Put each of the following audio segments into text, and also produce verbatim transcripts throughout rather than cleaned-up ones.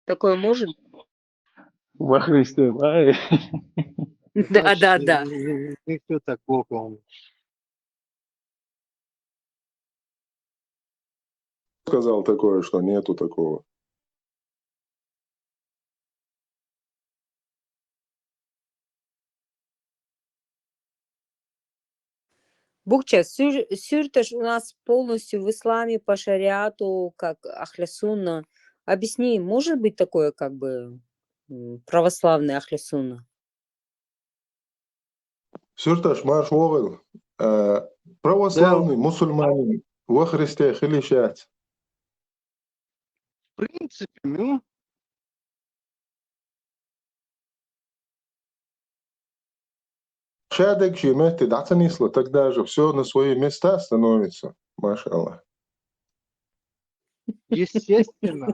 Такое может? Во Христе, ай. Да, да, да. Ничего такого. Сказал такое, что нету такого. Букча, сюр- сюрташ у нас полностью в исламе по шариату, как ахлю сунна. Объясни, может быть такое, как бы, м, православный ахлю сунна? Сюрташ, марш вогӀил. Э, православный, мусульманин, во Христе хила йиш яц. В принципе, ну, Ша дагчи метте дӀа ца нисло, тогда же всё на свои места становится. Машаллах. Естественно.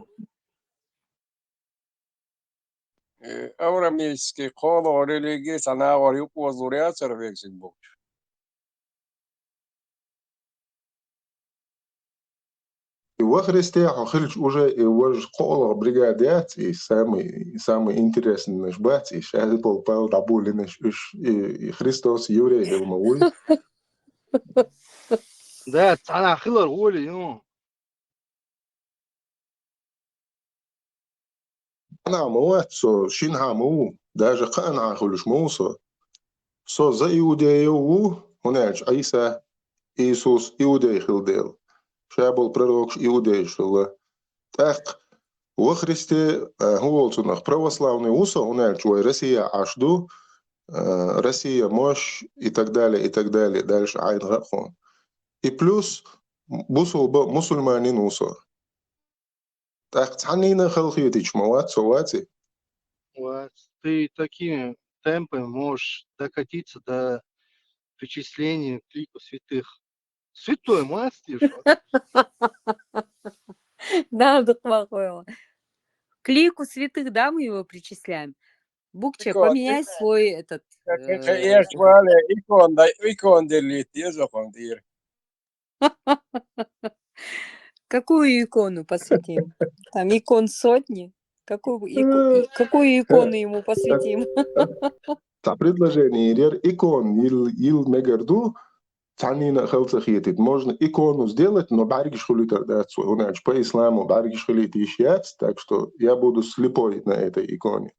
Э, авраамический кхоалагӀа религи цхьа нахагӀа юкъе вазлур яцара везиг бохуш. И во Христе хьо хилча уже и важа кхоалагӀа бригада яц, и самый, и самый интересныйш бац, и шаьрда болу пал дӀаболийнарш уьш, и, и Христос еврей хила ма вуй. Да, цхьана хилар гӀоли, ну. Цхьана ма вац со, шинхьа ма ву, даже кхаанхьа хуьлуш ма ву со. Со за иудеев ву, хӀунда аьлча Ӏийса, Иисус иудей хилла дела. Ша болу пророкаш иудейш хилла. ТӀаккха во Христе, а, хӀун волу цунах, православный ву со, хӀунда аьлча вай Россия Ӏаш ду, а, Россия, мощь и так далее, и так далее. Дальше Ӏайна гӀа а хьуна. И плюс бусулба, мусульманин ву со. ТӀаккха цхьаннийна а халахетийча ма вац со, ваций? Вот. Ты такими темпами можешь докатиться до причисления к лику святых. Святой мастер. Да, да, плохое. К лику святых, да, мы его причисляем? Букча, Икон, поменяй икон. Свой этот... Э, э, э, икон, да, икон делить, я закон дир. Какую икону посвятим? Там икон сотни. Какую, ико- и- какую икону ему посвятим? Цхьа предложение йира, икон йил, йил мегар ду, цхьаннийна а хала ца хетийта. Можно икону сделать, но бӀаьргаш хуьлуьйтур дац вай. ХӀунда аьлча по исламу бӀаьргаш хилийта йиш яц, так что я буду слепой на этой иконе.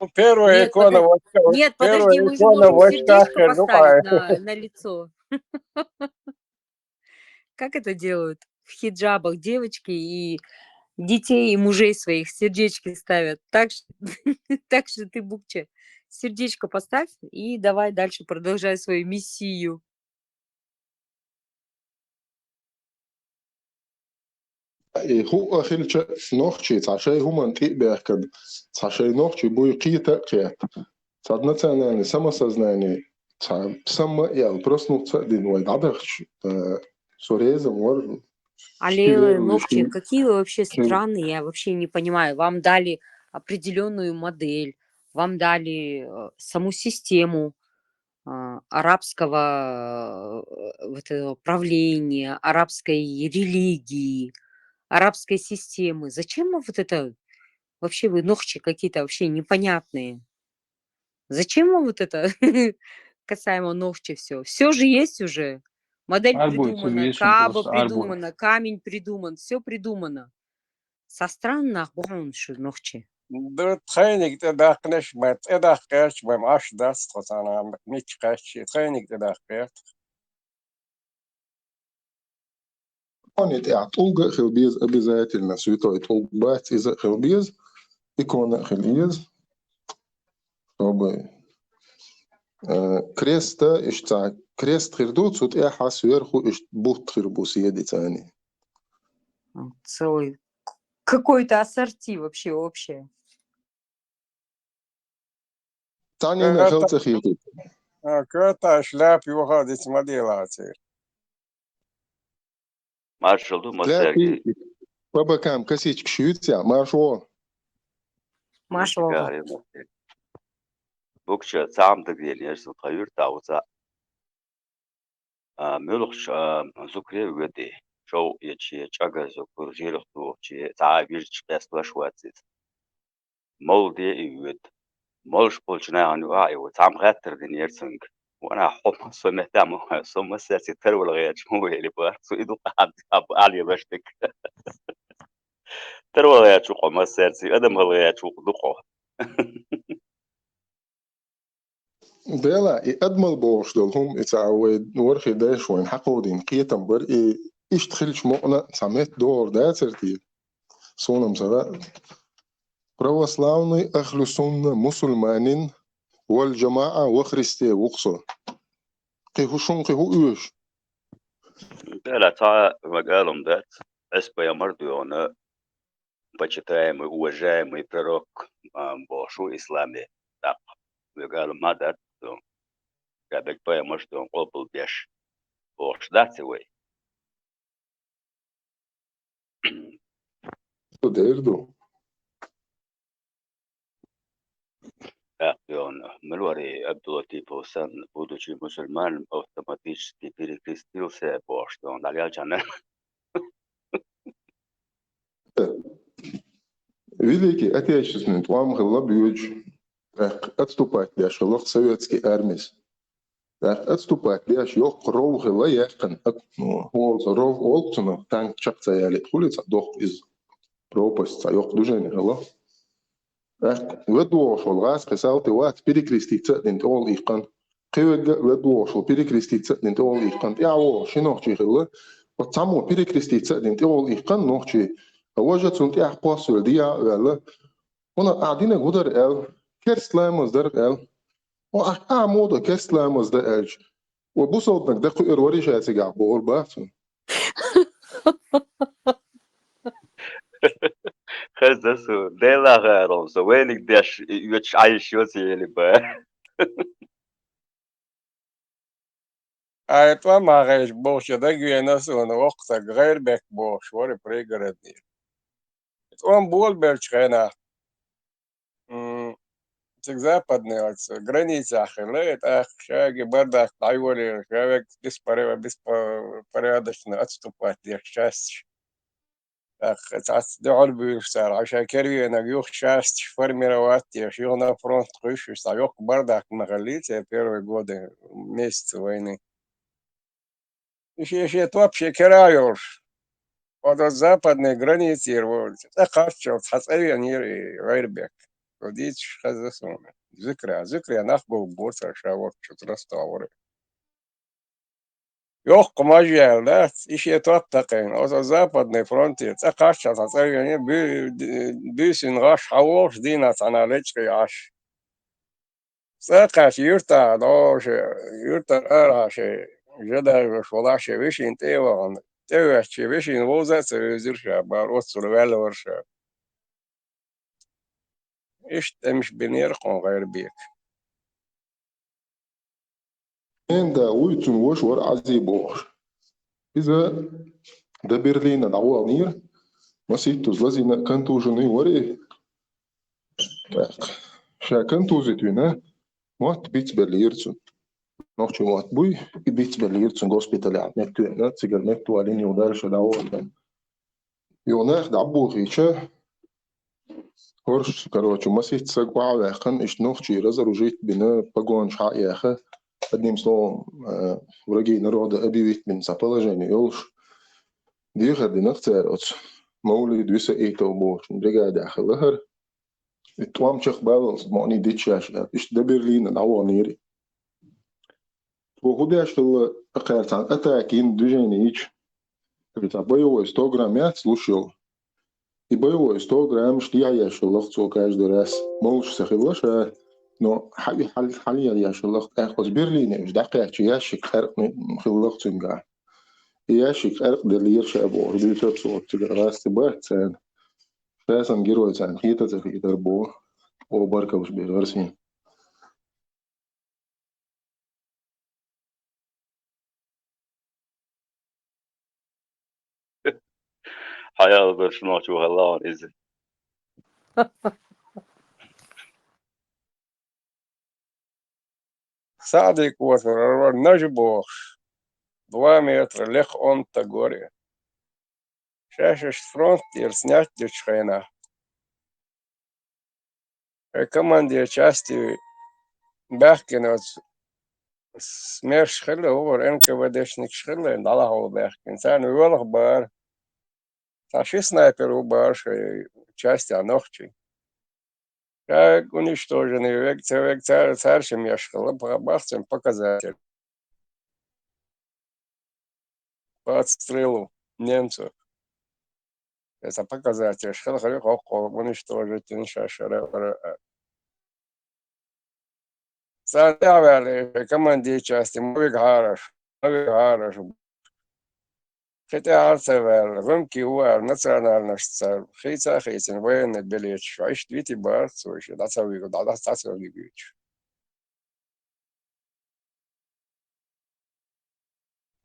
Ну, первая Нет, икона подо- в очках. Нет, Первая подожди, мы же икона в можем очках сердечко и поставить руках. на, на лицо. Как это делают в хиджабах девочки и детей, и мужей своих сердечки ставят? Так что, так что ты, Букча, сердечко поставь и давай дальше продолжай свою миссию. И хӀуъа хилча нохчий, цхьа шайн хӀуманна тӀе а баьхкина, цхьа шайн нохчий буй кхета а кхетта. Цхьа национальный самосознание, цхьа самма а яьлла, проснуться а дина вай дӀадахча, э, со реза вара. Алло, нохчи, какие вы вообще страны? Я вообще не понимаю. Вам дали определённую модель, вам дали, э, саму систему, а, арабского, э, вот этого правления, арабской религии, арабской системы. Зачем вам вот это? Вообще вы нохчи какие-то вообще непонятные. Зачем вам вот это касаемо нохчи всё? Всё же есть уже. Модель придумана, Кааба придумана, камень придуман, всё придумано. Со странах бохьун шу нохчи. Ду тхайниг тӀе даккхнеш ма, тӀе даккхерч ма, аш дац тхо цхьана, мичча кхаьччи, тхайниг тӀе даккхерт. Иконе тӀехь тӀулга а хила беза обязательно, святой тӀулг бац, иза а хила беза, икона а хила еза. Чтобы, э, креста, иштта крест хир ду, цу тӀехьа сверху иштта бутт хир бу седи цани. Целый к- какое-то ассорти вообще общее. Цхьаннийна а хала ца хетийта. А, коьрта шляпа юха а диц ма делацара. Маршал ду, массаьрга. По бокам косичкаш юьйцу, марш вогӀу. Марш вогӀу. Букча, цхьа хӀума дагадеана яра сан тхан юьртахь ву цхьаъ. А, муьлххачу, а, зуькаре а воьду. чӀов ечи, чӀагаза кура жирах тухучи, цхьа а вижача къестош вац иза. Мовла де и воьду. Молуш болчу нахана юкъахь а и ву. Цхьамма хаттар динера цуьнга. Ванах, хьо ма со меттахь ма ваьлла, со массаьрций тарвала гӀерташ ма ву элира боху. Цо и дукха ахь, ахь, ахь лелаш дерг. Тарвала гӀерташ ву хьо массаьрций, адам хила гӀерташ ву ду хьо. Дела, и адамал бохуш долу хӀума, и цхьа вай ворхӀе дайша вайна хьакховдийна кхетам бара, и иштта хилча мукъана а цхьа метта догӀур дацара те? Суна-м ца хаьа. Православный, ахлу сунна, мусульманин, валь джамаа ва христиан ву-кх со. Кхин хӀу шун, кхин хӀу оьшу? Дела, цхьа а вага ала-м дац, Ӏеса пайхамар доьгӀна, почитаемый, уважаемый пророк, а, бохуш ву исламе. ТӀаккха вага ала ма дац, ша берг пайхамарш доьгӀна къобалдеш бохуш дац и вай. Ду дер ду. Так, он, мила вара и Абдулатипов сан, будучи мусульманом, автоматически перекрестился бохуш, он, дӀалелчана. Великий Отечественный тӀом хилла боьдуш, тӀаккха отступать деш хилла советский армис. ТӀаккха отступать деш йоккха ров хилла яьккхина, ат-, ну, олу цо ров олу цунах, танк чекх ца ялийта хуьлу цхьа доккха иза. Пропасть цхьа йоккха движение хилла. ТӀаккха ведда вогӀуш волу гӀаз кхин салти вац, перекреститься а дина тӀе олу иккхана. Кхин вегга а ведда вогӀуш волу перекреститься а дина тӀе олу иккхана. ТӀаьхьа вогӀуш ши нохчи хилла. Оцу цхьаммо перекреститься а дина тӀе олу иккхана нохчи. А важа цунна тӀаьхьа кхоссавелла дӀа а ваьлла. Вана ахь динарг хӀун дара аьлла? Керста ламаз дара аьлла. О, ахь, ахь муха до керста ламаз дан аьлча? Ва бусалбаниг дан кхуьур вари ша цигахь бохур бац ву. Хеза ду, Делан гӀарон со вайниг деш, и оьцуш Ӏайш йоцу ели ба. Ай, тӀом ма гӀайша бохучу дагавеана суна воккха стаг, ГӀайрбек бохуш вара пригородный. ТӀом болабелчу хенахь, м, цига западный оцу границехь хилла, и тӀаккха шайга бардак дӀайолийра, ша вегга беспоре-, беспо-, порядочно отступать деш часташ. ТӀаккха цхьацца дуьхьал буьйлуш цара, хьан шайн кервенаг юха часташ формировать деш, юха на фронт кхуьссуш, цхьа йоккха бардак ма хиллий церан первый годы, месяцы войны. И шен, шен топ шен кара йолуш, оцу западный границера волчу цӀа кхаччалц цхьа цӀа веанера и ГӀайрбек. Со дийцаш хезна суна. Зуькра, Зуькра нах гулбора цара, ша волчу Ростов вара. Йоккха маж яьлла дац, и шен топ такхийна. Оцу западный фронтера цӀа кхаччалц цхьа цӀа веанера, буь-, буьйсанна гӀаш хьан волуш, дийнахь цхьана лечкъий Ӏаш. ЦӀа кхаьчча юьртахь догӀуш, юьртара арахьа шайн жа дажош волахь, шен вешин тӀе а вахана, тӀе а ваьшча, шен вешин вовза а ца вевзира ша, бара оццула ваьлла вара ша. Иштта тӀемаш бинера кхуьнан ГӀайрбека. Эн да вуй, цуьнан ваша вара Ӏази бохуш. Иза дан Берлина дӀаваханера, масийттаза лазийна, контуженный вара и. ТӀаккха ша контузить вина, мотт бицбеллера цунна. Нохчийн мотт буй, и бицбеллера цунна госпиталехь, меттавеана, цигара меттавалийна, юха дальше дӀавахана. Юха нах дӀабохийча, хӀорш, короче, масийтта саг охьа а ваьккхина, иштта нохчий разоружить а бина, погонаш хьа а яьхна, одним словом, э, враги народа объявить бина цхьа положение йолуш, дехар дина-кх цара оцу Мовлид Висаитов бохучун бригадехь хилла хӀара. И тӀом чекхбаллалц мукъане дитча шаьш аьлла, иштта дан Берлина дӀаваханера. Цо хӀун деш хилла, кхаьрца цхьана атака йина движение йича, цхьа боевой сто грамм яц луш йолу. И боевой сто граммаш дехьаеш хилла-кх цо каждый раз. Молуш ца хилла ша, но хьан-, хьан-, хьан-, еш хилла-кх, тӀаккха оцу Берлине уьш дӀакхаьчча, ящик къаьркъа хилла-кх цуьнгахь. И ящик къаьркъаделлера ша бохуш, дуьйцура цо, оцу цигара гӀаз ца бац царна. Ша санна герой царна хета а ца хетара боху, оха баркаллаш бен гӀарсина. Хьаяла берш нохчо хьаллахьана иза. Саьдиг кхочур вара нажа бохуш, два метра лекха онда стаг вара и. Шаьш-шаьш фронт тӀера снять дечу хенахь, э, командир части баьхкина оцу СМЕРШ хилла, хӀора НКВДшникаш хилла, дӀалахьо баьхкина. Царна воьлху бара. Цхьа ши снайпер ву бара шайн частехь нохчий. Ша уничтоженный вега, ца вега, цара, цара ши меш хилла, бах-, бахцан показатель. По отстрелу немцев. Эца показатель. Шхала хали хоккхо уничтожить ша шара вара. Сан тӀаьхьаваьлла, командир части, ма вига хьараш, ма вига хьараш. Кхин тӀаьхьа ца ваьлла, гӀумкий ву аьлла, национальностьца хийца а хийцина, военный билеташ, иштта вити бара цо, иштта дӀа ца вигу, дӀа, дӀа ца вигуьйтуш.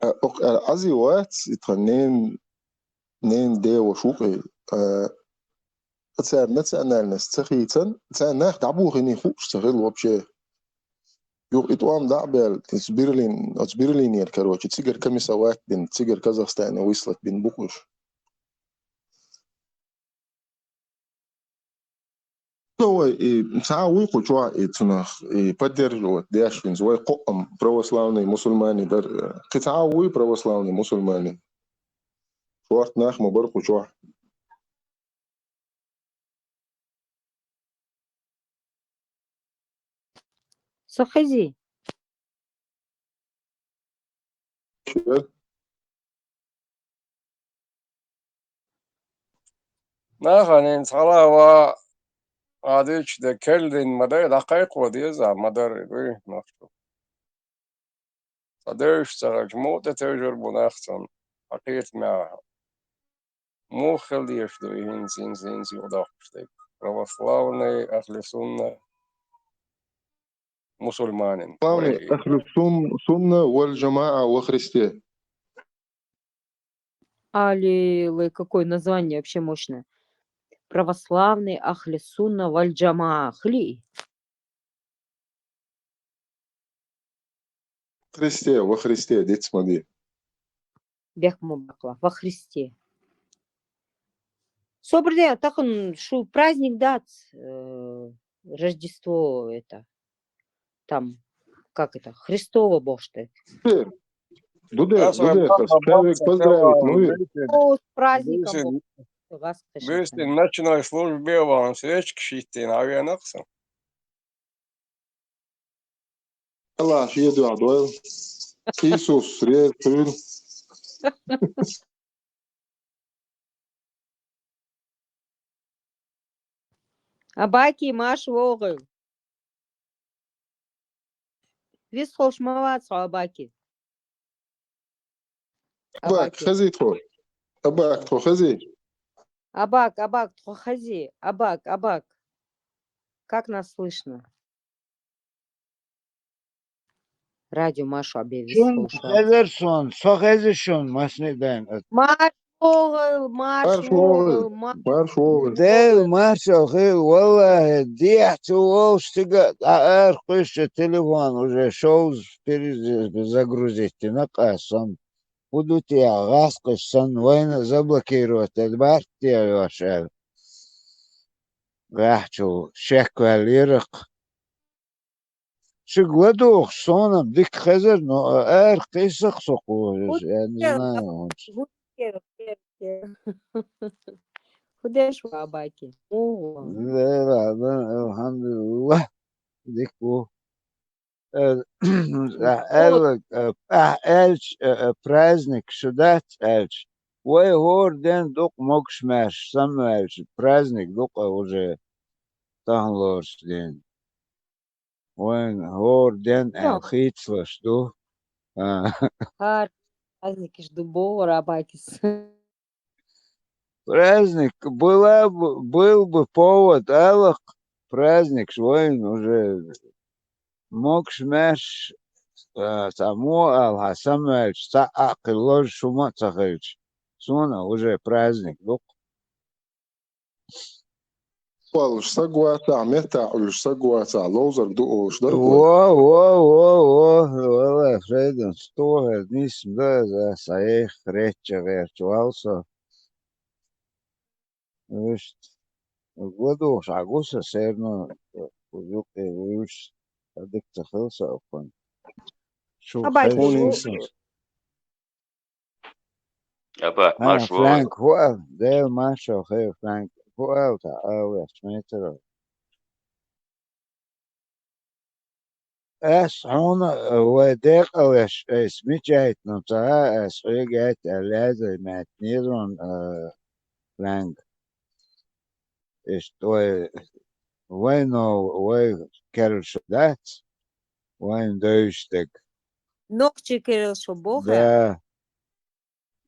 Э, окху аьлла Ӏази вац, и тхан нен, нен деваш ву кхин. Э, цара национальность ца хийцан, цара нах дӀабохийний хууш ца хилла вообще. Юха и тӀом дӀа а баьлла, иза Берлин, оцу Берлинера, короче, цигара комиссовать бина, цигара Казахстане выслать бина бу кхуш. Ну, вай, и цхьа а вуй кху чохь, и цунах, и поддерживать деш хӀинца, вай кхоъ-м православный мусульмане дара, кхин цхьа а вуй православный мусульмане? Шорта нах ма бара кху чохь. Со хези. Нахана хӀинца хьала а ван, а дуьйцуш де керла дина ма дай, дӀакхайкхо деза, ма дарра дуй нах чу. Сан девзаш ца хилча, муха тӀетевжар бу нах цунна, хьан кхетамехь? Муха хила дезаш ду и хӀинца, хӀинца, хӀинца юхадоккхуш дерг? Православный, ахли сунна, мусульманин. Православный, вай, ахли сун-, сунна валь джамаа во Христе. Али, лай, какое название вообще мощное. Православный, ахли сунна валь джамаа. Хили? Христе, во Христе, диц ма ди. Бехк ма баккхалахь, во Христе. Собар де, тахана шу праздник дац, э, Рождество это, там, как это, Христово боху-те. Ду де, ду де, ас вайн бахьана чавиг баккхал поздравить, ну, и. О, с праздником, буьйсин, буьйсин ночной службе ван, свечкаш йиттина, хьавеана-кх сан. Аллах шен дуьхьа дойла. Иисус реза хуьлда. Абаки, марша вогӀийла. Вистхуьлуш ма вац хьо, Абаки. Абак, Абаки. Хези тхо. Абак, тхо хези. Абак, Абак, тхо хези. Абак, Абак. Как нас слышно? Радио Машу объявил. Шун слушал. Хезар сон, со хези шун, масни дайн. Марш вогӀийла, марш вогӀийла, марш вогӀийла. Дел маршал хила, валлахӀи, дехьа ца волуш цига дӀа ара кхуьссуш телефон уже шовзткъа перезагрузить дина кхассам. ХӀун ду те, гӀаскхаш санна, вайна заблокировать дерг бац те йош аьлла. Гахьчул шек ваьллера-кх. Шуьга ладугӀуш, суна-м дика хезар, но ара кхийсах со кхузахь, я не знаю, хӀунда. ХӀун деш ву, Абаки? Муха ву? Ла, ла, ла, алхьамдулиллах, дика ву. Э, аьлла, э, ахь аьлча, э, э, праздник шу дац аьлча, вай хӀора ден дукъ могуш-маьрша самаваьлча, праздник дукъ уже тахана лоруш ден. Вайн хӀора ден аьлла хийцалаш ду. А. ХӀара праздникаш ду бохура Абакис. Праздник была бы, был бы повод, аллах, праздникаш вайн уже могуш-маьрша, а, цхьа муха ала, хьан самаваьлча, цхьа а кхин лозуш хӀума а ца хилча, суна уже праздник ду-кх. Олуш саг вацахь, меттахь Ӏуьллуш саг вацахь, ловзарг ду олуш дара вай. Во, во, во, во, валлай, Фрейдун, стохар нийсма ду аса, сан эйх речча гӀерташ вал со. Вуьшта. ГладугӀуш Ӏа гу со, серно, э, юкъе вуьш, а дика ца хилла со окхун. Шу Абай, хезаш шу ву гу- со. Апа, Хьа, марш ву. Фрэнк, хӀу аьлла? Дела маршо хир, Фрэнк. ХӀу аьлла тхьа, ала вехча мецаро? Ас хьуна, э, вай декъалеш, айс мичайтна ца, ас хьоьга яйта аьлла лаьза маьттнера ван, э, Фрэнк. Иштта вай, вай но, вай керла шо дац, вайн девзаш дерг. Нохчий керла шо боху? Да.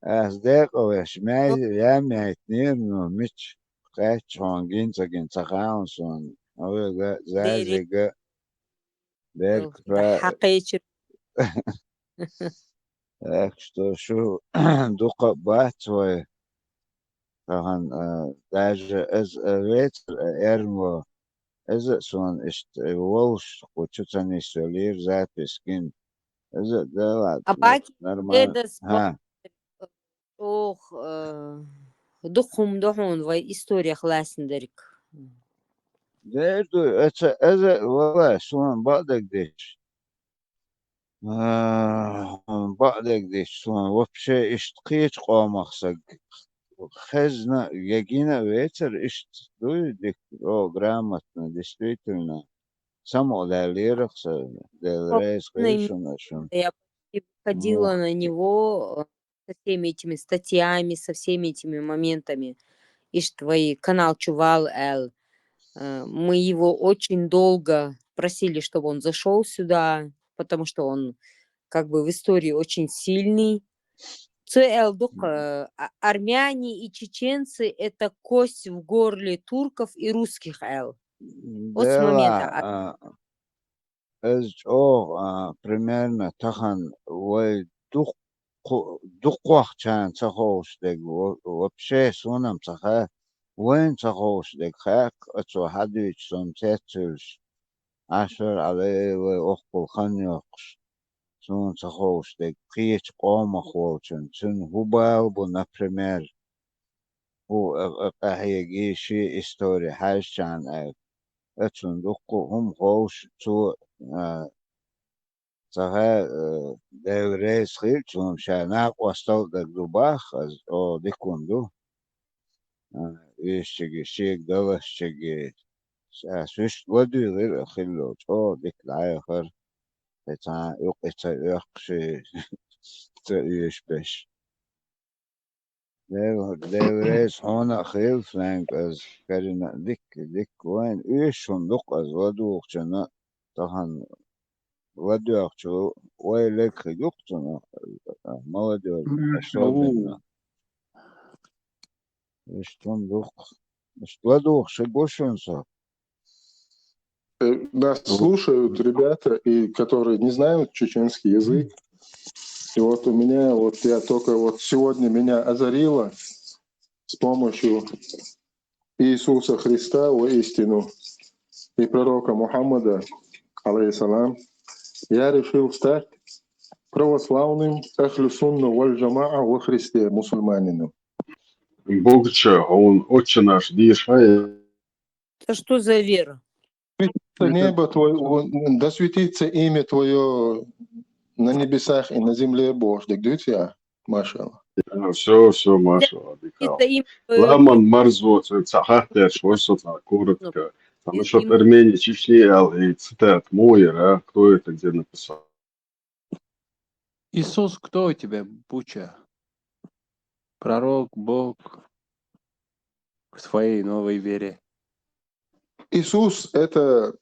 Ас декъалеш, маьй-, я маьттнера, ну, мича кхаьчча хьуна гин ца гин ца хаьа суна. Хьоьга, Зазига, Берг, Ох, да, хьакхечира. Так что шу дукха бац вай. Тахан, а, даже из, а, вецар, а, эрмо. Из а суна иштта, э, волуш, кху чу ца нисвелира запись гин. Из а, да ладно, А баки нормально. эдас Ха. Ох, э, дукха хӀума ду хьуна вай историях лаьцна дерг. Дер ду, эца, эза, валлахӀи, суна бакъдерг деш. А, бакъдерг деш суна, вообще, иштта кхечу къомах саг хезна, ягина вецар, иштта дуй дика, о, грамотно, действительно. Самукъадаьллерах са, Дела реза хила шуна, шуна. Я почти выходила на него, э, со всеми этими статьями, со всеми этими моментами. Ишт вай канал чу вала аьлла. Э, мы его очень долго просили, чтобы он зашёл сюда, потому что он как бы в истории очень сильный. Цу аьлла дукха, э, а-, армяне и чеченцы — это кость в горле турков и русских аьлла. Оцу момента, а, Дела, а, Иза чӀогӀа, а, примерно тахан вай дуккху-, дуккхохчарна ца ховшдерг, во-, вообще суна-м ца хаьа, вайна ца ховшдерг хаьа, оцо хьадуьйцу суна цецвуьлуш, Ӏашар Ӏалай вай оккхул хан йоккхуш, суна ца ховшдерг кхечу къомах волчун, цуьнан хӀун бала бу, например, хӀун, а, а, къахьегий шен истори хьаьжчарна аьлла. Оцунна дуккха хӀума ховш, цо, а, ца хаьа, а, Дела реза хила цунна, ша накъостал а дага ду боху, иза чӀогӀа дика хӀума ду. А, уьш чуьнга, шега далаш чуьнга, ша уьш ладуьйгӀира а хилла, чӀогӀа дика дӀаяхара, кхин цхьа юкъа ца оьккхуш, ца оьшуш берш. Дела, Дела реза хьуна а хила, Фрэнк, иза карина а дика, дика вайна. Уьш хӀума дукха иза ладугӀучунна, тахана ладоьгӀучу вай лерг хи дукха цунах, молодёжь особенно. Иштта хӀума дукха. Иштта ладугӀуш гу шуна со. Э, нас слушают ребята, и которые не знают чеченский язык. И вот у меня, вот я только вот сегодня меня озарило с помощью Иисуса Христа воистину и пророка Мухаммада, алейхиссалам, я решил стать православным ахлю сунна валь джамаа во Христе мусульманином. Богуча, а он отче наш дийша. Это что за вера? Это Небо твое, да светится имя твое на небесах и на земле, Боже. Так дивіться, машалла. Все, все, машалла. Это имя твоё. Ламан марзо, ца хаттер, что это коротко. Потому что Им- Армения, Чечня, ал, и цитат Мойер, а? Кто это где написал? Иисус, кто у тебя, Буча? Пророк, Бог в своей новой вере. Иисус — это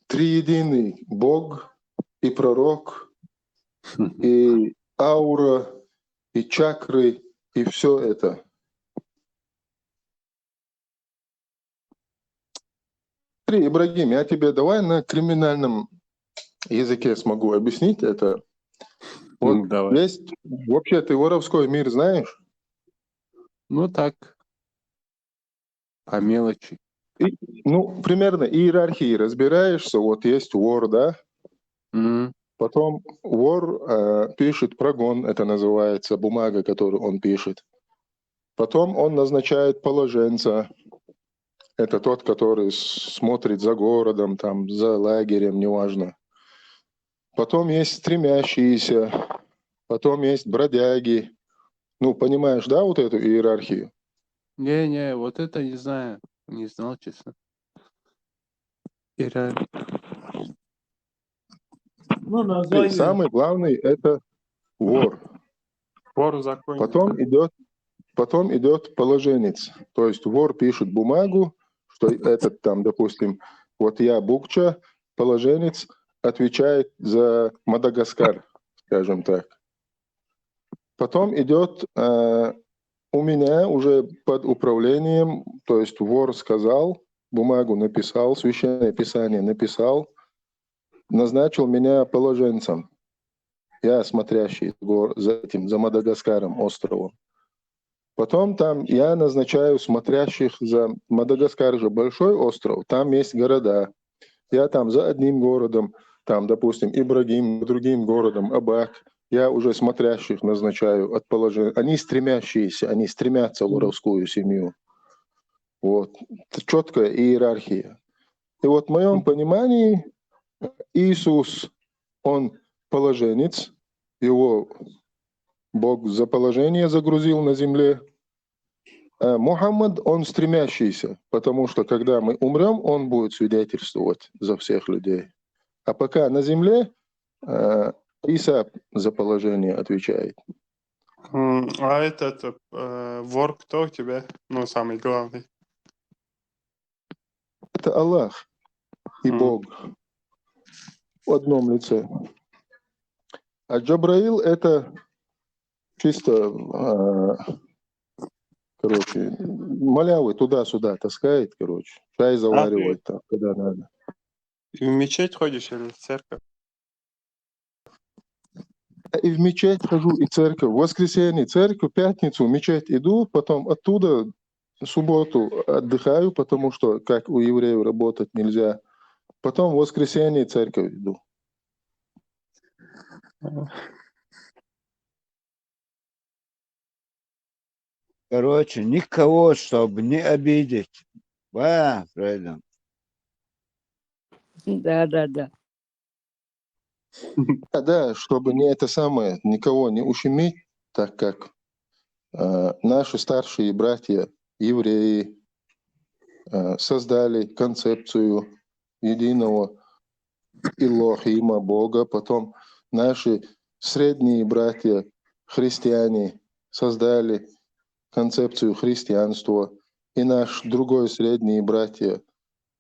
триединый Бог и пророк, и аура, и чакры, и все это. Смотри, Ибрагим, я тебе давай на криминальном языке смогу объяснить это. Вот Ну, давай. Есть, вообще, ты воровской мир знаешь? Ну так, по мелочи. И, ну, примерно иерархии разбираешься. Вот есть вор, да? М, Потом вор э, пишет прогон, это называется бумага, которую он пишет. Потом он назначает положенца. Это тот, который с- смотрит за городом, там, за лагерем, неважно. Потом есть стремящиеся, потом есть бродяги. Ну, понимаешь, да, вот эту иерархию? Не, не, вот это не знаю. Не знал, честно. Иерархия. Ну, И название. самый главный — это вор. Вор в законе. Потом идет, потом идет положенец. То есть вор пишет бумагу, что этот там, допустим, вот я букча, положенец отвечает за Мадагаскар, скажем так. Потом идет э, у меня уже под управлением, то есть вор сказал, бумагу написал, священное писание написал, назначил меня положенцем. Я смотрящий за гор- за этим, за Мадагаскаром, островом. Потом там я назначаю смотрящих за... Мадагаскар же большой остров, там есть города. Я там за одним городом, там, допустим, Ибрагим, за другим городом Абак. Я уже смотрящих назначаю от положения. Они стремящиеся, они стремятся в воровскую семью. Вот. Это четкая иерархия. И вот в моем понимании Иисус, он положенец, его Бог за положение загрузил на земле. А Мухаммад, он стремящийся, потому что когда мы умрем, он будет свидетельствовать за всех людей. А пока на земле э, Иса за положение отвечает. М, А этот э, вор кто у тебя? Ну, самый главный. Это Аллах и М. Бог в одном лице. А Джабраил — это чисто, э, короче, малявы туда-сюда таскает, короче. Чай заваривает там, когда надо. И в мечеть ходишь или в церковь? И в мечеть хожу, и церковь. В воскресенье церковь, пятницу в мечеть иду, потом оттуда в субботу отдыхаю, потому что, как у евреев, работать нельзя. Потом в воскресенье церковь иду. Короче, никого, чтобы не обидеть. Ба, Фрейден. Да, да, да. А, да, чтобы не это самое, никого не ущемить, так как э, наши старшие братья евреи э, создали концепцию единого Илохима, Бога, потом наши средние братья христиане создали концепцию христианства, и наш другой средние братья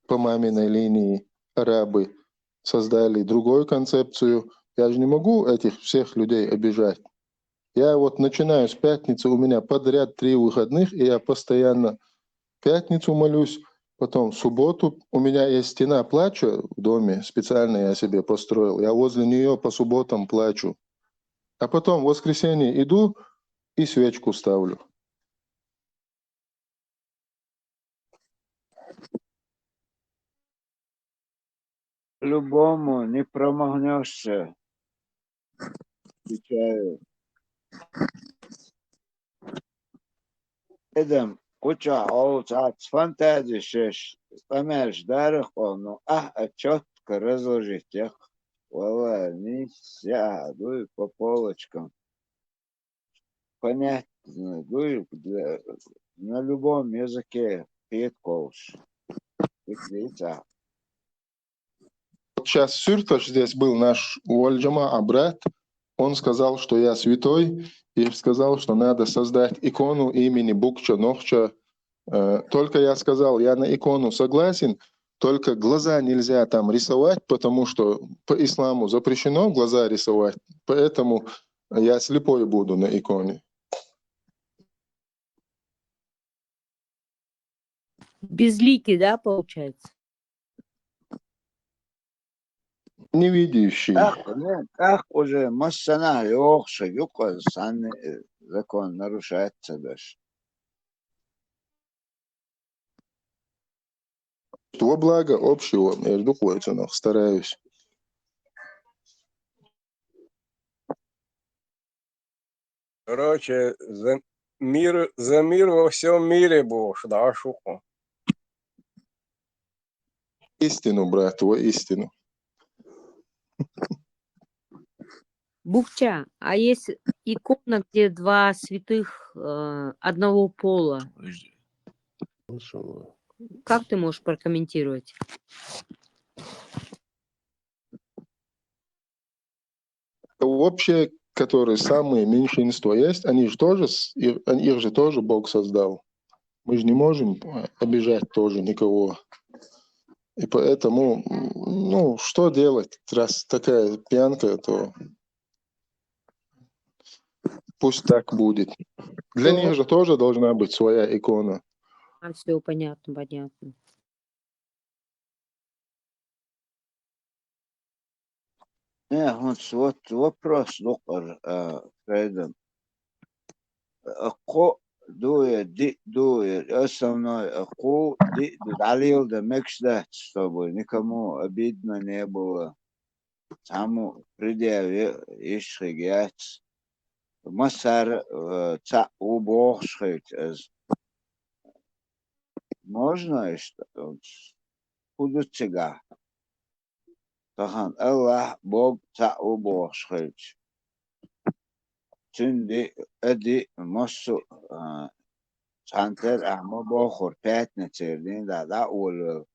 по маминой линии, арабы, создали другую концепцию. Я же не могу этих всех людей обижать. Я вот начинаю с пятницы, у меня подряд три выходных, и я постоянно в пятницу молюсь, потом в субботу. У меня есть стена плача в доме, специально я себе построил. Я возле нее по субботам плачу. А потом в воскресенье иду и свечку ставлю. По-любому не промахнешься. Отвечаю. Эдем, куча олчац фантазия шеш, тамаш дарах, ну, а, а четко разложить их. Вала, нельзя, дуй по полочкам. Понятно, дуй для, на любом языке петколш. Петлица. Вот сейчас Сюрташ здесь был, наш Уаль-Джамаа брат, он сказал, что я святой, и сказал, что надо создать икону имени Букча Нохча. Э, Только я сказал, я на икону согласен, только глаза нельзя там рисовать, потому что по исламу запрещено глаза рисовать, поэтому я слепой буду на иконе. Безликий, да, получается? Невидящий. Как, ну, как уже массана йохша юка саны, э, закон нарушается даже. Во благо общего, между прочим, стараюсь. Короче, за мир, за мир во всем мире будешь, да, шуку? Истину, брат, воистину. Букча, а есть икона, где два святых э, одного пола? Как ты можешь прокомментировать? Вообще, которые самые меньшинства есть, они же тоже, с- их они- их же тоже Бог создал. Мы же не можем э, обижать тоже никого. И поэтому, м, ну, что делать, раз такая пьянка, то пусть так будет. Для Ну, них же тоже должна быть своя икона. А, все понятно, понятно. Э, вот, вот вопрос дукъар, э, Фрейден. Э, кхо дуе, ди дуе, основной, э, кхо ди ду далил да мекш дац, чтобы никому обидно не было. Цхьаммо предъяве ишхиг яц. Масар, э, цхьаъ ву бохуш хилча аз. Можно иштта? ХӀун ду цигахь? Тахана Аллахь Бог цхьаъ ву бохуш хилча. Цуьнан ди, а ди, массо а, цхьаьнатера ахьа ма бохура, пятницера дийнахь дӀа а волавелла.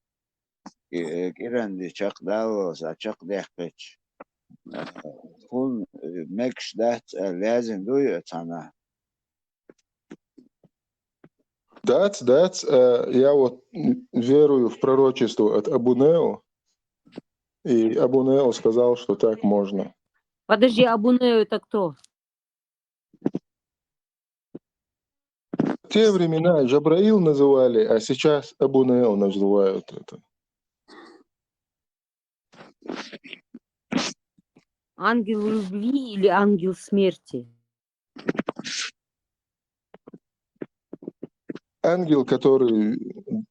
И, э, кӀиран ди чекхдаллалц, а чекхдехкича. Э, хӀун, э, мегаш дац, а лаьзина дуй а цхьана? Дац, дац, э, я вот м, верую в пророчество от Абу Нео, и Абу Нео сказал, что так можно. Подожди, Абу Нео это кто? В те времена Джабраил называли, а сейчас Абу Нео называют это. Ангел любви или ангел смерти? Ангел, который,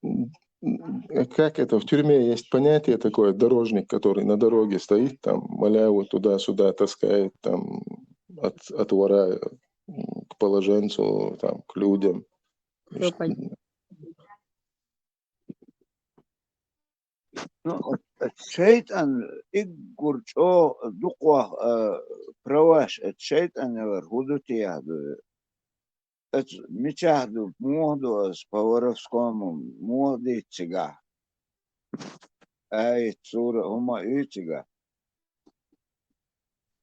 м, м, как это, в тюрьме есть понятие такое, дорожник, который на дороге стоит, там, маляву туда-сюда таскает, там, от, от вора м, к положенцу, там, к людям. Всё понятно. Ну, оцу шайтӀан иггур чӀогӀа дукхох, а, праваш, оцу шайтӀан ялар хӀун ду техьа ду? Оцу мичахь ду, муха ду аса по воровскому, муха дийца цигахь? Аят, сура, хӀума а ю цигахь?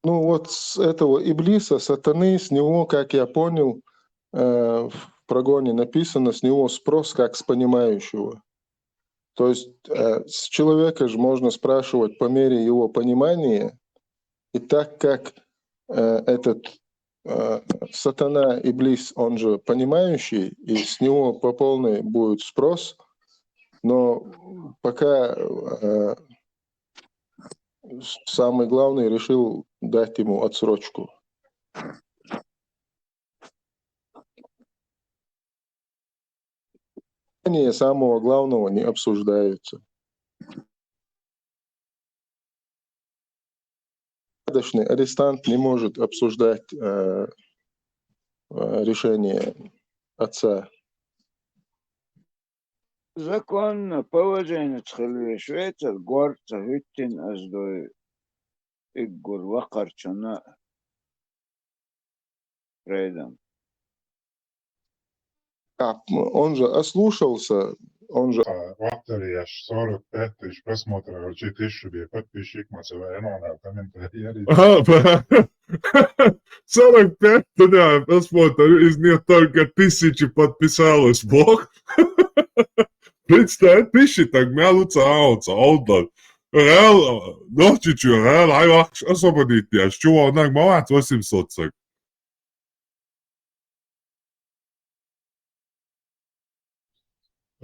Ну вот с этого Иблиса, сатаны, с него, как я понял, э, в прогоне написано, с него спрос как с понимающего. То есть э, с человека же можно спрашивать по мере его понимания, и так как э, этот э, сатана Иблис, он же понимающий, и с него по полной будет спрос, но пока э, самый главный решил дать ему отсрочку. Мнения самого главного не обсуждаются. Порядочный арестант не может обсуждать э, э, решение отца. Законно положеница хила веш вецар, горца хӀуьттина ас дуй, иггур вакхарчунна Фрейдом. А, он же ослушался, он же А, Вахтарияш сорок пять тысяч просмотров, чи тысячу бе подписчик, ма ца вай, ну, на комментарий. А, ба- сорок пять туда просмотр, из них только тысячи подписалось, бог. Представь, тысячи так мяло цао, цао, да. Реал, нохчи чу, реал, ай вахш особо дит я, чего, наг мават восемьсот цак.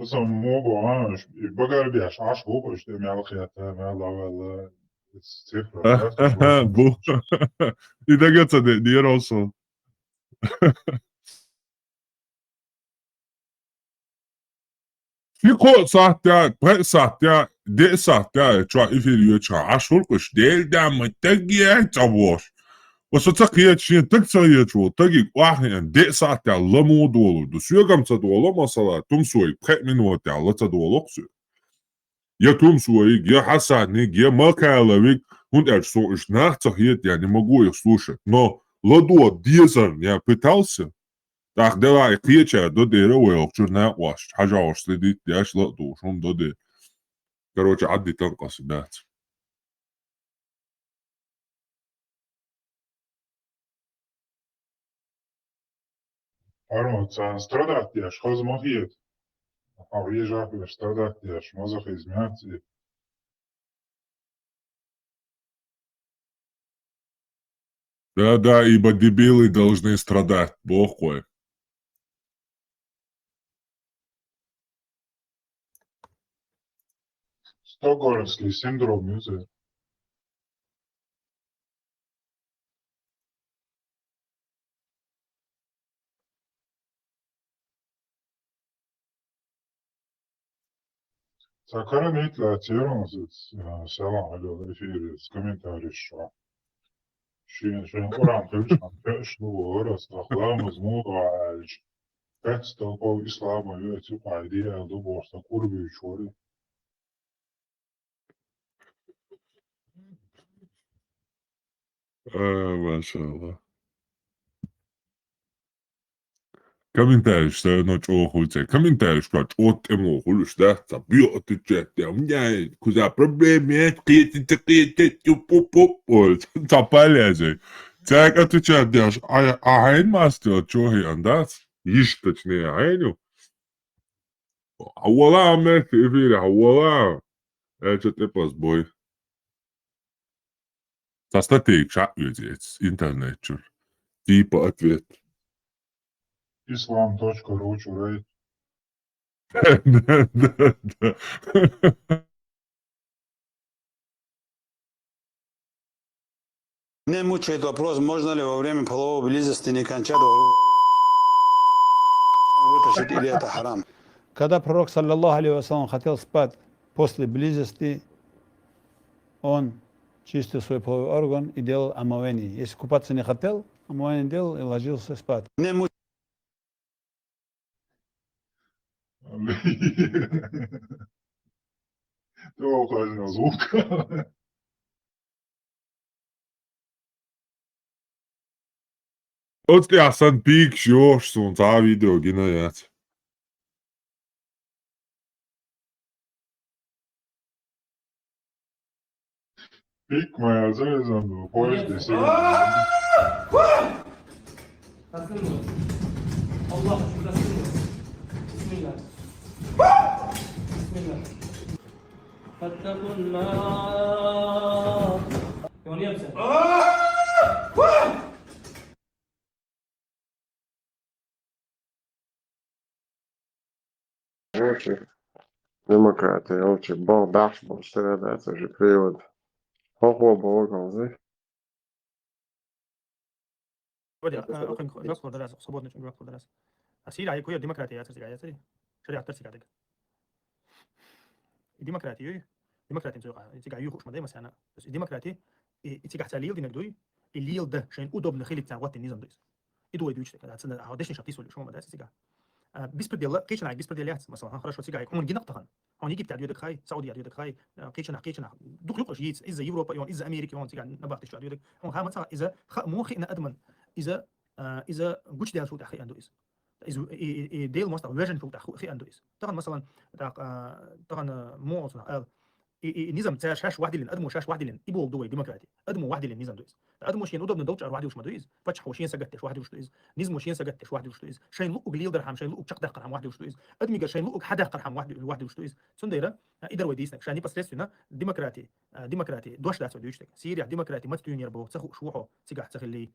Сан могу, а, багар беш, аш бу, что мяло хята, мяло вала, цифра. Бу. И дагаться де, не росо. Ши кхо сахьтя, пхеа сахьтя, деа сахьтя, чуа эфир йоьча, аш хӀулкъуш, дел дама, тагье, цӀа вош. Ва со ца кхеташ, шен таг ца еча ву, тагиг охьаен, деа сахьтя ламо долу ду. Соьгам ца долу, масала, тумсой, пхеа минотя ла ца долу-кх соь. я Тумсоевига, я Хьасанага, я Макаловига, хӀунда аьлча со уж нах ца хетаде, я не могу их слушать. Но ладувгӀа дезарна я пытался, тӀаккха делахь и кхечара до дера вай оха чуьра накъосташта хьажа гӀорш следить деш ладувгӀаш хӀума до дера. Короче, Ӏаддитан къаса бац. Парон, царна страдать деш хаза ма хета. Хьо вежа хьоьш страдать деш, маза хеза меца и. Да, да, ибо дебилы должны страдать, боху вай. Стокгольмский синдром ю церан. Цхьа каранийта лаьцна яра хьуна, а, салам хьалол эфире, комментареш чу. Шен, шен Къуръан хилча, хьан кхоьруш ду вара, ас тахла ламаз муха аьлча, пять столпов ислама ю, цу къайди аьлла ду боху, сан кура буьйцуш вара. А, машалла. Комментареш, всё равно чӀогӀа хуьлу церан. Комментареш чохь чӀогӀа тӀемо хуьлуш дац, цхьа био отвечать деш, у меня куза проблема есть, кхетий, ца кхетий, тю-пу-пу, ой, цхьа паль яьзай. Цаьрга отвечать деш, а, а хьайна мастер чохь хиъна дац? Йиш, точнее, хьайна ю? Хьан вала, а, мехка эфире, хьан вала? Аьлча тӀепаз бой. Цхьа статейка ша а оьцу эцу интернет чуьра. Типа ответ. Ислам точка ру чуьра. Да, да, да. Меня мучает вопрос, можно ли во время половой близости не кончать, вытащить, или это харам? Когда пророк, саллаллаху алейхи ва саллям, хотел спать после близости, он чистил свой половой орган и делал омовение. Если купаться не хотел, омовение делал и ложился спать. Меня му- Тохазна звук. Оцу тӀехь сан пикаш йохуш суна цхьа а видео гина яц. Пик моя залезла в поезд, если Аллах, Расулуллах. Бисмилла. Бисмилла. Фаттакун нар. Ёнуьйтур. Жечи, демократия, жечи, бал дахш бал страдать, это же привод. Хохло бал галзы. Вроде, э, охин, жёстко дарас, свободный жёстко дарас. А Сирия, яку демократия, яцар цига, яцари. Шариат тар цига дег. И демократию, демократия цига, цига юхуш ма дай масяна. То есть и демократия, и, и цига ца лил динаг дуй, и лил да, шайн удобно хилит ца вот низам дуйс. И дуй дуйч так, да, цена, а дешни шапти соль, шо ма да цига. А, беспредел, кична беспредел яц, масала, ха, хорошо, цига, он гинак тахан. Он Египет адведак хай, Сауди адведак хай, а, кична, кична. Дух юкаш яц, из-за Европа, он, из-за Америки, он цига на бахтиш адведак. Он ха, масала, из-за, ха, мохи на адман, из-за, а, из-за гуч дял султахи андуис. Из, и, и, и Дел мостагӀа вежарий хилла тӀаккха хи-, хиъна ду иза. Тахан, масалан, тӀаккха, а, тахан, а, муха олу цунах аьлла. И, и, и низам цара шаьш вахдиллина, адамо шаьш вахдиллина. И болу ду вай демократи. Адамо вахдиллина низам ду иза. Адамо шена удобно долчу ара вахдиллуш ма ду иза. Паччахьо шена сагатдеш вахдиллуш ду иза. Низамо шена сагатдеш вахдиллуш ду иза. Шайн луъуг леладархьама, шайн луъуг чекхдаккхархьама вахдиллуш ду иза. Адамигара шайн луъуг хьадаккхархьама вахдил-, вахдиллуш ду иза. Цундела, а, и дара вай дийцинарг. Ша непосредственно демократи, а, демократи дош дац вай дуьйцуш дерг. Сирия демократи маттуьйнера боху, ца хууш ву хьо, цигахь ца хиллий.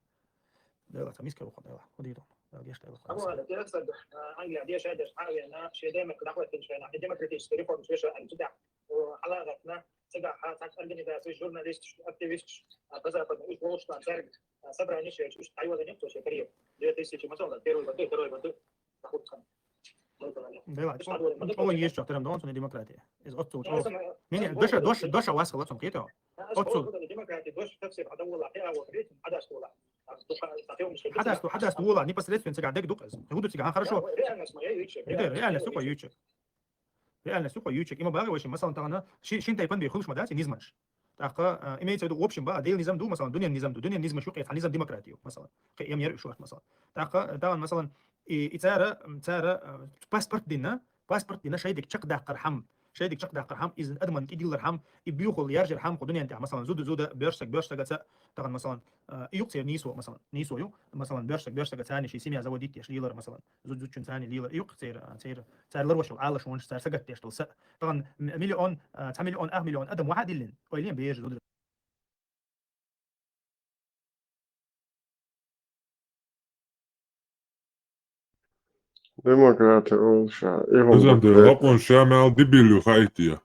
Дела, ца миска ву хьо, дела. Хьо дийр ву. Дела, геш, дела, хьо. Амма дерг сагга, а, Англия, деша деш, Ӏавена, шен демократический реформа, демократический реформа, шеша, а, цигахь. О, хьалагӀатна, цигахь, а, цхьацца организацеш, журналисташ, активисташ, а, по западной, уьш волуш, там, цаьрга, а, собрани шеч, уьш дӀайолла некъ цо шен карьер. Две тысячи, ма ца вала, первый году, второй году, а, хӀуттан. Дела, чӀогӀа езачохь терам догӀун цунна демократи. Иза оццул чӀогӀа. Мини, доша, доша, доша вас хала цунна кхетар. Оццул. Демократи дош совсем а довола, хе, а вот, видите, хьадаста вола. Хьадаста, хьадаста вола, непосредственно цигахь дег дукха иза. ХӀун ду цигахь, а, хорошо. Реальность моя, видите. Реальность, сукъа, видите. Реальность ю хьо юьйцург. Има багӀа вайшин, масалан, тахана ши-, шин тайпан бе хуьлуш ма дац низамаш. ТӀаккха, а, имеется в виду, в общем, ба, Делан низам ду, масалан, дунен низам ду, дунен низамаш юкъе, цхьа низам демократия ю, масалан. Кхе, эм яр уьш вац, масалан. ТӀаккха, тахана, масалан, и, и цара, цара, а, паспорт дина, паспорт дина шайдиг чакхдаккхар хӀама, шайдиг чакхдаккхар хӀама, из адаман тӀедиллар хӀама, и буьйхал яржар хӀама кху дунен тӀа, масалан, зуда, зуда, боьрша саг, боьрша сагаца, тахана, масалан, а, и юкъ церан нийсо, масалан, нийсо ю, масалан, боьрша саг, боьрша сагаца царна ший семья заводить еш лелар, масалан, зуда, зудчун царна лелар, и юкъ церан, церан, цар ларваш йола Ӏалашонаш, цар сагатдеш дола са. Тахана м-, миллион, а, цхьа миллион, ах миллион адам вахьа диллина, ойла е, бераш, зудараш. Демократи олуш, и хӀума Хазан дер бакъ лакъон ша мел дибил ю хаийтия.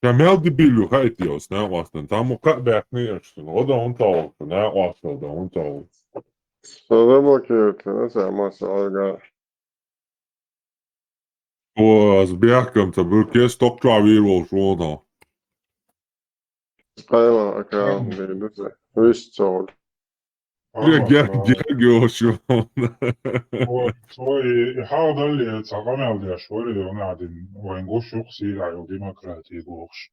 Ша мел дибил ю хаийтия оцу накъостан. Таму кхаъ баьккхина аша цунна. ГӀо дан хӀунда ца волуш, накъостал дан хӀунда ца волуш. Салам алейкум, аса масса алга. О, ас бехкам ца буьрке стокчохь вийр волуш вон хьо. Къайла акал Ам. Вийна ца. Вист цогӀу. Ам, Герг, а, герг йолуш вон. О, цо и, и хьал далле, ца къамел деш вара, и ванадин, вайн гуш юкъ Сирия йолу демократия бохуш.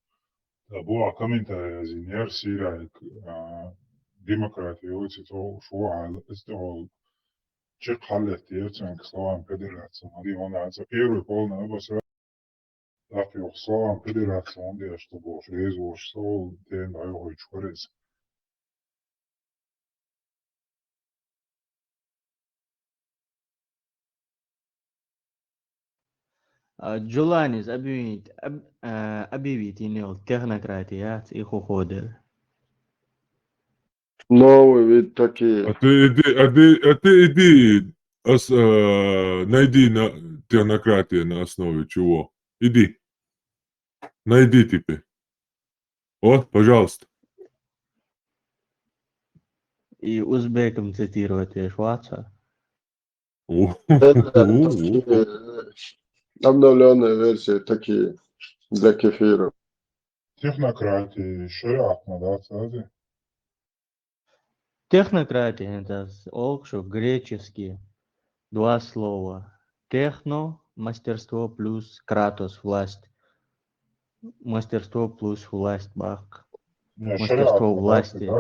Ца бу а комментарий язйинера Сирия, а, демократия йоцу цо шу а, цо Чекх хьаллеттера цуьнга словам федерация. Ма ди хӀунда аьлча первый полный абаса тӀаккха юха словам федерация хӀунда деш ду бохуш, реза волуш со волу тема дӀайохуьйтуш вара иза. А, желание объявить, об-, а, объявить йина йолу технократия яц и хӀун хӀу дара. Новый вид такие. А ты иди, а ты, а ты иди, ас-, э, найди на технократия на основе чего? Иди. Найди теперь. Вот, пожалуйста. И узбекам цитировать веш вац хьо? О. Это такие, э, обновлённые версии такие для кефира. Технократия, шариат ма дац, а ди? Технократия, это с-, олуш ю греческий два слова. Техно, мастерство, плюс кратос, власть. Мастерство плюс власть баккха. Не, мастерство шариат власти.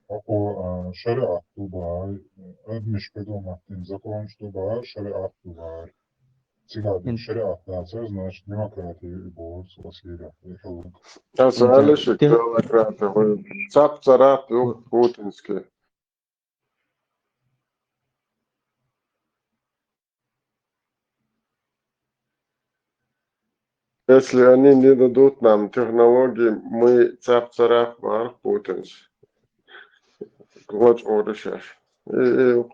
Око, а, шариат ду бахьара, адамаш придумать дина законаш ду бахьара, шариат ду бахьара. Цигахь дина Ин- шариат дацара, значит, демократия и боху цо Сирия, и хьалуг. Аса Ин- аьлла ши тех- демократия, хӀу цап царап ю хӀу- путинский. Если они не дадут нам технологии, мы цап-царап бахьара путинс. Вот орушаш. И, и.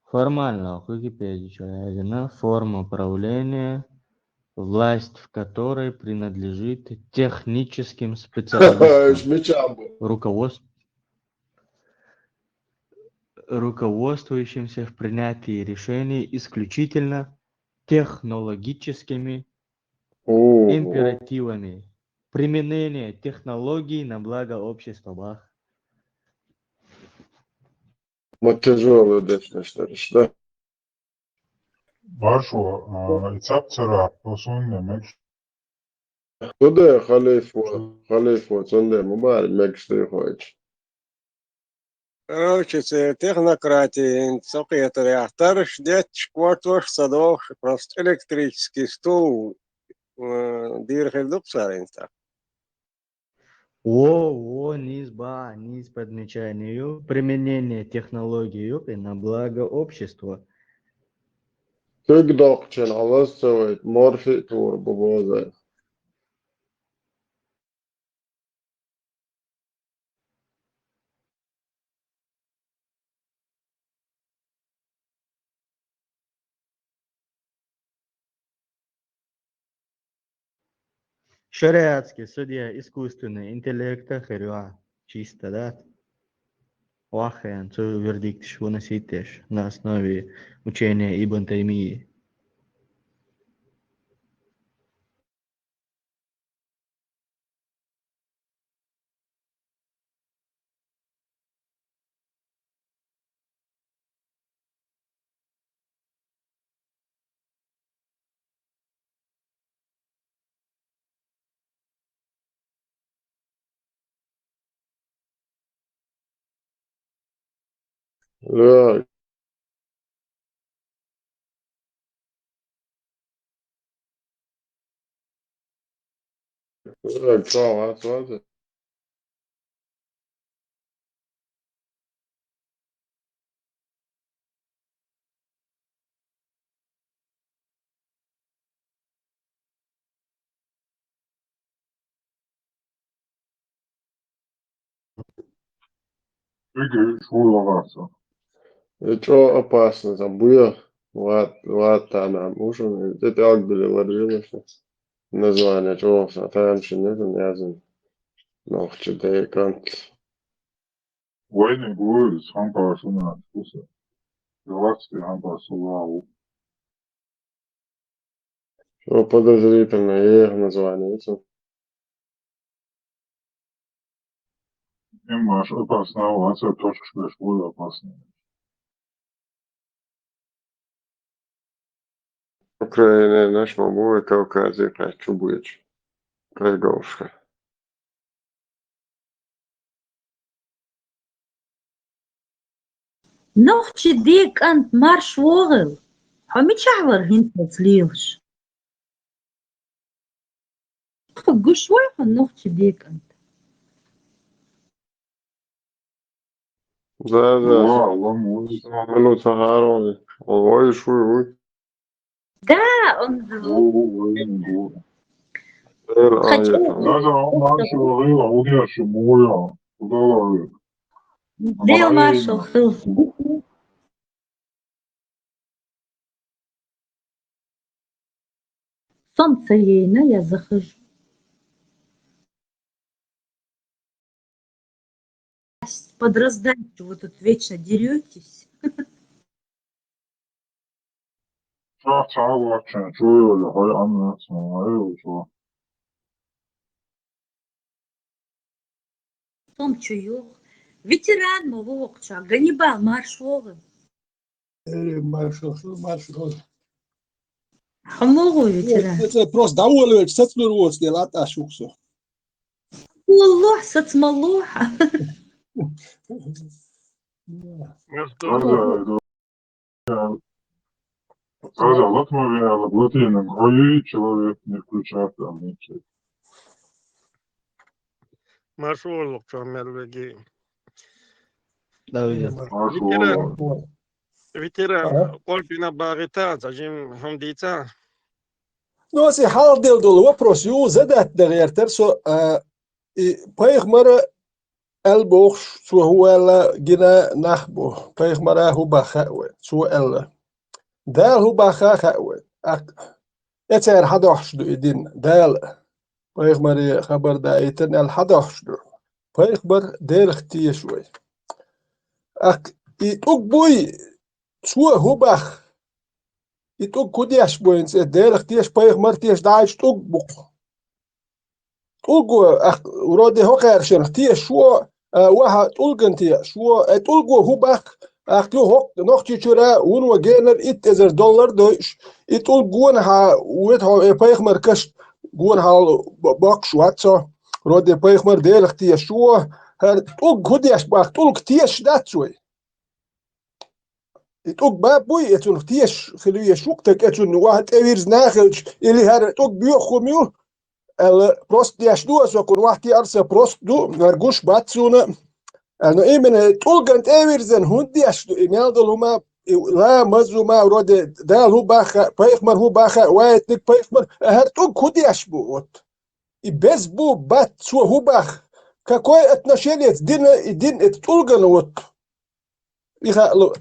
Формально Википедия чуьра яздина: форма правления, власть в которой принадлежит техническим специалистам, Мичамбо. Руководств-, руководствующимся в принятии решений исключительно технологическими О. Императивами. Применение технологий на благо общества. Бах. Ма тяжелый дешнаш дараш, да? Башо, а, и цап царап, то сонна мегаш. Туда халифо, халифо, сонна ма бара мегаш дайхойч. Короче, церан технократия, хӀинца со кхетарехь, тарраш детташ, кортош а ца дохуш, просто электрический стул, э, дийр хир ду-кх цара хӀинца. Во, во, нийса бахьа, нийса подмечание ю, применение технологий ю-кх и на благо общества. Цуьнга доккхучун хьалаза ца вайта, морфи а тур бу боза. Шариатский судья искусственный интеллекта хир ю ахь, чисто, да? Ваххен цу вердикташ выносить деш на основе учения Ибн Таймии. Лоьрик. Лоьрик, чӀоагӀа вац хьо? Эгер шу лагӀаса. Э, чӀоагӀа опасно, там буя, ват-, ватана, мушун, э, тӀе пӀелг билла ларжина шу. Название чӀоагӀа сан, тамашийна язна. Нохчий декӀант. Вайна гуйс, хьампашуна, вкуса. Галатский хьампашуна. Что подозрительно, я их название, это. Эмма, что опасно, а это точка, что опасно. Украина, наш ма буй, Кавказе, кхаьчча буйча. Кхайгавшка. Нохчий декӀант, марш вогӀийла! Хьо мичахь вара хӀинцалц лелаш? Гуш вай хьо, нохчий декӀант? Да, да. Ва, ва, ва. Минут сахаров. Ой, шуй, ой. Да, он. Ой, ой, ой. Эр, Хочу. Ай, это. Да, да, он маршал, ой, ой, ой, ой. Куда ловит? Дел маршал хил. Сом ца яйна, я захожу. Подраздайте, вы тут вечно дерётесь. Ца, ца, вача, чё я, хай, ан, ца, ай, ца. Сом чу юх. Ветеран ма ву хӀокху чохь. Ганнибал, марш вогӀу. Э, маршал, маршал. Хьо ма ву ветеран. Э, э, просто довольно, сацлур воц, де латаш вуксо. Улло, сац ма ло. Даже, даже, даже латмавиала, латинам, ой, человек не включает, там, ничего. Марш вогӀу, чо мел веги. Да, я. Марш вогӀу. Ветеран, ветеран, ага. Къорпина багӀита, ца жим хӀума дийца. Ну, аса хьалха делла долу вопрос ю, задать дан гӀертара со, а, и пайхамара аьлла бохуш, цо хӀун аьлла гина нах бу. Пайхамара хӀун баха хаьа вай, цо аьлла. Дала хӀун баха хаьа вай. ТӀаккха, э, цара хьадохьуш ду и дин. Дала пайхамаре хабар даийтина аьлла хьадохьуш ду. Пайхамар Делах теша вай. ТӀаккха и тӀулг буй, цо хӀун баха? И тӀулг хӀун деш бу хӀинца, Делах теша, пайхамар теша, дӀайчу тӀулг бу-кх. ТӀулго, ах, вроде хӀокхаьршинах теша шу, а, ваха тӀулган теша шу, э, тӀулго хӀун баха, ах, ю хӀокху Нохчийчуьра вуно генара итт эзар доллар дойуш, и тӀулг гонахьа вуьту хьо, э, пайхамар каш гонахьа бо-, боккхуш вац цо, вроде пайхамар Делах теша шу, хӀара тӀулг хӀун деш бу, ах, тӀулг тешаш дац вай? И тӀулг баб буй, э, цунах тешаш хила везаш ву-кх стаг, э, цунна ваха тӀевирзина а хилча, или хӀара тӀулг боьха хӀума ю, аьлла, просто деш ду аса, кхунна ваха теара сан просто ду, хӀара гуш бац суна, аьлла, но именно тӀулган тӀевирзина хӀунда деш ду, и мел долу хӀума, и ла маза хӀума, вроде, Дала хӀун баха, пайхамар хӀун баха, ваийтиниг пайхамар, а хӀара тӀулг хӀун деш бу, вот? И беза бу, бац, цо хӀун баха? Какое отношение цу дина, и дин, это тӀулгана, вот? И хаалу,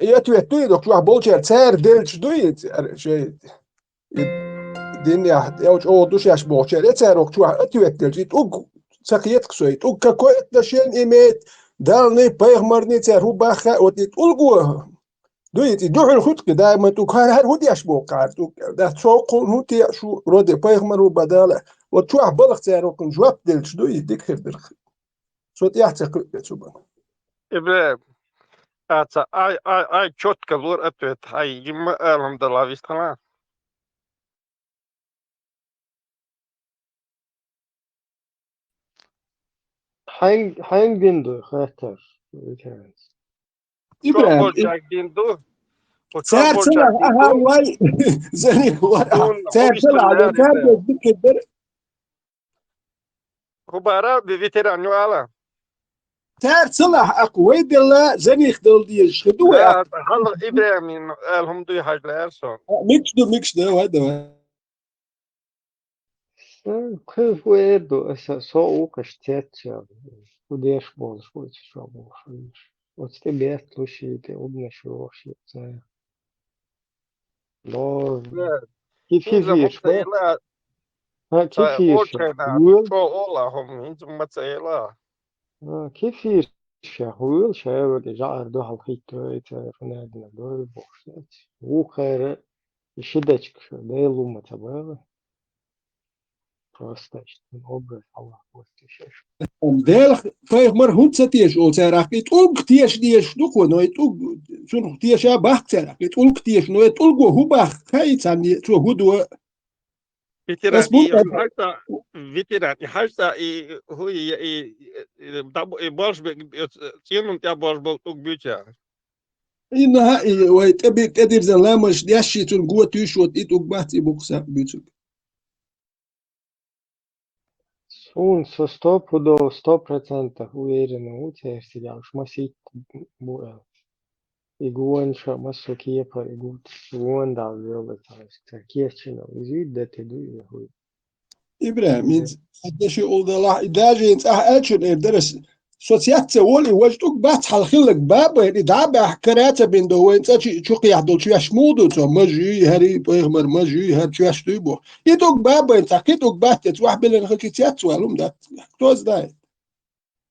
и ответ дуй, доккха чохь болчара, цара делча дуй, ар-, шай, и динехь, я чӀогӀа ду шаьш бохучара, я цара окху чохь ответ делча, и тӀулг ца кхета-кх со, и тӀулг какое отношение имеет, Даллний, пайхамарний цара хӀун баха, вот и тӀулго дуй, и дуьхьал хуьтту-кх даима тӀулг, хӀара, хӀара хӀун деш боху-кх хӀара тӀулг? Да, цо кхунна хӀун теша шу, вроде пайхамар хӀун бан Дала, вот чохь балха цара окхунна жоп делча дуй, и дика хир дара-кх. Со тӀаьхьа ца кхуьу цу бан. ИбрахӀим, аца, ай, ай, ай, чётко лора ответ, ай, йимма алам дала вистхьала. Хьайн-, хьайн дин ду, хаттар, ветеранс. ИбрагӀим, чӀоагӀа болчаьрга дин ду. Цо цар чӀоагӀа болчаьрга дин ду. Вай, зани, вар, цар цӀалахь, цар деза дикадар. ХӀу бара ветеран ю ала. Цар цӀалахь акх вай делла, занех дала дезаш хи ду вай. Да, акх. Хьалха ИбрагӀиман ала хӀума дуй хьажа лаьара сона. Микаш ду, микаш ду, вай, давай. Сан кхы хӀу эр ду, аса со укхаш цеццел, хӀу деш болаш, хӀу ца шо болаш. Оцу тӀе бетталуш и тӀе угнаш йохуш и ца. Но, да. Кхин хӀинца хӀун фирш хӀума ца бо? Ца ела, ха, кхин ца фирш олчайна, вуьйла? Чо ола хӀума, хӀинца ма ца ела. Ха, кхин фирш ша хӀуьйла, ша ваги жаӀар дуьхьал хӀиттойтар, хӀунадина дой бохуш дац. Вукхара и ши дечка ша Дела лума ца бала. Просто образ Аллах просто шеш. Дела пайхамар хӀунда ца теша олу цара, и тӀулг теша дезаш ду-кх, но и тӀулг, цунах теша баккха цара, и тӀулг теша, но и тӀулго хӀу баккха, кхаий царна, цо хӀу до. Ветеран, ас бу-, и хьажа, ветеран, и хьажа, и хӀу, и, и, и, и, да, и борш бе, и, цӀенун тӀе борш болу тӀулг буьйцу. И наха, и вай тӀеби-, тӀедирзина ламазаш деш ши цунна го туьйш, вот и тӀулг бац, и бу-кх сакъ буьйцург. Суна со стопудово, сто процентов уверенный ву, церан стигал уьш масийтта бу аьлла. И гонаш а массо кепара, и гуттар а гонадалла йолу цара, цара кечйина, иза вид дан те ду, и хӀуй. ИбрагӀим, иза хьан деши улдалахь, и даже цӀахь аьллачун эр дара ас, со цец ца волу, и важа тӀулг бац хьалха хилларг бабайн, и дӀа а баьхьа, кара а ца бина до, вайн цӀа чу, чу кхехь долчу ваьш муха ду цо, мажа юй, хӀара и пайхамар мажа юй, хӀара чоьш дуй боху. И тӀулг бабайн, цхьа кхин тӀулг бац, те цу вахь беллина хилчи цец вала хӀума дац. Кто знает?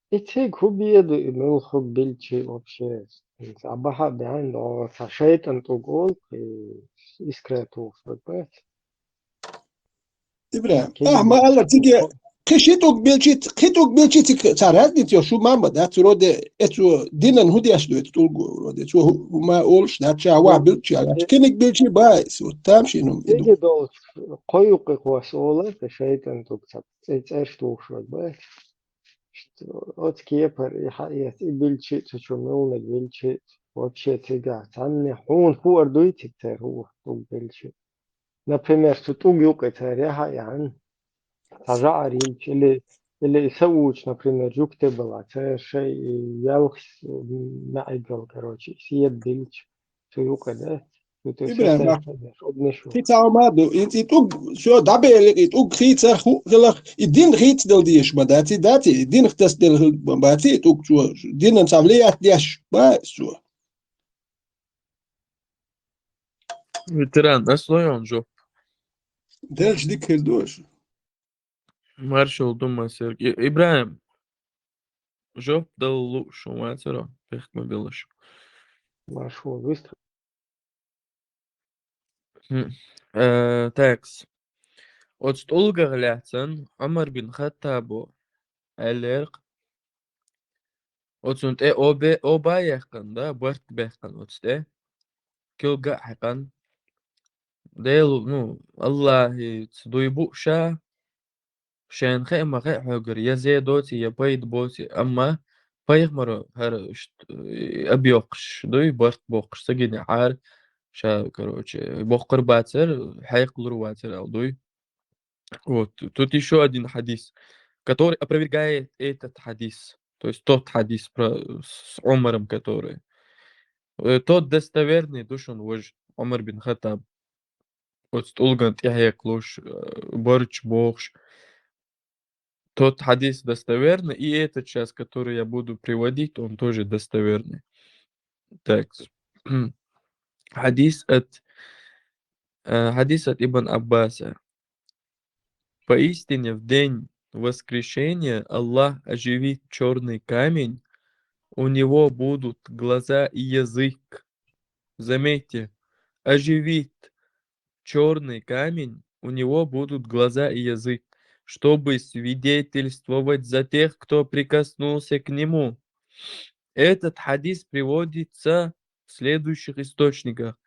И цига хӀу беду, и муьлхха билчи вообще? Иза а бахьа а баьхьна, но цхьа шайтӀан тӀулг олу, и искра тухуш вай бац. ИбрагӀим, ахьа ма аллара, циге кхин ши тӀулг билчи, кхин тӀулг билчи цига цхьа разница йо, шу ма ма дац, вроде, э, цо динан хӀу деш ду, это тӀулго, вроде, цо хӀу ма олуш дац, ша вахь билчи аьлла. Кхиниг билчи бац, вот там ши хӀума и ду. Циге долчу кхо юккъе кхосса олар, те шайтӀан тӀулг ца цӀе-, цӀераш тухуш вай бац. Оцу кепара и хьаэца, и билчи а цу чу муьлханиг билчи а, вообще цигахь цхьанне хьуна хуур дуй цига церан хӀу тӀулг билчи? Например, цу тӀулг юккъе цара яхьа а яхьна, цхьа жаӀар йилча, или, или и са вучу, например, жуьгти бала, цара шайн и ялх с-, маьӀигал, короче, седа дилча, цу юккъе да, цу тӀе ИбрагӀим, шайтӀа ша деш, обнаш ву. Кхин цхьа хӀума а ду, и, и тӀулг, всё, дӀабелира, и тӀулг хийцар ху-, хиларх, и дин хийцадала дезаш ма дац и, дац и, и динах тасадала хила ма бац и, и тӀулг цо, динан цхьа влиять деш бац цо. Ветеран, ас лойон жоп. Делаш дика хир ду аша. Маршалла ду, ма сергий. И-, ИбрагӀим, жоп дала лууш вацара, пехк ма белаш. Маршалла вистхи. Хм. Э, такс. Оцу тӀулгах лаьцна Ӏумар бин Хаттабо аьллера-кх. Оцунна тӀе обе-, оба а яьккхина, да, барт баьккхина оцу тӀе. Куьлга а хьаькхна. Дела, ну, Аллахьца дуй бу ша, шайна хаа ма хаьа хьоьгара, я зе доций, я пайда боций, амма пайхамаро хӀара ишт-, э, аб йоккхуш дуй, барт боккхуш ца гинехьара, ша, короче, боккхур бацара, хьекхалур вацара аьлла дуй. Вот, тут ещё один хадис, который опровергает этот хадис. То есть тот хадис про, с Умаром, который. Э, тот достоверный ду шуна важа, Умар бин Хаттаб. Оцу тӀулган тӀе хьекхалуш, э, барт бохуш. Тот хадис достоверный, и этот сейчас, который я буду приводить, он тоже достоверный. Так. Хадис от, э, хадис от Ибн Аббаса. Поистине в день воскрешения Аллах оживит чёрный камень, у него будут глаза и язык. Заметьте, оживит чёрный камень, у него будут глаза и язык, чтобы свидетельствовать за тех, кто прикоснулся к нему. Этот хадис приводится в следующих источниках.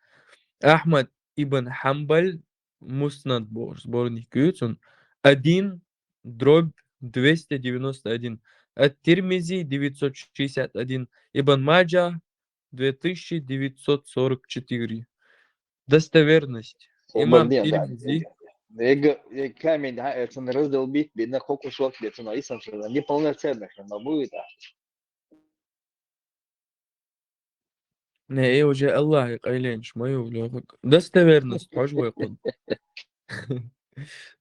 Ахмад ибн Хамбаль, Муснад бохуш сборник ю цуьнан, один дробь двести девяносто один, Ат-Тирмизи, девятьсот шестьдесят один, Ибн Маджа, две тысячи девятьсот сорок четыре. Достоверность. Имам Тирмизи. Камень, да, это на раздолбить, бедно, кокушок, бедно, и сам, неполноценных, но будет, да. Не, э, уже Аллахӏ къайлен шмаю, лёгок. Достоверность, хож векъун.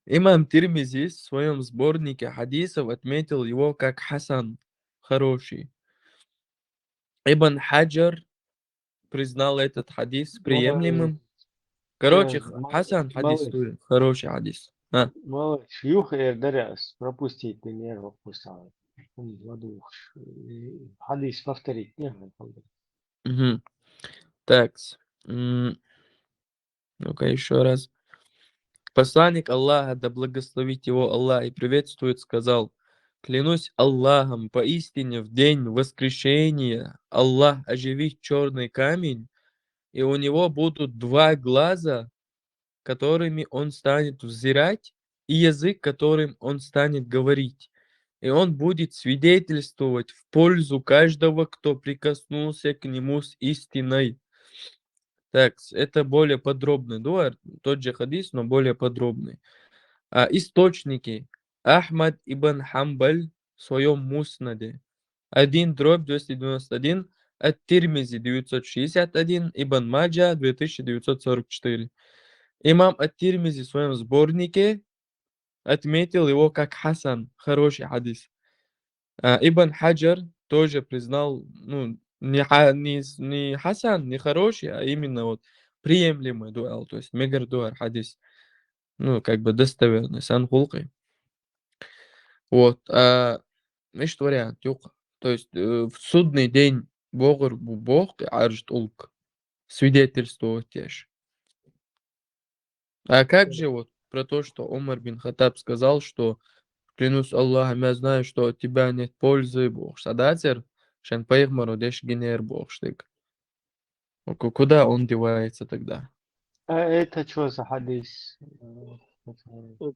Имам Тирмизи в своём сборнике хадисов отметил его как хасан, хороший. Ибн Хаджар признал этот хадис приемлемым. Короче, хасан хадис, хороший хадис. А. Малыш, юха эр даряс, пропустить не эр вопросал. Хадис повторить не эр. Угу. Так. Ну-ка, ещё раз. Посланник Аллаха, да благословит его Аллах и приветствует, сказал: «Клянусь Аллахом, поистине в день воскрешения Аллах оживит чёрный камень, и у него будут два глаза, которыми он станет взирать, и язык, которым он станет говорить. И он будет свидетельствовать в пользу каждого, кто прикоснулся к нему с истиной». Так, это более подробный дуа, тот же хадис, но более подробный. А источники. Ахмад ибн Хамбаль в своём Муснаде один дробь двести девяносто один, Ат-Тирмизи девятьсот шестьдесят один, Ибн Маджа две тысячи девятьсот сорок четыре. Имам Ат-Тирмизи в своём сборнике отметил его как хасан, хороший хадис. А, Ибн Хаджар тоже признал, ну, не, ха- не, с- не хасан, не хороший, а именно вот приемлемый дуа, то есть мегар дуа хадис. Ну, как бы достоверный, сан хулкъи. Вот. А, ишт вариант юкъ. То есть, э, в судный день богъур бу бохъ, арж тӏулг. Свидетельствовать еш. А как же вот про то, что Умар бин Хаттаб сказал, что: «Клянусь Аллахом, я знаю, что от тебя нет пользы», бохш садацер, шен пайгъмару деш гинер бохш дик. Ну, ку- куда он девается тогда? А это чё за хадис? Э, это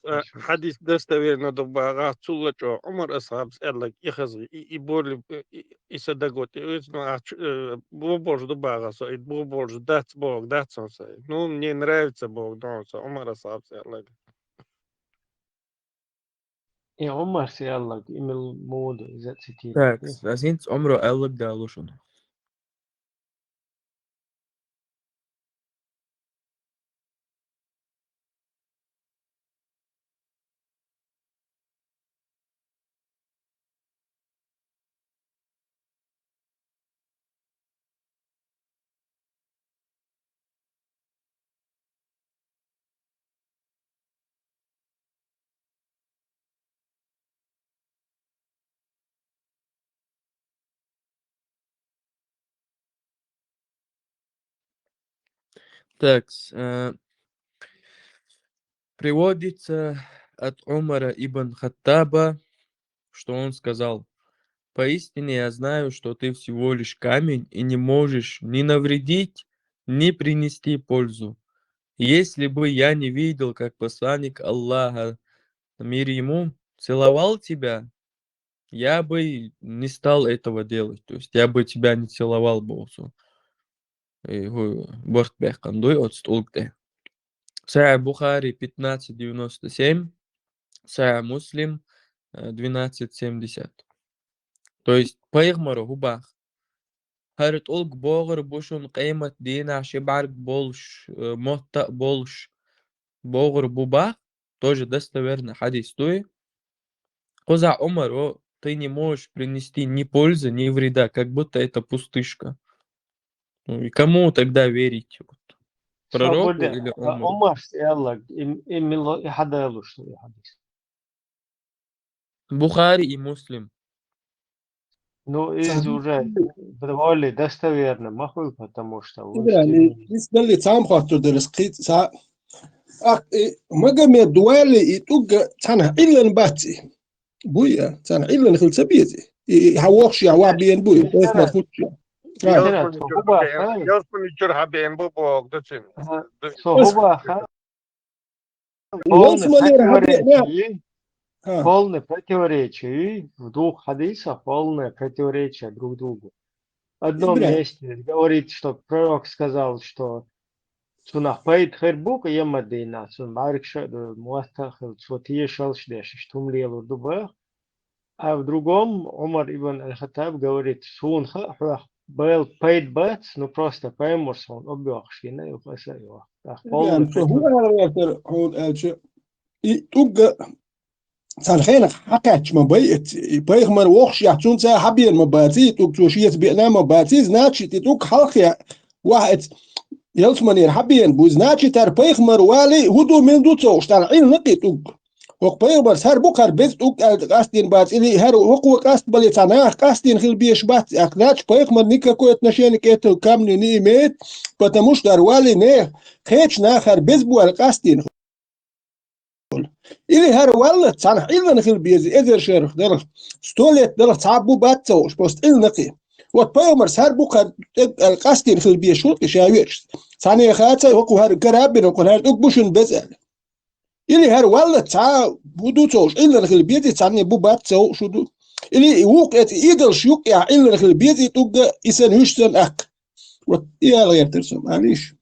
Э, ещё Хадис достоверно дубагъа, цулла чӏо Умар асхабс эллаг ихазгъи, и, и борли, э, и, и садагот, и уйцма ач, э, бу борж дубагъа со, и бу борж дац бог, дац он со. Ну, мне нравится бог, да, он со, Умар асхабс эллаг. И Умар си эллаг, имел моду зацитировать. Так, асинц Умру эллаг далушун. Так, э, приводится от Умара ибн Хаттаба, что он сказал: «Поистине я знаю, что ты всего лишь камень и не можешь ни навредить, ни принести пользу. Если бы я не видел, как посланник Аллаха, мир ему, целовал тебя, я бы не стал этого делать». То есть я бы тебя не целовал, боху. Э, ху- борт бехкан дуй, оцт улгте. Сахих Бухари пятнадцать девяносто семь, Сахих Муслим, э, двенадцать семьдесят. То есть пайгъмару хубах. Хар тӏулг богъур бушун къемат дина шибарг болш, э, мотта болш богъур бубах, тоже достоверно хадис дуй. Куза Умар, о, ты не можешь принести ни пользы, ни вреда, как будто это пустышка. Ну и кому тогда верить? Вот. Пророку или Умару? Умар сиаллаг, им, им мило и хадалуш и хадис. Бухари и Муслим. Ну, из уже довольно достоверно махуй, потому что Ибрани, ис далли цам хатту дерес кит са. Ах, э, Магомед дуали и тӏулг цана иллан баци. Буя, цана иллан хил цабизи. И, и хавохши, хава биен буя. Эс ма хучча. Ясмани чур хабиен бу бог, дацин. Со хубаха. Полное противоречие. Полное противоречие. В двух хадисах полное противоречие друг другу. одном месте говорит, что пророк сказал, что цунах пайда хир бу-кх Ӏемадийнахь, цунна бӀаьргаш а ду, мотт а хилла, цо тешалш деш, иштта хӀума лелор ду боху. А в другом Ӏумар ибн аль-Хаттаб говорит: «Суна хаьа хьох бала пайда бац, ну просто пайхамара хьуна объёхуш гина, юха аса а йоху». ТӀаккха хӀун аьлла хьуна аьлча, и тӀугга цхьана хенахь хьакхаьчча ма бай, и пайхамар воккхуш яхь, цунца хьабена ма баций, и тӀуг цо шеца беана ма баций, значит, и тӀуг хьалхе вахь эца ялсманера хьабена бу, значит, хӀара пайхамар валий, хӀун ду, мила ду ца хууш, цхьана Ӏилла кхин тӀуг. ХӀокху пайхамарс хӀара бу-кх хӀара беза тӀуг аьлла къастийна бац, или хӀара хӀокхо къастабале цхьа наха къастийна хила безаш бац, аьлла, значит, пайхамар никакой отношения к этому камню не имеет, потому что хӀара валий нехан, кхечу наха хӀара беза бу аьлла къастийна. Или хӀара валлалц цхьана Ӏиллана хила беза, эзар шарах далахь, сто лет далахь цхьа а бу бац ца хууш, просто Ӏилла кхин. Вот пайхамарс хӀара бу-кх хӀара тӀуг аьлла къастийна хила безаш хуьлу-кх и ша веача. Цхьаннеха а ца, хӀокхо хӀара карабина, хӀокхо хӀара тӀуг бу шуна беза аьлла. Или хӀара валлалц цхьа а бу ду ца хууш, Ӏиллана хила беза, цхьанне бу бац ца хууш хӀун ду. Или и вукху эца идолаш юккъехь Ӏиллана хила беза и тӀугга, и санна, хӀуьш санна, аккха. Вот и ала гӀертара со, алийша.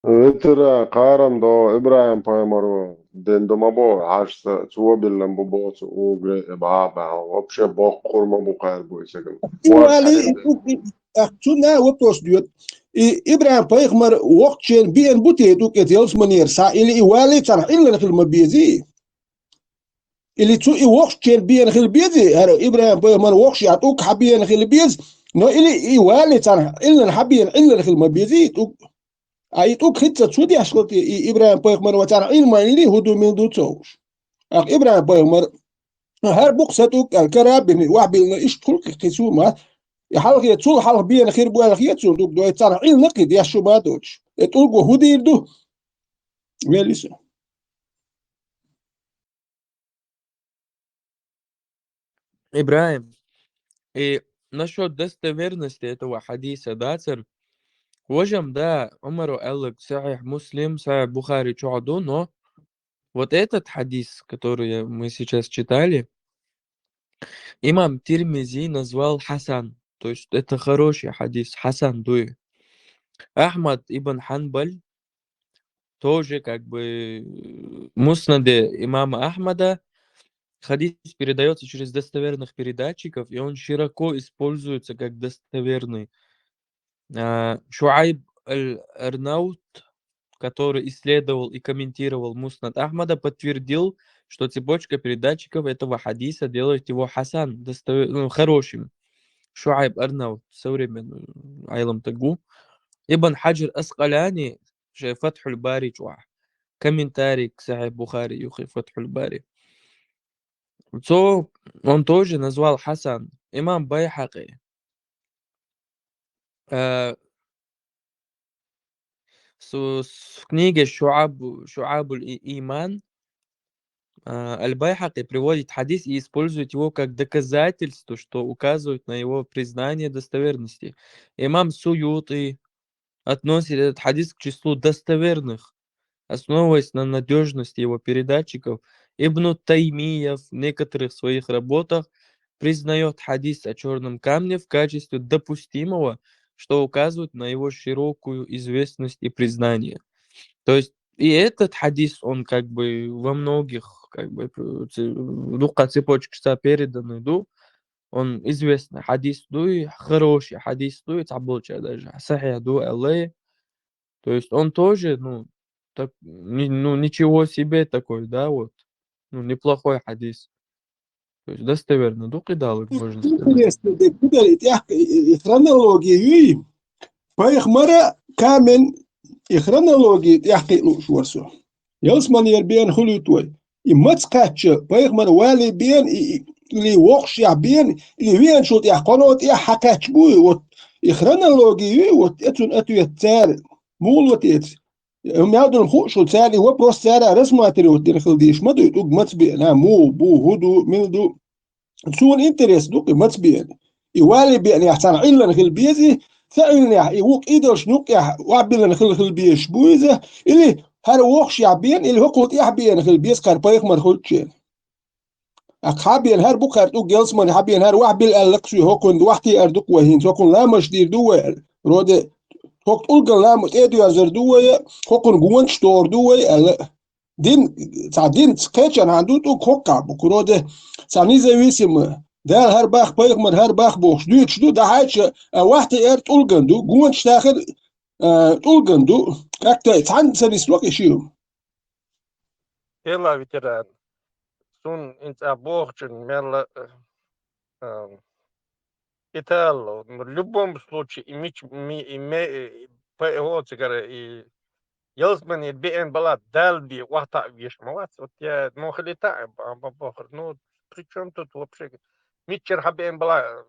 Витара кхарам до ИбрахӀим-пайхамаро дина ду ма бо, хьаьжса цо биллина бу боцу угре, э, баха баьхьа, вообще боккхур ма бу кхаьра бу и сагана. И валий, и тӀуг, и, ах, цунна вопрос доьду. И ИбрахӀим-пайхамар воккхачу хенахь беана бу те и тӀуг эца ялсманера схьа, или и валий цхьана Ӏиллана хила ма безий? Или цу и воккхачу хенахь беана хила безий? ХӀара ИбрахӀим-пайхамар воккхуш яхь тӀуг хьабеана хила беза, но или и валий цхьана Ӏиллана хьабеана Ӏиллана хила ма безий и тӀуг? А и тӀуг хӀинца цу деш хила те, и ИбрахӀим-пайхамар вацарна Ӏилма или хӀун ду, мила ду ца хууш. Аккха ИбрахӀим-пайхамар, хӀара бу-кх сан тӀуг аьлла, кара а бина, вахь биллина, иштта хуьлу-кх кхин цо ма. И хьалхе, цул хьалха беана хир бу аьлла хета суна тӀуг, дой царна Ӏилла кхин деш шу ма доцуш. И тӀулго хӀун дийр ду? Вели со. ИбрахӀим, и насчёт достоверности этого хьадиса дацар, важам, да, Ӏумаро аьлларг Сахьихь Муслим, Сахьихь Бухари чохь ду, но вот этот хьадис, который мы сейчас читали, имам Тирмизи назвал хьасан, то есть это хороший хьадис, хьасан дуй. Ахьмад ибн Хьанбаль тоже как бы, э, в Муснаде имама Ахьмада хадис передаётся через достоверных передатчиков, и он широко используется как достоверный. А, Шуайб аль-Арнаут, который исследовал и комментировал Муснад Ахмада, подтвердил, что цепочка передатчиков этого хадиса делает его хасан, достовер-, ну, хорошим. Шуайб Арнаут, современный, Ӏелам стаг ву. Ибн Хьаджар Аскъаляни, шен Фатхьуль Бари чохь, комментарий к Сахьихь Бухари юххе, Фатхьуль Бари. Цо, он тоже назвал хасан. Имам Байхьакъи, э, су-, с-, в книге Шуабу-, Шуабуль И-, Иман, а, Аль-Байхьакъи приводит хадис и использует его как доказательство, что указывает на его признание достоверности. Имам Суюти относит этот хадис к числу достоверных, основываясь на надёжности его передатчиков. Ибн Таймия в некоторых своих работах признаёт хадис о чёрном камне в качестве допустимого, что указывает на его широкую известность и признание. То есть и этот хадис, он как бы во многих, как бы, ц-, дуккха цепочкашца переданный ду, он известный хадис ду, и хороший хадис ду, и цхьаболчара даже сахьихь ду аьлла. То есть он тоже, ну, так, ни-, ну, ничего себе такой, да, вот. Ну, неплохой хадис. То есть достоверно ду кхидӀалург, можно сказать. Интересно, де куда и тӀехь-, и, и хронология юй? Пайхамара камен и хронология тӀехь кхин лууш вара со. Ялсманера беана хуьлуьйту вай. И маца кхаьчча, пайхамар валий беана, и, и, или воккхуш яхь беана, или веанчул тӀехь кхоно тӀехь хьакхаьчча буй, вот и хронология юй, вот эцун ответ цара. Мула вот эца. Мел долу хууш ву царна и вопрос, цара рассматривать дина хила дезаш ма дуй, тӀуг маца беана, муха бу, хӀун ду, мила ду. Суна интерес ду-кх и маца беана. И валий беанехь цхьана Ӏиллана хила безий, ца Ӏилланехь и вукху идолшна юккъехь охьабиллина хила, хила безаш бу иза, или хӀара воккхуш яхь беана, или хӀокхул тӀехь беана хила беза кхара пайхамар хуьлуччехь. А хьабена хӀара бу кхаьрта уг ялсмани хьабена хӀара вахь била аьлла-кх шуьга, хӀокхунна вахь те ар ду-кх вай хӀинца, хӀокхунна ламаз дийр ду вай аьлла. Роде, хӀокху тӀулган лама тӀедоьрзар ду вай, хӀокхунна гонаш тохар ду вай аьлла. Дин, цхьа динца кхечанхьа ду тӀулг хӀокхахь бу-кх, роде, цхьа независимо, Дала хӀара баккха, пайхамара хӀара баккха бохуш дуьйцуш ду, дӀахьаьжча, а, вахь те ар тӀулган ду, гонаш тахар, а, тӀулган ду, как-то цхьаьна ца нисло-кх и ши хӀума. Эла ветеран. Сун инца бохучун мелла, а, а, Италло, ну, в любом случае, и мич-, ми-, и ме-, и по-, его цигара, и ялсмани биъна бала Дала бен вахьта веш ма вац. Вот я, ну, хили таӀ, а, ба-, бохур. Ну, при чём тут вообще? Миччара хьабиъна бала,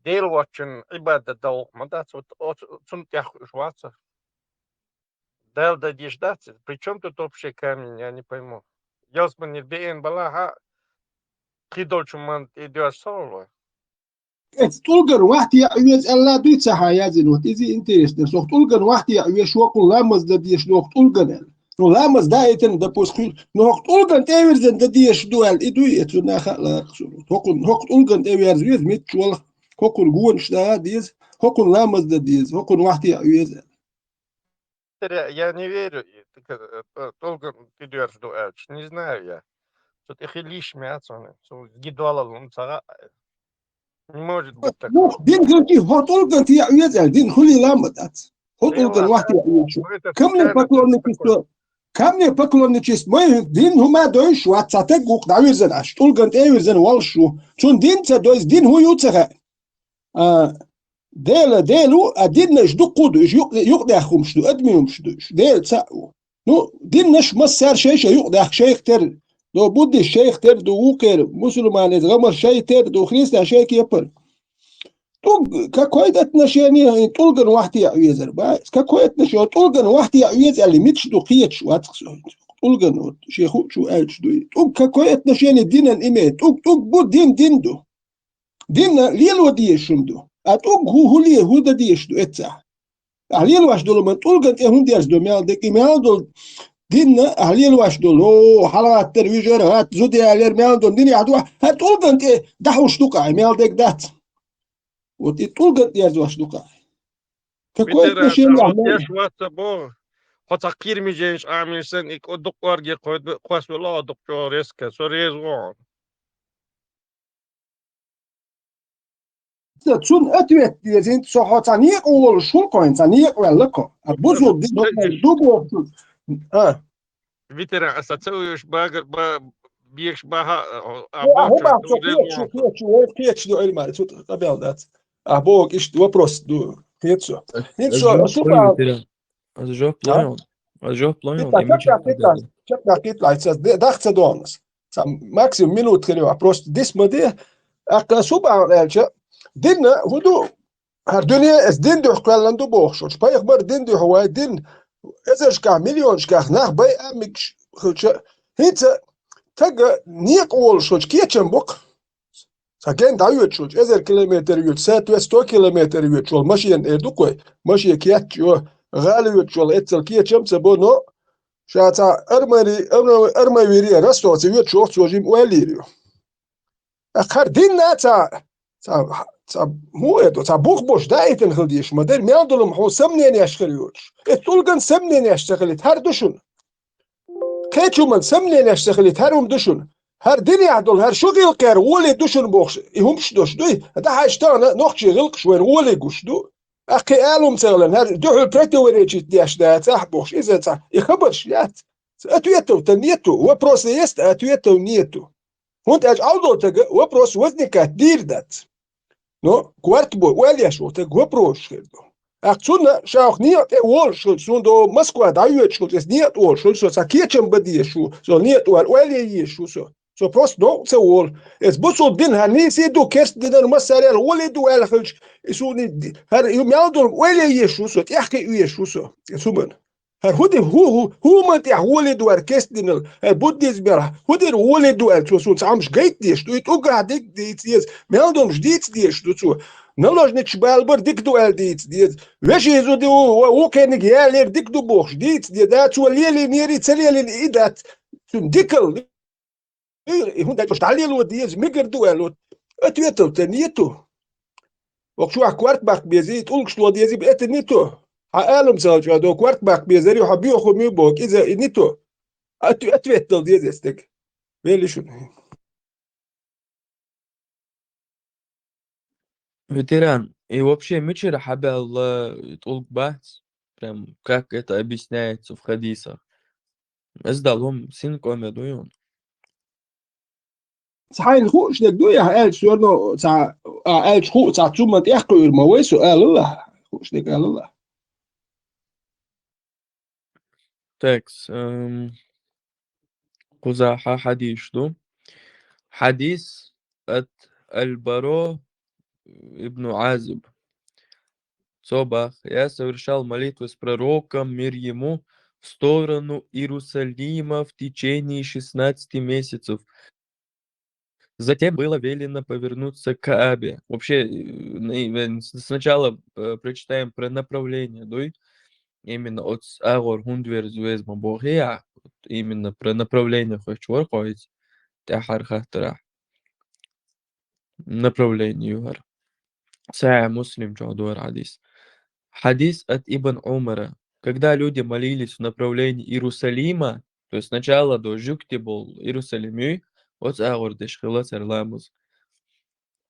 Дела воцчун Ӏибадат далгӀа ма дац. Вот оц-, цунна тӀехь уьш вац. Дала дан деш дац иза? При чём тут вообще камень, я не пойму. Ялсмани биъна балахьа, кхидолчун ман тӀе доьжа ца волу вай? Эца тӀулган вахь те а веза аьлла дуй ца хьан язйина, вот иза интересно. Сох тӀулган вахь те а веш, хӀокхунна ламаз дан дезаш ду хӀокху тӀулган аьлла. Ну, ламаз даийтина, допустим, ну, хӀокху тӀулган тӀевирзина дан дезаш ду аьлла, и дуй, эца цунна хаьа лаьрхӀа суна. ХӀокхунна, хӀокху тӀулган тӀевирза веза мичча валахь, хӀокхунна гонаш дан деза, хӀокхунна ламаз дан деза, хӀокхунна вахь те а веза аьлла. Тера, я не верю, и, так, э, э, долго ты дёрза ду аьлча, не знаю я. Цу тӀе хила йиш ма яц хьуна, цу гидолал хӀума ца хаьа. Не может быть такого. Ну, дин хилчи, хӀо тӀулган те а веза аьлла, дин хуьлийла а ма дац. ХӀо тӀулган вахь те а веза. Камне поклонничество, камне поклонничество, мой дин хӀума дойуш вац, цхьа таг вукх дӀавирзина аш, тӀулган тӀе а вирзина волуш ву. Цунна дин ца дойза, дин хӀун ю ца хаьа. А, Дела, Дела ву, а диннаш дуккха ду, уьш юкъ-, юкъадаьхна хӀумаш ду, адамийн хӀумаш ду уьш, Дела цхьаъ ву. Ну, диннаш массара шай-шай юкъадаьхна шайх тера, до буддист шайх тера ду, вукхера мусульманец гӀамар шай тера ду, христиан шай кепара. ТӀуг, какое отношение тӀулган вахь те а везар, ба? Какое отношение? ТӀулган вахь те а веза аьлла, мича ду кхеташ вац-кх со. ТӀулган, вот, шен хуучу аьлча дуй. ТӀуг какое отношение динан имеет? ТӀуг, тӀуг бу, дин, дин ду. Динна лело дезаш хӀума ду. А тӀулг хӀу-, хӀу ле-, хӀу дан дезаш ду эццахь? Ахьа лелош долу ма тӀулган тӀе хӀунда дерзадо мел дерг? И мел долу динна ахьа лелош долу, о, хьалагӀаттара вижар, гӀатта зуда ялера мел долу динехь ду, хьан тӀулган тӀе дахьуш ду-кх ахьа, мел дерг дац. Вот и тӀулган тӀе дерзош ду-кх ахьа. Какое отношение ахьа мел? Еш вац ца боху, хьо цхьа кхийра миженаш Ӏамийна санна, и кӀо-, дукха орге кхойду, кхоссавелла хьо дукха чӀогӀа резко, со реза ву хьуна. Ца, цунна ответ дезийта, со хьо цхьа некъа волуш хӀума кхойна, цхьа некъа ваьлла-кхо. А бусулба дин хӀокхуьнга ду бохучу. А. Ветеран, аса ца вуьйш багар-, ба-, бегаш баха, а, а, Э, а, бохучу хӀун боху, со хьуна кхечу, реза ву. Кхечу, вай кхечу ду, Эльмар, цу къамел дац. А боху, иштта вопрос ду, кхечу. ХӀинца со, Ас жоп лойн, Ветеран. Ас жоп лойн. Ас жоп лойн, Пита, и мича чекдаккхитлахь, чекдаккхитлахь, ца де-, дах ца догӀнас. Ца максимум минута хир ю, просто дис ма де. ТӀаккха су бахьана аьлча, динна хӀун ду? ХӀара дуьне эс дин дуьхьа кхоьллан ду бохуш волчу. Пайхамар дин дуьхьа вай, дин эзаршкахь, миллионашкахь нах бай а мегаш хилча, хӀинца тага некъа волуш волчу кечам бу-кх. Сан ген дӀайоьдуш волчу, эзар километр йоьдуш, сто километр йоьдуш волу машена эр ду-кх вай, машен кечйо, гӀала йоьдуш волу эццал кечам а ца бо, но ша цхьа армари-, арма-, армавире Ростовца йоьдуш воху цо жима ойла йийр ю. ТӀаккха хӀара динна а ца, ца, ца, хӀун это, ца бух бош даийтина хила дезаш ма дара, мел долу хьуна самненеш хир йоцуш. Эцу тӀулган самненеш ца хилийта, хӀара ду шуна. Кхечу хӀуман самненеш ца хилийта, хӀара хӀума ду шуна. ХӀара динехь долу, хӀара шу гӀиллакхера гӀоле ду шуна бохуш, и хӀумаш дош дуй? ДӀахьаьжча тахана нохчийн гӀиллакхаш вайна гӀоле гуш ду. Ахкхи алум ца хиларна, хӀара дуьхьал противоречить деш дац ахь бохуш, иза ца, и хабарш яц. Ответов-то нету, вопросы есть, а ответов нету. ХӀунда аьлча Ӏалдо тага вопрос возникать дийр дац. Но корта бо, ойла еш волу таг вопросаш хир ду. ТӀаккха цунна ша хӀокху некъа тӀе волуш хилча, суна до Москва дӀайоьдуш хилча, аса некъа тӀе волуш хилча, со цхьа кечам бан дезаш ву, со некъа тӀе вара ойла е езаш ву со. Со просто новкъа ца волу. Эс бусулба дин хӀара нийса ду, керста динара массарел гӀоле ду аьлла хилча, и суна и ди-, хӀара и мел долу ойла е езаш ву со, тӀехь кхиъ везаш ву со. Эс хӀуманна. ХӀара хӀун ди-, хӀу-, хӀу-, хӀуманна тӀехь гӀоле ду хӀара керста динал, хӀара буддизмера, хӀун дера гӀоле ду аьлла, цо суна цхьа хӀумаш гайта дезаш ду, и тӀуггахь дика дийца деза, мел домаш дийца дезаш ду цо. Наложничаш балабар дика ду аьлла дийца деза. Вешин зуда ву, ва-, вукхерниг ялера дика ду бохуш дийца деза. Да, цо лелийнера, ца лелийна и дац. Цуьнан дикал И, и хӀунда аьлча дӀалело деза, мегар ду аьлла. Ответов-то нету. Вокху чохь корта баккха безий, тӀулгаш ло дезий, это нету. Хьан алам ца хилча, до корта баккха безар ю, хьан боьха хӀума ю боху, иза и нету. Ответ дала деза стаг. Вели шуна. Ветеран, и вообще мичара хьабаьлла тӀулг бац? Прям как это объясняется в хадисах? Иза дала хӀума синкъоме ду юн. Цхьайна хуушниг ду, я аьлча, всё равно, цхьа, а, аьлча хуу, цхьа цумма тӀехкхуьур ма вай со, алалла. Хуушниг алалла. Так, эм, кхузахьа хьадис ду. Хьадис от Аль-Баро ибн Азиб. Цо бах: «Я совершал молитву с пророком, мир ему, в сторону Иерусалима в течение шестнадцати месяцев. Затем было велено повернуться к Каабе». Вообще, э, на-, э, с-, сначала, э, прочитаем про направление, дуй. Именно оцу агӀор хӀунда верз-, веза ма бохий ахь, именно про направление хоьттуш вара кхо иза тӀаьхьара хаттарахь. Направление ю хӀара. Сахьихь Муслим чохь ду хӀара хьадис. Хьадис от Ибн Умара. Когда люди молились в направлении Иерусалима, то есть сначала до жуьгти болу Иерусалим юй, оцу агӀор деш хилла цара ламаз.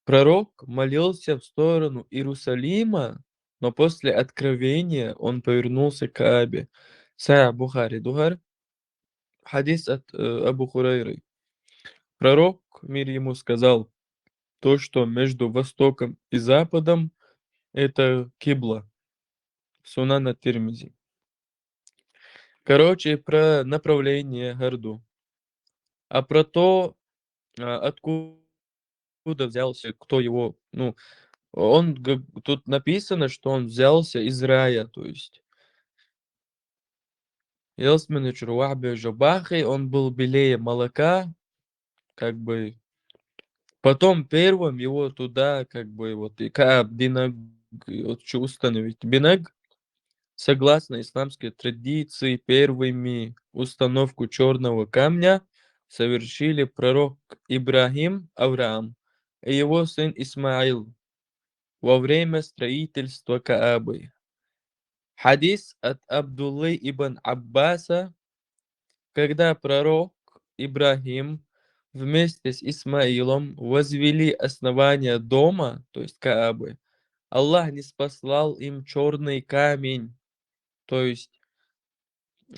Пророк молился в сторону Иерусалима, но после откровения он повернулся к Каабе. Сахьихь Бухари ду хӀара. Хьадис от, э, Абу Хурайры. Пророк, мир ему, сказал: «То, что между востоком и западом, это кибла». Сунан ат-Тирмизи. Короче, про направление хӀара ду. А про то, а, откуда взялся, кто его, ну, он г-, тут написано, что он взялся из рая, то есть ялсамани чуьра вахьа бевжа баххий, он был белее молока, как бы, потом первым его туда, как бы, вот, и Кааб динаг, вот, чу установить бинаг. Согласно исламской традиции, первыми установку чёрного камня совершили пророк Ибрахим, Авраам, и его сын Исмаил во время строительства Каабы. Хьадис от Абдуллы ибн Аббаса, когда пророк Ибрахим вместе с Исмаилом возвели основание дома, то есть Каабы, Аллах ниспослал им чёрный камень, то есть,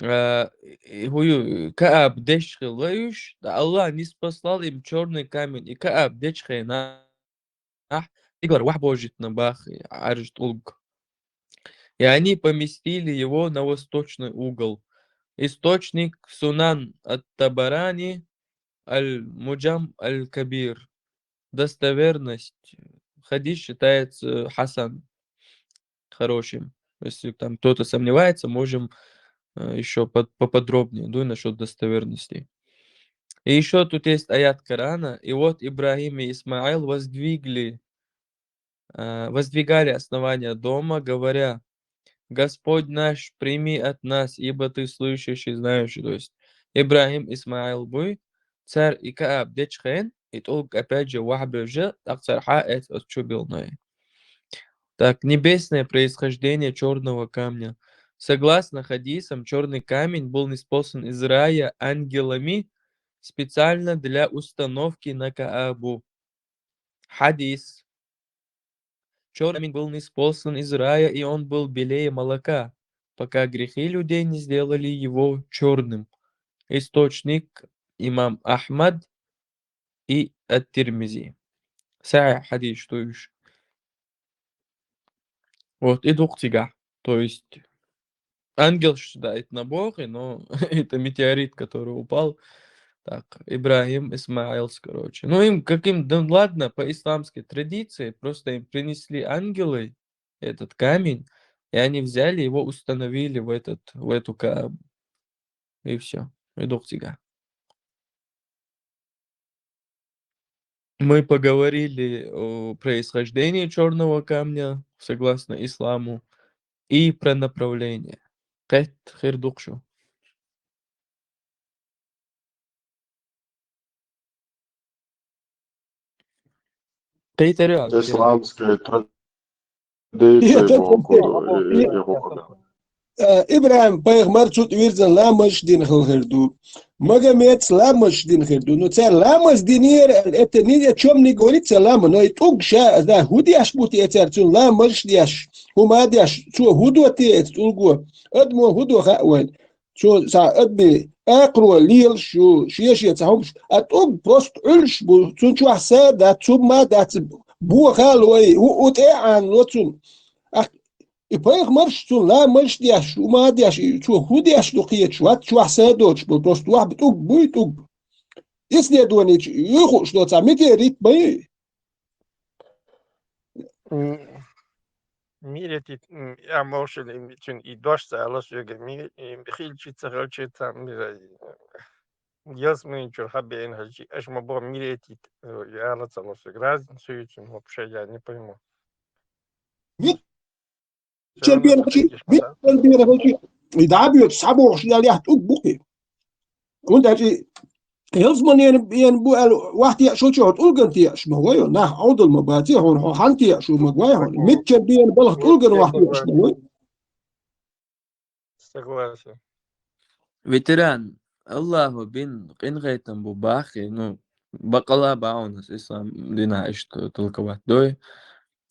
а, и хӀу ю, Кааб деш хилла уьш, ткъа Аллах ниспослал им чёрный камень, и Кааб дечу хенахь, ахь, стигара вахьа божитна бах, Ӏаьржа тӀулг. И они поместили его на восточный угол. Источник Сунан ат-Табарани, Аль-Муджам Аль-Кабир. Достоверность хадис считается хасан, хорошим. Если там кто-то сомневается, можем, э, ещё под-, поподробнее, ну, насчёт достоверности. И ещё тут есть аят Корана: «И вот Ибрахим и Исмаил воздвигли, э, воздвигали основание дома, говоря: „Господь наш, прими от нас, ибо ты слышащий, знающий“». То есть Ибрахим, Исмаил буй, цара и Кааб дечу хенахь, и тӀулг опять же вахьа бевжа, тӀаккха цара хьаэца оцу чу билной. Так, небесное происхождение чёрного камня. Согласно хадисам, чёрный камень был ниспослан из рая ангелами специально для установки на Каабу. Хадис. Чёрный камень был ниспослан из рая, и он был белее молока, пока грехи людей не сделали его чёрным. Источник имам Ахмад и ат-Тирмизи. Сахьихь хадис ду уьш. Вот, и ду-кх цигахь. То есть, ангелш даийтина боху, но это метеорит, который упал. Так, Ибрахим, Исмаилс, короче. Ну, им каким, да ладно, по исламской традиции, просто им принесли ангелы этот камень, и они взяли его, установили в этот, в эту Каабу. И всё. И ду-кх цигахь. Мы поговорили о происхождении чёрного камня, согласно исламу, и про направление. Кхетта хир ду-кх шу. Кхетарий хьо? Исламская традиция боху, э, э, э, э, э, ИбрахӀим-пайхамар цу тӀа вирзина ламазаш дина хилла хир ду. Магомедаца ламазаш дина хир ду. Ну, цара ламаз динера аьлла, это ни о чём не говорит, цара ламаз. Но и тӀулг ша, да, хӀун деш бу те цара цунна ламазаш деш, хӀума деш, цо хӀун до те эца тӀулго? Адамо хӀун до хаьа вайна? Цо цхьа адамий акхаро лелаш ю, шен-шен цхьа хӀумаш. А тӀулг просто Ӏуьллуш бу, цунна чохь са а дац, хӀума а дац, бохал вай, хӀу, хӀу тӀе а Ӏанало цунна. Ах, и пайхамарш цунна ламазаш деш, хӀума а деш, и цо хӀун деш ду кхеташ вац, чохь са а доцуш болу, просто вахь тӀулг буй, тӀулг. Исследованича юй хууш доцахь, митера итт ма ю и? М, митера итт, м, я мовшал, м, цуьнан и дош ца ала соьга, ми-, м, хилчи ца хилчи ца, м, ялсмани чуьра хьабеана хилчи, аша ма боху митера итт, э, ала ца ло соьга. Разница ю цуьнан вообще, я не пойму. Мит- Чер бен хачи, бен бен хачи, и дӀа а боьду, схьабохуш ял яхь тӀулг бу кхин. ХӀунда аьлча и ялсманена бен бу аьлла, вахь теша волчу хьо тӀулган теша ма вай, нах Ӏовдал ма баций хьуна, хьо хьан теша ву ма вай хьуна. Миччан бен балха тӀулган вахь теша ма вай. Согласен. Ветеран, Аллахо бин къинхетам бу баххи, ну, бакъала баунас ислам дина иштта толковать дой.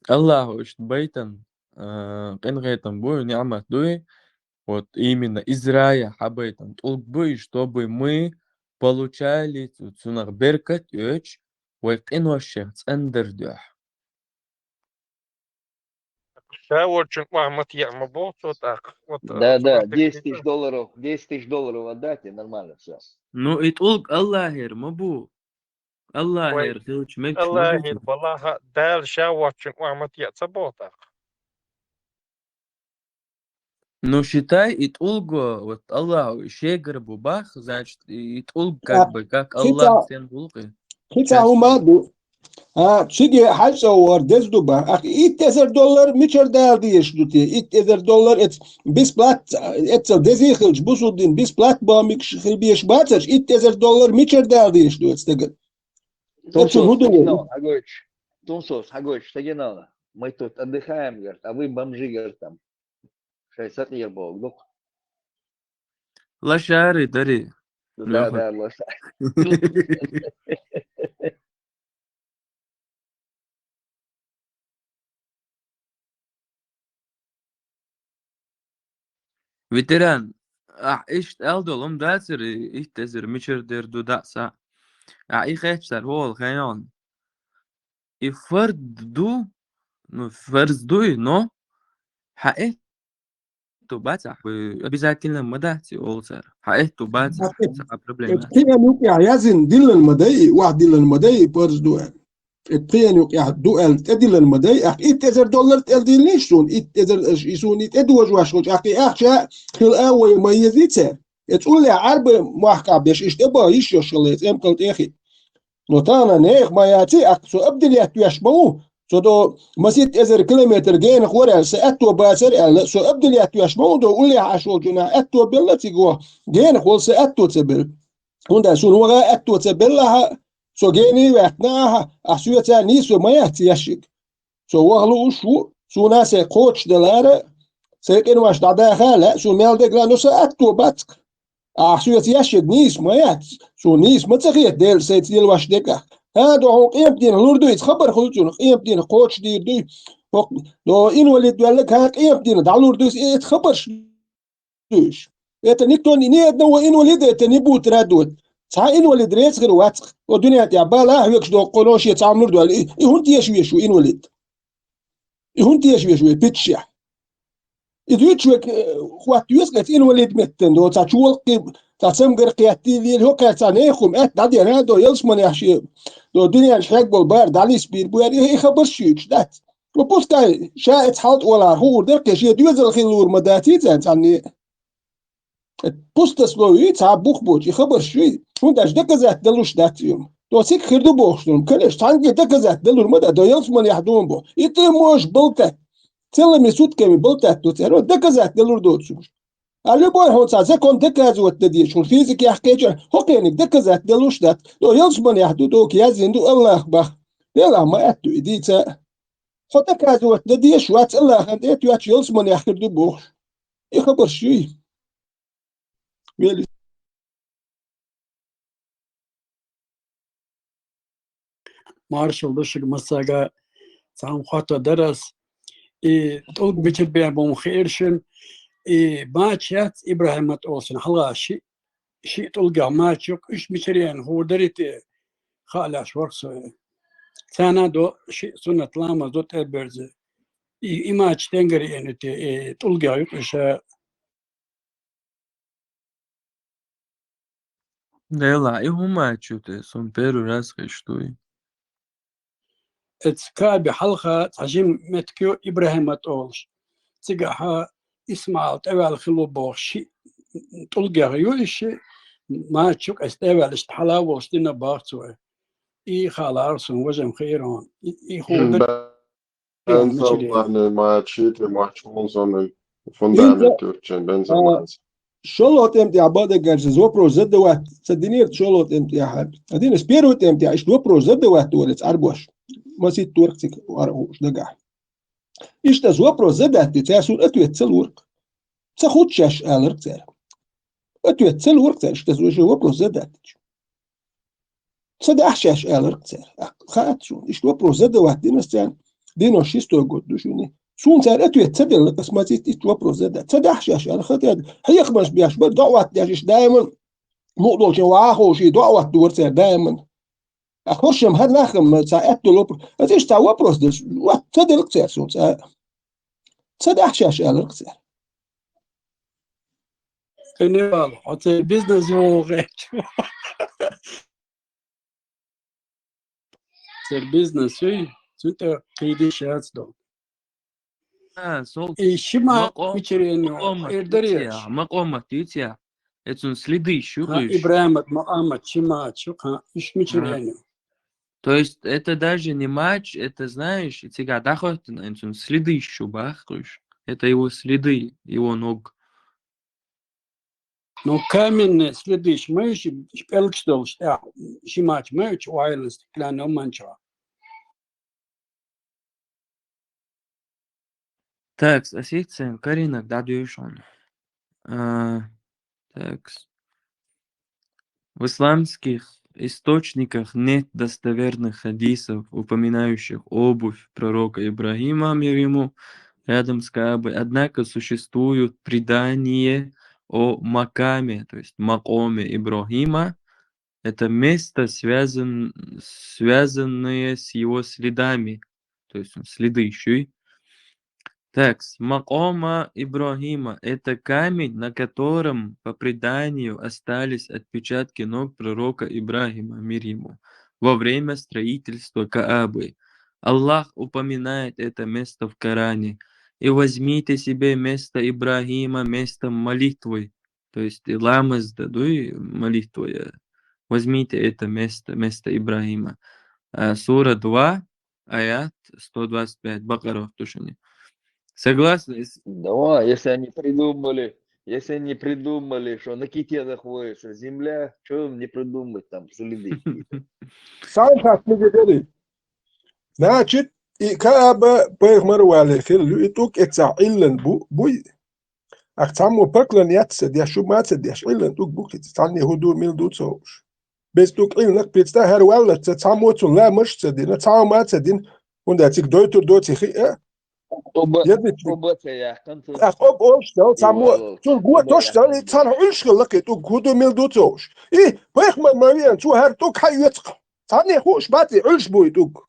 Аллахо иштта байтан, а, къинхетам буй, ниъмат дуй. Вот именно Израиль хьабайтан тӀулг буй, чтобы мы получали цу-, цунах беркат оьч, вай къиношех цӀандар дуьхьа. Ша волчун охьа ма теӀа ма боху цо тӀаккха. Вот, э, Да, да, цунах десять тысяч долларов, десять тысяч долларов отдать, и нормально всё. Ну, и тӀулг Аллахьера ма бу. Аллахьера хилча мегаш ма бу. Аллахьера балахьа, Дала ша волчун охьа ма теӀа ца боху тӀаккха. Ну, считай, и тӀулго, вот Аллахо и шегара бу бах, значит, и, и тӀулг как бы, как Аллах стен гӀулакхи. Кхин цхьа хӀума а ду. А, цига хьаьжцӀа вар деза ду бах. Ах, итт эзар доллар мичара дала дезаш ду те? Итт эзар доллар эц бесплат, эццал дезий хилча, бусулба дин бесплат боху мегаш хила безаш бацарш, итт эзар доллар мичара дала дезаш ду эц стагана? Тунсос, хӀун ду? Хьагойтуш. Тунсос, хьагойтуш, стагана ала. Мы тут отдыхаем, говорит, а вы бомжи, говорит, там. Шайн сакъера боху дукха. Лашари дари. Да, Лёха. Да, лаша. Ветеран, ахь иштта аьлла долу хӀума дацара, итт эзар мичара дер ду даа са. Ахь и хетташ цара хӀу олу хенон. И фард ду, ну, фарз дуй, но хьан этто бац ахь, обязательно ма дац и олу цара. Хьан этто бац ахь, цхьа проблема. Кхин юкъехь язйина диллина ма дай, и охьадиллина ма дай, и фарз ду аьлла. Эт пхиан юкъехь ду аьлла тӀедиллина ма дай, ахь итт эзар доллар тӀедиллинийша суна, итт эзар, и суна и тӀедожош волчу ахь и ахча хила а вай ма езий цара. Эцу уллехь Ӏарбай мохь кхаьбеш иштта а бан йиш йолуш хилла, эцу эмкал тӀе а хиъна. Но тахана нехан ма яций, ахь со абдилетта веш ма ву, со до маситта эзар километр генах вара аьлла, сан аьтто бацара аьлла, со абдилетта веш ма ву, до уллехь Ӏаш волчу нах аьтто белла цига ваха, генах волу сан аьтто ца белла. ХӀунда аьлча суна ваха аьтто ца беллахьа, со гений ваьккхина ахьа, ахь соьца нийса ма яц яшшиг. Со ваха лууш ву, суна а сайн кхочушдалара, сайн къиношна дӀадаха а лаьа, суна мел дегла, но сан аьтто бац-кх. Ахь соьца яшшиг нийса ма яц, суна нийса ма ца хета Дела сайца лелош дегахь. ХӀан, до хьуна къематдийнах лур ду иза, хабар хуьлу цунах, къематдийнах кхочушдийр дуй. ХӀокху, до инвалид ваьлларг хӀан къематдийнах дӀалур ду иза, и эца хабарш дуьйш. Это никто не, ни одного инвалида это не будет радовать. Цхьа инвалид реза хир вац-кх. О дуьнен тӀехь бала а хьоьгуш доккхуно шен цхьа мур дойла. И, и хӀунда теша веш ву инвалид? И хӀунда теша веш ву питшехь? И дуьйцуш век, э, хӀотта веза-кх эца инвалид меттан, до цхьа чолакхий, цхьа цамгар кхеттий лела, хӀокхаьрца нехан хӀума аьтта дӀадера, до ялсманехь шен, до дуьненаш хьегна болу бара дӀалисбийр бу аьлла, и, и хабарш шуьйцуш дац. Ну, пускай, ша эца хьалта олахь, хуур дара, кхин шен доьзал хила луур ма даций царна цхьанне. Пустословие, цхьа бух боцу, и хабарш ю, хӀунда аьлча доказать далуш дац и хӀума. То цига хир ду бохуш ду, конечно, цхьаьнгге доказать далур ма дац, до ялсманехь ду боху. И ты можешь болтать. Целыми сутками болтать ду цара, доказать далур доцуш. А любой хьуна цхьа закон доказывать дан дезаш, хьуна физикехь кхечара, хӀокхениг доказать далуш дац. До ялсманехь ду, дока яздина ду, Аллах бах. Делахь ма аьтту и дийца. Хьо доказывать дан дезаш вац, Аллахьан тӀе а тоьттуш, ялсаманехь хир ду бохуш. И хабарш юй. Вели. Маршалла ду шуьга массаьрга, цхьа хӀума хаттар дара ас. И тӀулг мичара бен бу-м хиира шуна, и мача яц ИбрахӀим-МатӀолан, хьалха шиъ, шиъ тӀулгех мача ю-кх, уьш мичара яьнна хуур дарий те, хаа лаьаш вара-кх со. Царна а до шиъ суннат ламаз до тӀе а берза. И, и мача стенгара яьнна ю те, и тӀулгех ю-кх уьш. Делахь, и хӀума а чу те, суна первый раз хезаш ду и. Эцу Каъбе хьалха цхьа жима меттиг ю ИбрахӀим-МатӀолаш. Цигахь ИсмаӀал тӀеваьлла хилла ву бохуш шиъ тӀулгех ю и шиъ, мача ю-кх, эс тӀеваьлла иштта хьала а волуш дина боху цо. И хаа лаьара суна, важа-м хиира хьуна. И, и хӀума дар- Бензаман мача, и мача хӀун санна фундамент ю-кх, Бензаман. ШолгӀа тӀем тӀехь бакъдерг аьлча, вопрос задавать ца динера шолгӀа тӀем тӀехь. А динарг первый тӀем тӀехь иштта вопрос задавать дора эцу Ӏарбоша. Масийтта торг цига хууш дагахь. Иштта аса вопрос задать ди, цара суна ответ ца лора-кх. Ца хуттуш шаьш алара-кх цара. Ответ ца лора-кх цара, иштта аса уже вопрос задать дича. Ца дахьа шаьш алара-кх цара. Хаьттича, иштта вопрос задавать дина аса царна. Девяносто шестой год ду шуна. Суна цара ответ ца делла-кх, аса масийтта иштта вопрос задать. Ца дахьа шаьш алара, хӀета хьехамаш беш бара, доӀа-ватта деш иштта даиман. Мукъадолчун ваха а ховший, доӀа-ватта дора цара даиман. А хӀоршам хӀара нах-м цхьа аьтту лопур. Аса иштта цхьа вопрос деш, ватта ца делла-кх цара суна цхьа. Ца дахьа шаьш алара-кх цара. Кхин а вала, хьо церан бизнес вогӀу гӀерташ. Церан бизнес юй, цуьнан тӀе кхийдийш яц ду. А, сол И ши ма-, макъо-, мичара яьнна ю, макъомат эр дарий дуьйцу аш? Я, макъомат дуьйцу я. Эцун следы шу Ха, хуьйш. ИбрахӀимат, Мухьаммад, ши мача ю, ха, уьш мичара А. яьнна ю? То есть это даже не мача, это, знаешь, и цигахь дӀахӀоьттина, эцун следы шу бах хуьйш. Это его следы, его ног. Ну, каменные следы ш ма ю ши, ши пӀелгаш долуш тӀехь, ши мача ма ю чу, ойла стеклянный уманчо. Так, ас хӀинца карийнарг дӀадоьшу хьуна. А, так. В исламских источниках нет достоверных хадисов, упоминающих обувь пророка Ибрахима, мир ему, рядом с Каабой. Однако существуют предания о макаме, то есть макоме Ибрахима. Это место, связан-, связанное с его следами. То есть он следы ищи. Так, с макома Ибрахима. Это камень, на котором, по преданию, остались отпечатки ног пророка Ибрахима, мир ему, во время строительства Каабы. Аллах упоминает это место в Коране. И возьмите себе место Ибрахима местом молитвы. То есть и ламаз да дуй молитва я. Возьмите это место, место Ибрахима. А, сура два, аят сто двадцать пять, Бакъара тушани. Согласны? С- Давай, если они придумали, если они придумали, что на ките находится земля, что им не придумать там следы какие-то? Сам как мы говорили. Значит, и Кааба пайхамар вале хилла ю, и тӀулг эццахь Ӏиллина бу, буй. Ах цхьаммо паклон яц ца деш, шу ма ца деш, Ӏиллина тӀулг бу кхин, цхьанне хӀун ду, мила ду ца хууш. Без тӀулг Ӏиллина-кх, пецта хӀара валлалц цхьаммо цунна ламазаш ца дина, цхьа хӀума ца дина, хӀунда цига дойтур доций хиъа. Оба, Ядмичи. Оба ца яьккхина цунна. Ах оба олуш дала, цхьаммо, Ивалов, цунна го оба тош дала, яьккхина. Цхьана Ӏуьллуш хилла кхин тӀулг, хӀун ду, мила ду ца хууш. И, пайхамар ма веана, цо хӀара тӀулг хьаоьцу-кх. Цхьанне хууш бац и, Ӏуьллуш бу и тӀулг.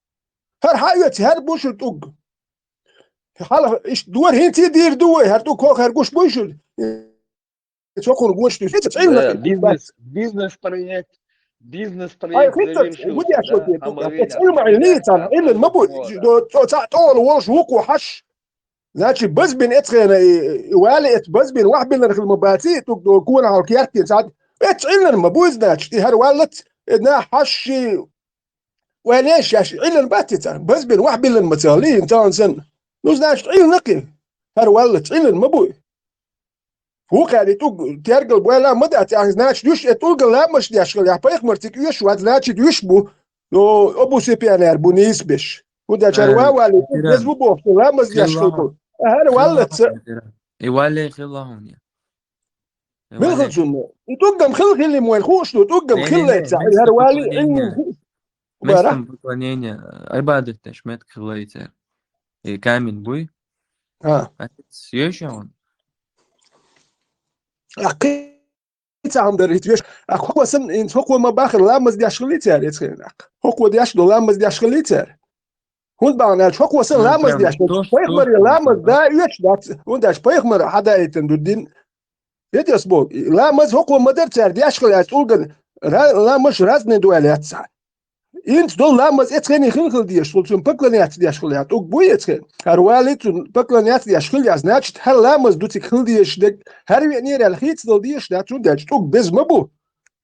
ХӀара хьаоьцу, хӀара бу шу тӀулг. Хьала иштта дора хӀинца а дийр ду вай, хӀара тӀулг кхо хӀара гуш буй шу? Цо кхунна гонаш дуьйцу. ХӀинца цӀилла Да, кхин бизнес, бизнес-проект, Ай, бизнес-проект хӀинца завершился, гудеш да, шо дийр ду, Амарина, цӀилла ма Ӏилла да, царна, Ӏиллина ма бу, вот, да. Цо цхьаъ тӀе олу волуш вукхо хьаш. Значит, базбина эцхена и, и вали эц базбина вахьбиллина хила ма баций, тӀулг до кона хьал кертина цхьаъ. Эц Ӏиллина ма буй, значит, и хӀара валлалц, э, нах хьаш ши Вай леш шаьш Ӏиллина бац и царна? Базбина вахьбиллина ма ца хилла, и царна санна. Ну, значит, Ӏиллина кхин. ХӀара валлалц Ӏиллина ма буй. ХӀун кхаьри тӀулг тергал бойла ма дац, аьлла, значит, юьш э тӀулган ламаш деш хилла, я пайхамар цига оьшуш вац, значит, юьш бу. О, Абу Суфьян яр бу нийса беш. ХӀунда аьлча хӀара валлалц, беза ву бохуш, ламаз деш хилла. ХӀара валлалц. И валлалц хилла хьуна. Мила хилла цунна? И тӀуггам хилла хилла ма вайна хууш ду, тӀуггам хилла ца. ХӀара валлалц Ӏилма хууш. Местом поклонения, Ӏибадат деш меттиг хилла и цара. И камень буй? А. Йош я хьуна? А, кхин ца хӀама дара, хӀиц веш. А, хӀокхо сан, ин хӀокхо ма бахара, ламаз деш хилла цара, эцу хенахь. ХӀокхо деш ду, ламаз деш хилла цара. ХӀунда бахана аьлча, хӀокхо сан ламаз деш, пайхамаре ламаз да оьцуш дац, хӀунда аьлча пайхамара хьадаийтина ду дин. Эцу боху, ламаз хӀокхо ма дара цара деш хилла аьлча, тӀулган ра-, ламаз разный ду аьлла яц цхьа. Инца долу ламаз эцу хене хилла хила дезаш, цунна поклоняться деш хилла яц, тӀулг буй эцу хене. ХӀара валлалц цунна поклоняться деш хилла яц, значит, хӀара ламаз ду цига хила дезаш дерг, хӀара веанера аьлла хийцадала дезаш дац, цундела тӀулг беза ма бу.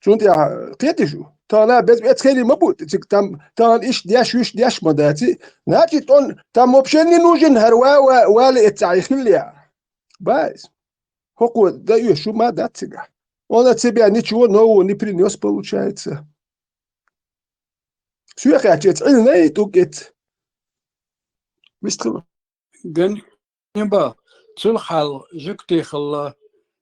Цунна тӀехь кхеташ ю. Тахана беза эцу хене ма бу, цига там, тахана иштта деш, вуьшта деш ма дац. Значит, он там вообще не нужен, хӀара ва-, ва-, валлалц эцу хьайн хилла яц. Баьс. ХӀокхо дан оьшуш ма дац цигахь. Он от себя ничего нового не принёс, получается. Соьга хаьттича, эцу Ӏилма и тӀулг эцу. Вистхила. Ганнеба, цул хьалха жуьгтий хилла,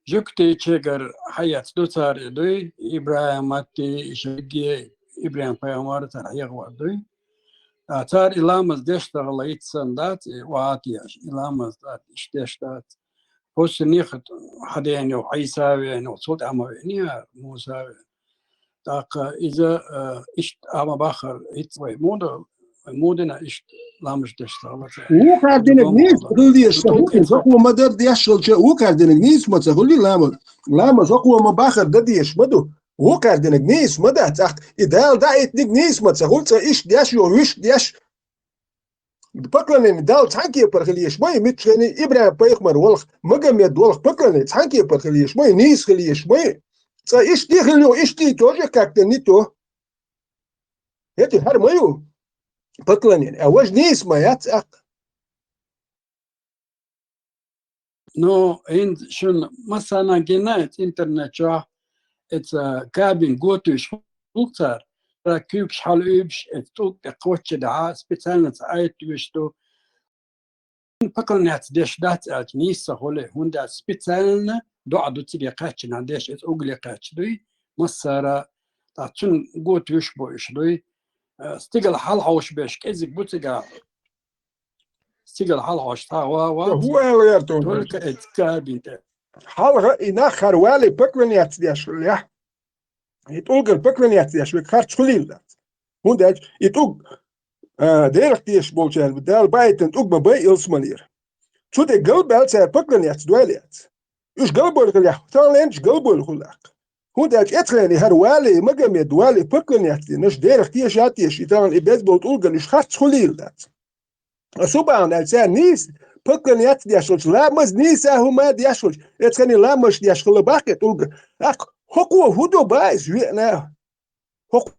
жуьгтий чегар хьаэцна ду цара и дуй, ИбрахӀим, Матти, Ишаги, ИбрахӀим пайхамар цара хьехавар дуй. А цара и ламаз деш ца хилла, хӀиц санна дац, и ваӀат еш, и ламаз дац, иштта деш дац. После них хьадеана ю, Ӏийса веана ю, цул тӀаьхьа ма веана яра, Муса веана. ТӀаккха иза, э, иштта а ма бахара, хӀиц вай муха, вай муха дина иштта ламаз деш ца хилла цара. Вукхара динарг нийса хила дезаш ца хуьлу, хӀокхо ма дара деш хилча, вукхара динарг нийса ма ца хуьлу ламаз. Ламаз хӀокхо ма бахара дан дезаш ма ду. Вукхара динарг нийса ма дац, тӀаккха и Дала даийтинарг нийса ма ца хуьлу, цкъа иштта деш ю, вуьшта деш. Поклонение Далла цхьана кепара хила езаш ма ю, миччахьа а ИбрахӀим пайхамар волу, Магомед волу, поклонение цхьана кепара хила езаш ма ю, нийса хила езаш ма ю. Цкъа иштта хила ю, иштта тоже как-то не то. ХӀета хӀара ма ю поклонение, а важа нийса ма яц тӀаккха. Ну, хӀинца шуна массарна гина эцу интернет чохь, эцу Каьбин готуьйш хӀума цара, цара куьйгаш хьалауьйбуш, эцу тӀулг тӀе кхоччу дӀа специально цхьа аят тоьшуш ду. Поклоняться деш дац аьлча, нийса ца хуьлу, хӀунда аьлча специально доӀа ду цига кхаьччина деш, эцу угли кхаьчча дуй, массара, ткъа цуьнан готуьйш бу уьш дуй. Э, стигала хьалахьовш берш кӀезиг бу цигахь. Стигала хьалахьовш цхьа а ван вац. ХӀун аьлла яра тхуна? Только эцу Каьбин тӀе. Хьалха и нах хӀара валлалц поклоняться деш хилла яхь. И тӀулгана поклоняться деш верг харц хуьлийла дац. ХӀунда аьлча и тӀулг, а, Делах тешаш болчара Дала баийтина тӀулг ма бай ялсаманера. Цу тӀе галбаьлла цара поклоняться дойла яц. Уьш галбевлла хилла яхь, тахана лаьтташ галбевлла хуьлу тӀаккха. ХӀунда аьлча эцу хене хӀара валлалц, Магомед валлалц поклоняться динарш Делах теша а теша, и тахана и беза болу тӀулгана уьш харц хуьлийла дац. Ткъа субахьана аьлла, цара нийса поклоняться деш хилча, ламаз нийса хӀума деш хилча, эцу хене ламаз деш хилла баккхий тӀулга. ТӀаккха хӀокхо хӀун до баьс веана? ХӀокхо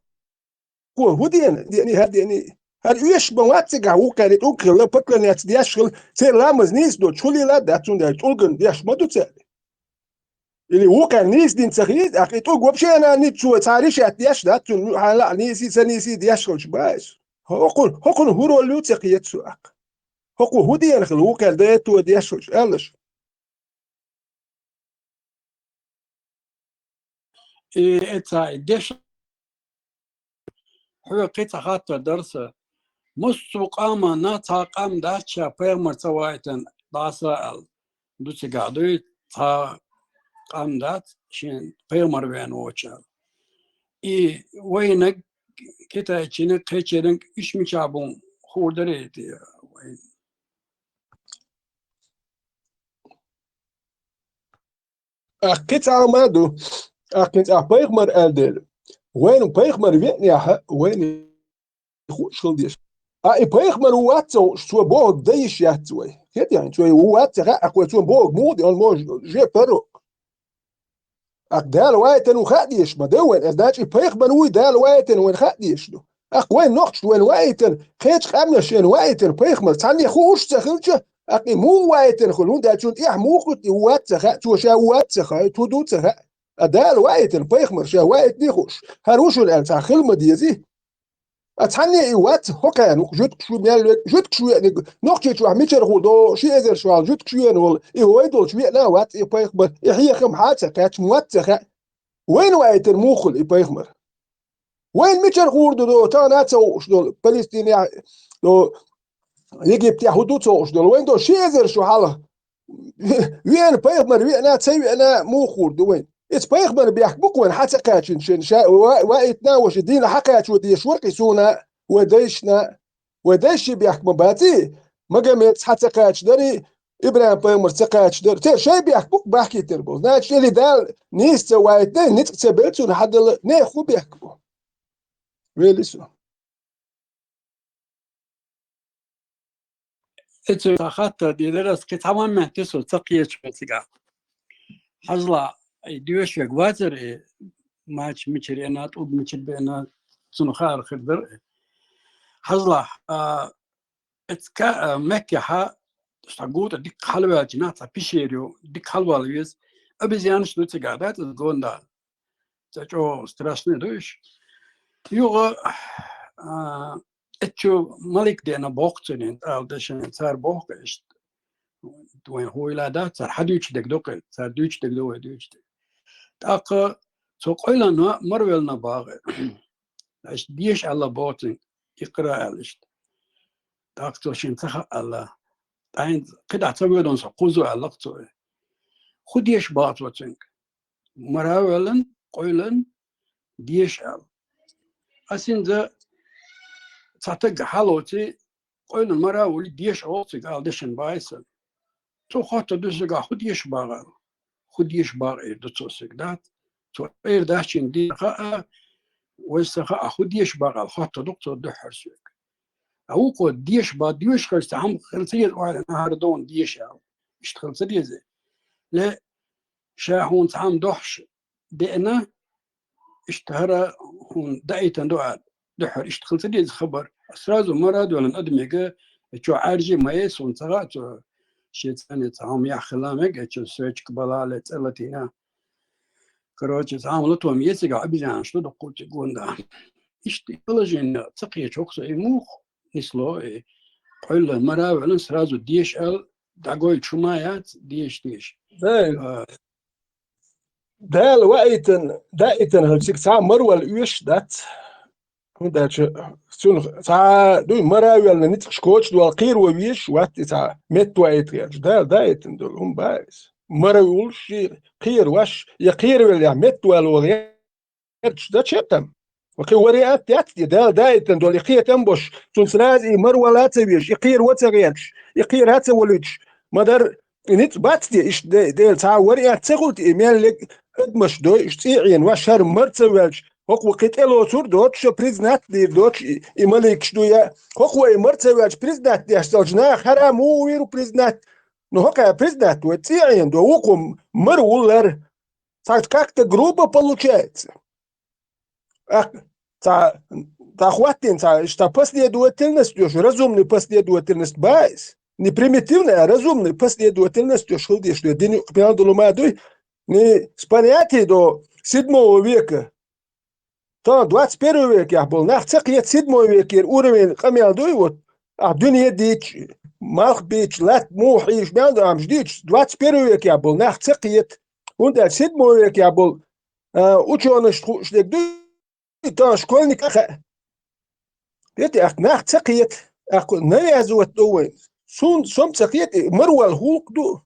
хӀун дена? Дени, хӀара дени? ХӀара оьшуш бан вац цигахь вукхаьрий тӀулг хилла, поклоняться деш хилла, церан ламаз нийса доцуш хуьлийла а дац, цундела тӀулгана деш ма ду цара. Или вукхара нийса дина ца хеза, тӀаккха и тӀулг вообще а ниццо цхьа решать деш дац, цунна хьан лаьа нийса, ца нийса деш хилча баьс. ХӀокхун, хӀокхун хӀун роль ю ца кхета цу тӀаккха. ХӀокхо хӀун дена хилла вукхара дан а то деш хилча, аьллаш. И эцу и деш Хьоьга кхин цхьа хаттар дара сан. Массо а къаманна цхьа къам дац ша пайхамар ца ваийтина дӀаса аьлла. Ду цигахь дуй, цхьа къам дац шен пайхамар веана воцуш аьлла. И вайнаг, китайчийнаг, кхечеринг уьш мичахь бу хуур дарий те вайна? Ахь кхин цхьа а ма ду. Ахь кхин цхьа пайхамар аьлла дела. Вайна пайхамар веанехь, вайна хууш хила деза. А и пайхамар ву вац ца хууш, цо бохург дан йиш яц вай. Хетий хьуна, цо ву вац ца хаьа, вай цо бохург муха де, он может же пророк. Ахь Дала ваийтина ву хаа дезаш ма ду вайна. Ас дачи пайхамар вуй Дала ваийтина вайна хаа дезаш ду. Ахь вайн нохчашна вайна ваийтина, кхечу къаьмнашна ваийтина пайхамар цхьанне хууш ца хилча, ахь и муха ваийтина хуьлу, хӀунда аьлча цунна тӀехь муха хуьтту и ву вац ца хаьа, цо ша ву вац ца хаьа, хӀун ду ца хаьа. А Дала ваийтина пайхамар ша ваийтиний хууш, хӀара ву шуна аьлла цхьа хила ма дезий? А цхьанне и вац хӀокхаьнна, жуьгташ ву мел вег, жуьгташ веаниг, нохчий чохь мичара хӀур ду, ши эзар шо хьалха жуьгташ веана волу, и вай долчу веана вац и пайхамар, и хьехам хьа а ца кхаьчна, вац ца хаьа. Вайна ваийтар муха хуьлу и пайхамар? Вайна мичара хӀур ду, до, тахана а ца хууш долу, Палестинехь, до, Египтехь хӀун ду ца хууш долу? Вайн до ши эзар шо хьалха веана пайхамар веана, ца веана муха хӀур ду вайн? Иза пайхамар бехк бу-кх вайн хьа ца кхачийна шен, ша ва-, ваийтина а ваша дийна хьа кхачо дезаш вара-кх и суна, вай дайшна, вай дайши бехк ма баций, Магомед хьа ца кхача дарий, ИбрахӀим пайхамар ца кхача дара. Церан шайн бехк бу-кх бахкийтар болу. Значит, или Дала нийса ца ваийтина, ницкъ ца белла цунна хьадала, нехан хӀун бехк бу? Вели со. Эцу цхьа хаттар дийр дара ас, кхин цхьа момент ю со ца кхеча цигахь. Хьажал, и доьшург вацара и, мача мичара еана, тӀулг мичара беана, цунах хаар хир дара. Хьажал, а, эцка, а, Меккехьа, цхьа гута дика хьалаваьлча нах, цхьа пещера ю, дика хьалавала веза, обезьянаш ду цигахь, дац иза гонда? Цхьа чӀогӀа страшный ду уьш. Юха, а, эцу малик деана боху цуьнан, ала дашан, цара боху иштта. Вайн хӀуйла дац, цара хьан дуьйцу дерг ду кхин, цара дуьйцу дерг ду вай дуьйцу дерг. ТӀаккха цо къойланна марвелна боху. Иштта деша аьлла боху цуьнга, икъра аьлла иштта. ТӀаккха цо шен ца хаъ аьлла. ТӀаьхьа кхидӀа ца воьдун со кхузза аьлла-кх цо. ХӀун деша боху цо цуьнга? Мара а воьллина, къойланна, деша аьлла. Ас хӀинца цхьа таг хьалоций, къойланна мара а волий, деша оха цига ала дешан баьй сан. Цо хоттур ду соьгахь, хӀун деша боху аьлла. ХӀун деша боху эр ду цо соьга, дац? Цо эр дац шена дийна хаьа, вай сан хаьа, хӀун деша боху аьлла, хоттур ду-кх цо дуьххьара соьга. Ткъа вукхо деша боху, доьшуш хилча цхьа хӀума хила ца еза, ойла нахара догӀна деша аьлла. Иштта хила ца деза. Ле, ша хьуна цхьа хӀума дохьуш деана, иштта хӀара хӀуна даийтина ду аьлла, дуьххьара иштта хила ца деза хабар. Сразу мара а доьллина адамега, чохь Ӏаьржа ма яй, суна ца хаьа, цо шен цӀарна цхьа хӀума яхь хила мега, чу соьчка бала ле цӀе латийна. Короче, цхьа хӀума латома ецигахь обезьянаш ду дуккху цигахь гонда. Иштта и положение ца кхеча хӀокху со и муха нисло, и къойлла мара а ваьлла, сразу деша аьлла, дӀагойтуш хӀума яц, деша, деша. Да. А, Дала ваийтина, даийтина хилча, цига цхьа а марвала оьшуш дац. ХӀунда аьлча цунах цхьа дуй мара а ваьлла, ницкъаш коча а долу, кхеро везаш вац и цхьа, метта ваийта гӀерташ. Дала даийтина долу хӀума бац иза. Мара а волуш, кхеро ваш, я кхеравелла, я метта вала волу гӀерташ, зачем там? Ва кхин вариант яц те, Дала даийтина долу и кхетам а беш, цунна сразу и марвала а ца везаш, и кхеро а ца гӀерташ, и кхера а ца волуьйтуш, ма-дарра, и ницкъ бац те, иштта де-, дела цхьа а вариант ца хуьлу те, и мел лег адамаш дой, уьш цӀий Ӏена, ваш хӀара мара ца ваьлча, хӀокхо кхин тӀелоцур доцуш, признать дийр доцуш, и, и маликаш ду я, хӀокхо и мара ца ваьлча, признать деш долчу наха хӀара муха вийр ву признать? Ну, хӀокхо признать вай цӀий Ӏена до, вукхо мара ву лар. Цхьа как-то грубо получается. Ах, цхьа, цхьа хӀоттийна, цхьа, цхьа последовательность йош, разумный последовательность бац. Не примитивная, а разумный последовательность йош хила дезаш ду. Дин юкъа пел долу ма дуй. Не с понятий до седьмого века. То двадцать первый векехь болу нах ца кхета седьмой векера уровень къамел дуй, вот. Ахь дуьне дийча, малх бийча, латта муха хьийча, мел ду амаш дийча, двадцать первый векехь болу нах ца кхета. ХӀунда аьлча седьмой векехь болу, а, учёнашна хууш дерг дуй, то школьник а хаьа. Кхета, ахь нах ца кхета, ахь навязывать до вайн. Суна, со-м ца кхета, и марвал хӀуллакх ду.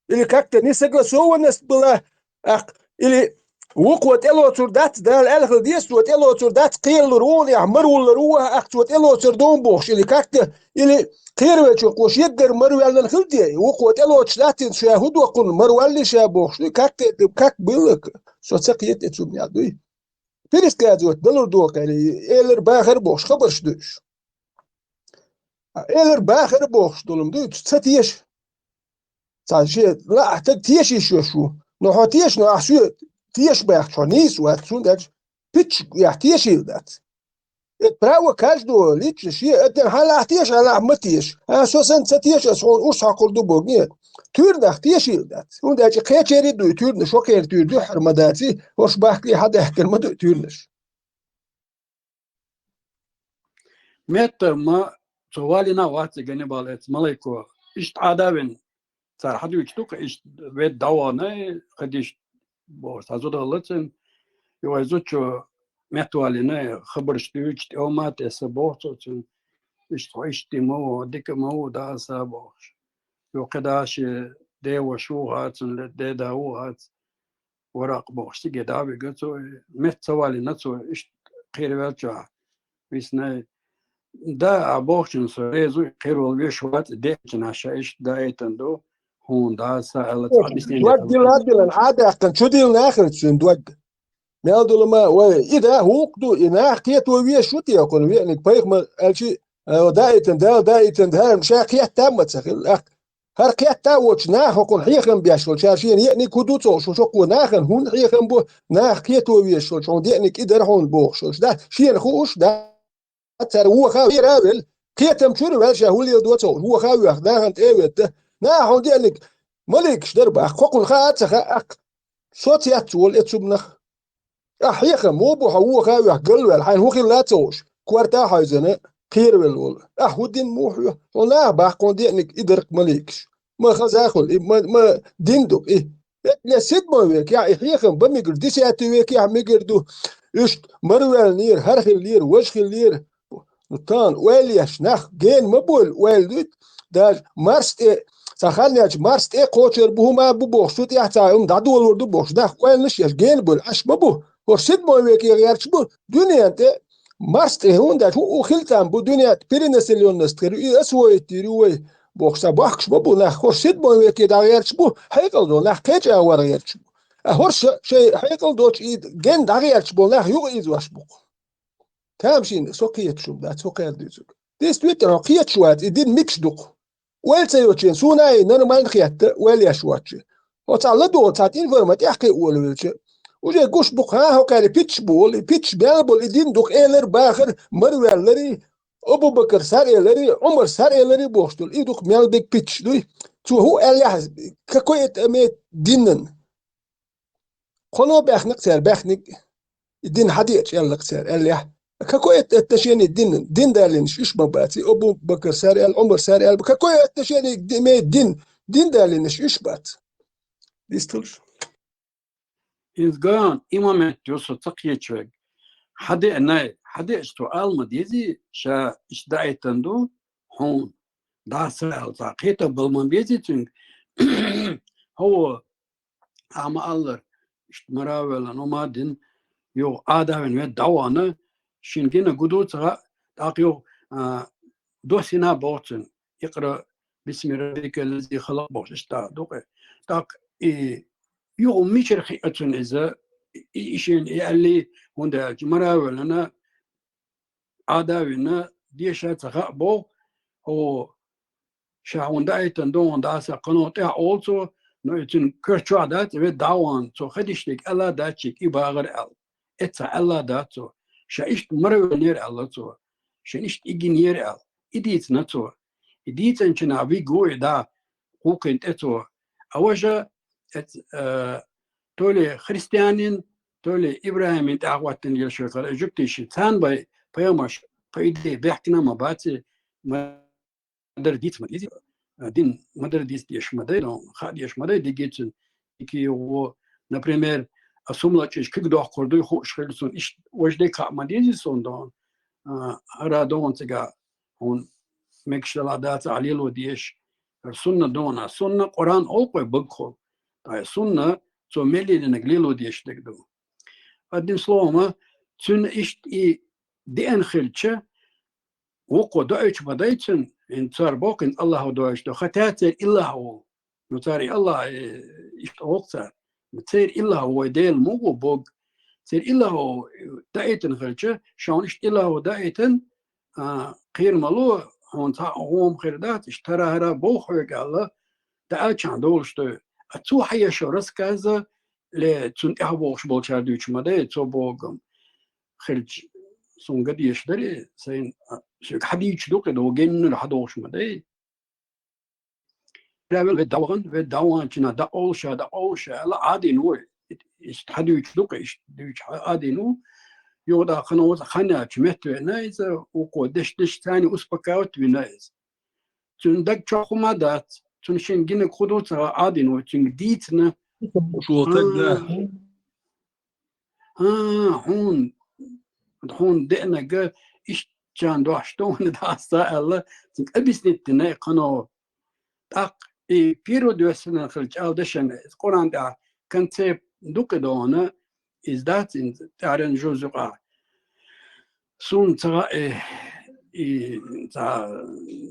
Или как-то несогласованность была, ахь, или вукхо тӀелоцур дац, Дала аьлла хила деза, цо тӀелоцур дац, кхералур ву, ахь марвуллур ву, ахь цо тӀелоцур ду бохуш, или как-то, или кхеравеллачо кхо шеггара марваьллина хила де, вукхо тӀелоцуш дац, ша хӀун доккхуна марвалли ша бохуш, или как-то, как было, со ца кхета, цу мел дуй. Пересказывать далур доху аьлла, элар бахар бохуш, хабарш ду уьш. А элар бахар бохуш долу ма дуьйцу, ца теша. Цхьа шен лаахь таг теша йиш йолуш ву. Но хьо теша, но ахь соьга теша баьхча хьо нийса вац, хӀунда аьлча пиччиг яхь тешийла дац. Это право каждого лично шен, это хьан лаахь теша, хьан лаахь ма теша. А со санна ца теша, ас хьуна урс хьокхур ду боху, нет. Туьйранах тешийла дац. ХӀунда аьлча кхечерий дуй туьйранаш, хӀокхеран туьйра дуьххьара ма дац, хӀорш бахкий хьан даьхкина ма ду туьйранаш. Метта ма цо валина вац и Ганнибал эцу малайко. Иштта Ӏадавин цара хьадуьйцу ду-кх, иштта ведда дӀавахана, хадиш боху, цхьа зуда хилла цуьнан. И вай зудчо метта валина, хабарш дуьйцу, тӀе ма тесса боху цо цуьнан. Иштта хьо иштта ма ву, дика ма ву, да аса бохуш. Йо, кхидӀа шен деваша ву хац, цуьнан деда ву хац. Варакъ бохуш, цига дӀа а вига цо, метта ца валина цо, иштта кхеравелчахь висна. Да, а бохучун со реза ву, кхеравала веш вац, деъначунна ша иштта даийтина ду, хьуна да аса аьлла, цхьа объяснение. Дог дилла а диллина, Ӏадаьккхина, чу дилла нахана цуьнан дог. Мел дулла ма, вай, и да, хӀунда ду, и нах кхето веш ву те, кхунна веаниг пайхамар аьлчи, а, даийтина, Дала даийтина, хӀара ша кхетта а ма ца хилла, ах, хӀара кхетта а воцуш, наха хӀокхунна хьехам беш волчара шена еаниг хӀун ду ца хууш, хӀокхо нахана хӀунда хьехам бу, нах кхето веш волчу хьуна деаниг и дара хьуна бохуш волуш, да, шена хууш, да, цара воха а вера а велла, кхетам чуьра ваьлла ша хӀун леладо ца хууш, воха а воьхна, нахана тӀе а ведда, наха хьуна деаниг маликаш дара боху, хӀокхунна хаа а ца хаьа, ах, соц яц волу эцу хӀуманах. Ахь хьехам муха бу хьо воха а ваьхна, галваьлла, хьайна хӀун хилла а ца хууш, корта а хьаьвзина, кхеравелла волу? Ахь хӀун дина муха хьоьху? Хьуна наха боху кхунна деаниг и дара-кх маликаш. Ма хаза а хуьлу, и ма, ма дина ду-кх и. ХӀетте седьмой векехь и хьехам бан мегар, десятый векехь мегар ду. Иштта марваьллера, хӀара хиллера, важа хиллера. Ну, тахана ойла еш нах гена ма бойла, ойла дуьйцу. Даже Марс тӀе, цхьа хан яьлча, Марс тӀе кхочур бу, хӀума бу бохуш, цу тӀехь цхьа хӀума дӀадолор ду бохуш, нах ойланаш еш гена бойла, Ӏаш ма бу. ХӀорш седьмой векех гӀерташ бу дуьнен тӀе, Марс тӀе, хӀунда аьлча хӀуъу хила цхьаьна бу дуьнен тӀе, перенаселённость хир ю, и освоить йийр ю вай бохуш, цхьа бохкуш ма бу нах. ХӀорш седьмой векех дӀагӀерташ бу, хьекъал долу нах кхечӀагӀа вара гӀерташ бу. А хӀорш шайн хьекъал доцуш и гена дӀагӀерташ болу нах юкъаийзош бу-кх. Тамашийна, со кхеташ хӀума дац, со кхаьрдуьйцург. Действительно, хьо кхеташ вац, и дин мегаш ду-кх. Ойла ца йоцучу, суна а и нормально хетта, ойла еш воцчу. Хьо цхьа ладогӀа, цхьа информа тӀехь кхин а волавелча, уже гуш бу-кх, хӀан, хӀокхаьрга питчаш бу волу, и питчаш мел болу, и дин ду-кх элар, бахар, марваьлларий, Абу-Бакар схьаэлари, Ӏумар схьаэлари бохуш долу, и ду-кх мел бег питчаш дуй. Цо хӀун аьллехь, какое это имеет динан? Кхано баьхнакх цара баьхниг, и дин хьадеача аьллакх цара, аьллехь. Какое это отношение дин, дин далийнаш уьш ма бац, и Абу Бакр сара аьлла, Ӏумар сара аьлла. Какое отношение имеет дин, дин далийнаш уьш бац? Дисталш. Иза ган, и момент ю со ца кхечуьнга. Хьадеанай, хьадеача цо ала ма дезий, ша иштта даийтан ду, хьуна. Да, са аьлла, цхьа кхета бала ма безий цуьнга. ХӀо, Ахьа ма-аллара, иштта мара а ваьлла, ну ма дина, юха Ӏада а вина, ведда дӀавахана, шина гина гу ду ца хаьа, тӀаккха юха, а, доссийна боху цуьнан, «Икъра бисми раббика ллази халакъ» бохуш, иштта дукъе. ТӀаккха и юха мичара хиъна цуьнан иза, и, и шена и аьллий, хӀунда аьлча мара а ваьллана, Ӏада а вина, деша ца хаьа боху, хӀо, ша хьуна даийтан ду, хьуна дӀаса кхано тӀехь олу цо, но и цуьнан коьрта чохь дац, ведда дӀа а вахана, цо хадиш дерг аьлла дац шега, и багӀар аьлла. Эццахь аьлла дац цо. Ша иштта мара ваьллера аьлла цо. Шена иштта и гинера аьлла. И дийцина цо. И дийцинчунах вига ву и дӀа, кхукхин тӀе цо. А важа, эц-, э, то ли христианин, то ли ИбрахӀимин тӀаьхьахӀоттина еш векхара, и жуьгтий ши царна бай пайхамарш, по идее, бехкина ма баци, ма-дарра диц ма дезий, дин ма-дарра диц деш ма дай, дон, хаа деш ма дай, дигицун, дикий гӀо, например, а сумлачуьш куьг доккхур дуй, хууш хила цунна, иштта важа дерг хаа ма дезий суна, дон, а, хӀара дон цигахь, хьуна мегаш далахь дацахь лело дезаш, хӀара сунна дона, сунна Къуръан олу-кх вай багахула, ткъа сунна цо мел лелийнарг лело дезаш дерг ду. Одним словом, цуьнан иштта и деана хилча, вукхо доуьйтуш ма дай цуьнан, хӀинца цара боху, хӀинца Аллахо доуьйтуш ду, хатта церан иллахь ву. Ну, цара и Аллахь, э, иштта олу-кх цара. Церан иллахь ву вай Дела муха ву, бог. Церан иллахь ву даийтина хилча, шуна иштта иллахь ву даийтина, а, кхера ма ло, хьуна цхьа а гӀо-м хир дац, иштта хӀара-хӀара боху хьоьга аьлла, дӀа аьлчахьана долуш ду. А цо хьаешо рассказа, ле, цунна тӀаьхьа бохуш болчара дуьйцуш ма дай, цо богу-м хилча, суна ган дезаш дарий, сайна, а, соьга хьадийцуш ду-кх и, догеннара хьадохуш ма дай. Равел ведда дӀавахана, ведда дӀаваханчунна дӀакъовла ша, дӀакъовла ша аьлла, Ӏадийна ву и. Иштта хьадуьйцуш ду-кх и, иштта дуьйцуш Ӏадийна ву. юха дӀа кхана ваза ханна чу метта веана иза, укхо деш-деш царна успокаивать вина иза. Цуьнан даг чохь хӀума дац, цунна шен гинарг хӀун ду ца хаьа, Ӏадийна ву цуьнга дийцина. Шо таг да. А, хьуна, хьуна деанарг иштта чан дош ду, хьуна дац ца аьлла, цуьнга объяснить дина и кхано. ТӀаккха и первый доьссина хилча аьлла дашана, Къуръан тӀехь концепт ду кхидона, иза дац, тӀаьхьаран жуз юкъахь. Суна ца хаьа, и, и, ца,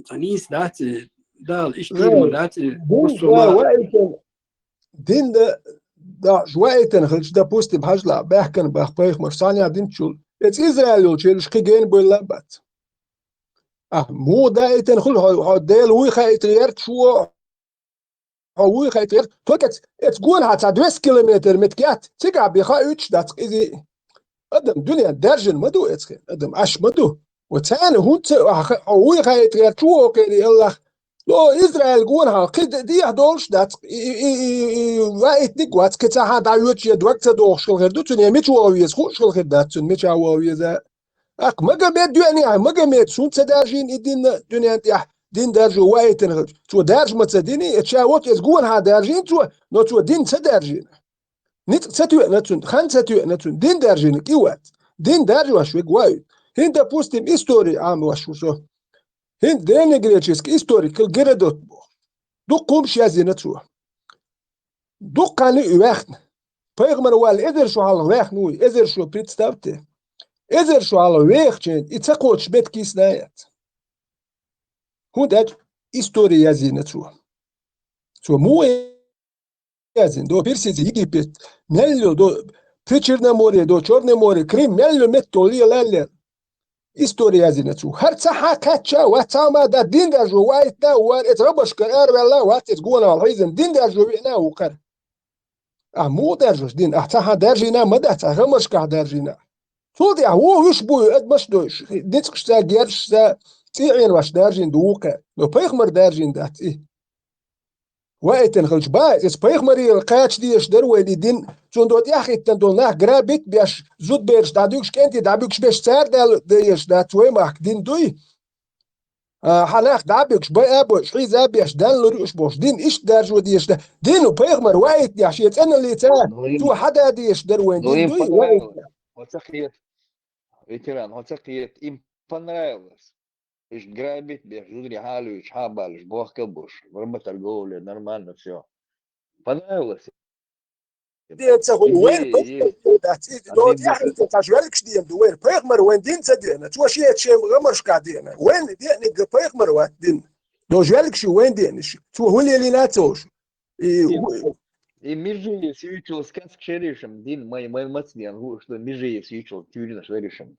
ца нийса дац, и, Дала иштта тюрьма дац, и, бусулба. Дин да, да, ваийтина хилча, допустим, хьажал, баьхкина баха пайхамар, санна динчул. Эца Израиль йолчу ераш кхин гена бойла бац. А, муха даийтина хуьлу хьо, хьо Дела вуй хаийта гӀерта шу, хьо вуй хаийта гӀерта. Только эца, эца гонахьа цхьа двести километр метка яц, цигахь бен хаийтуш дац иза. Адам дуьнен даьржина ма ду эца хир, адам Ӏаш ма ду. Ва царна хӀунда ца, хьо вуй хаийта гӀерта шу вокхерий Аллах? О, Израиль гонахьа, кхин де-, дехьа долуш дац, и, и, и, и, и, ваийтниг вац, кхин цхьа хьан дӀа оьцу я дог ца дохуш хила хир ду, цуьнан мича вогӀу веза, хууш хила хир дац цуьнан, мича вогӀу веза. Аккха Магомед доьӀний, Магомед, шун ца даьржийна и дин дуьнен тӀехь, дин даьржо ваийтина хилча. Цо даьржа ма ца дини, эца ша вот эца гонахьа даьржийна цо, но цо дин ца даьржийна. Ницкъ ца тоьъна цуьнан, хан ца тоьъна цуьнан, дин даьржийна кӀи вац. Дин даьржош вега ваийту. ХӀинца, допустим, истори Ӏамош ву со. ХӀинца древнегреческий историк Геродот боху. Дуккха хӀумаш язйина цо. Дуккха хан ю и ваьхна. Пайхамар валла эзар шо хьалха ваьхна ву и, эзар шо, представьте. Эзар шо хьалха вехачийн, и ца кхочуш метка йисна яц. ХӀунда аьлча истори язйина цо. Цо муха язйина, до Персия, Египет, мел йолу, до Причерноморье, до Чёрное море, Крым, мел йолу меттиг лела лела. Истори язйина цо. ХӀара цхьа хьан кхаьчча а вац, цхьа ма дац, дин даьржо ваийтина а вара, эца гӀамашкара араваьлла а вац, эца гонахьа хьийзина, дин даьржо веана а ву кхара. Ахь муха даьржош дин? Ахь цхьа хьан даьржийна а ма дац, ахь гӀамашкахь даьржийна. Цул тӀаьхьа вон вуьш бу и адамаш а дойуш, ницкъашца, герзашца, цӀий Ӏенош даьржийна ду вукхара. Но пайхамар даьржийна дац и. Ваийтина хилча, бан, иза пайхамарера кхача дезаш дара вайна и дин, цунна до тӀаьхьахӀиттина долу нах грабить а беш, зудабераш дӀабуьгуш, кӀентий дӀабуьгуш беш, цара даьлла дезаш дац вай махка дин дуй? А, хьан нах дӀа а буьгуш, байа а бойуш, хьийза а беш, Далла лур ю уьш бохуш, дин иштта даьржо дезаш дан. Дин ву пайхамар ваийтинехь шен цӀеналлица, цо хьан да дезаш дара вайн дин дуй, ваийтинехь. Хьо ца кхета, ветеран, хьо ца кхета, им понравилось. Иштта грабить беш, зударий хьалуьйтуш, хьабалуш, бохка а буш, работорговля, нормально всё. Понравилось. Ден ца хуьлу, вайн дац, иза до тӀаьхьа ца жоьлгаш ден ду вайн. Пайхамар вайн дин ца деана, цо шен шен гӀамаршка деана. Вайн деаниг пайхамар вац дин. До жоьлгаш ю вайн деанаш. Цо хӀун лелийна ца уьш. И, и Межиев сийчул сказка шеришам дин, май, май мац ден, ху, что Межиев сийчул тюрина шеришам.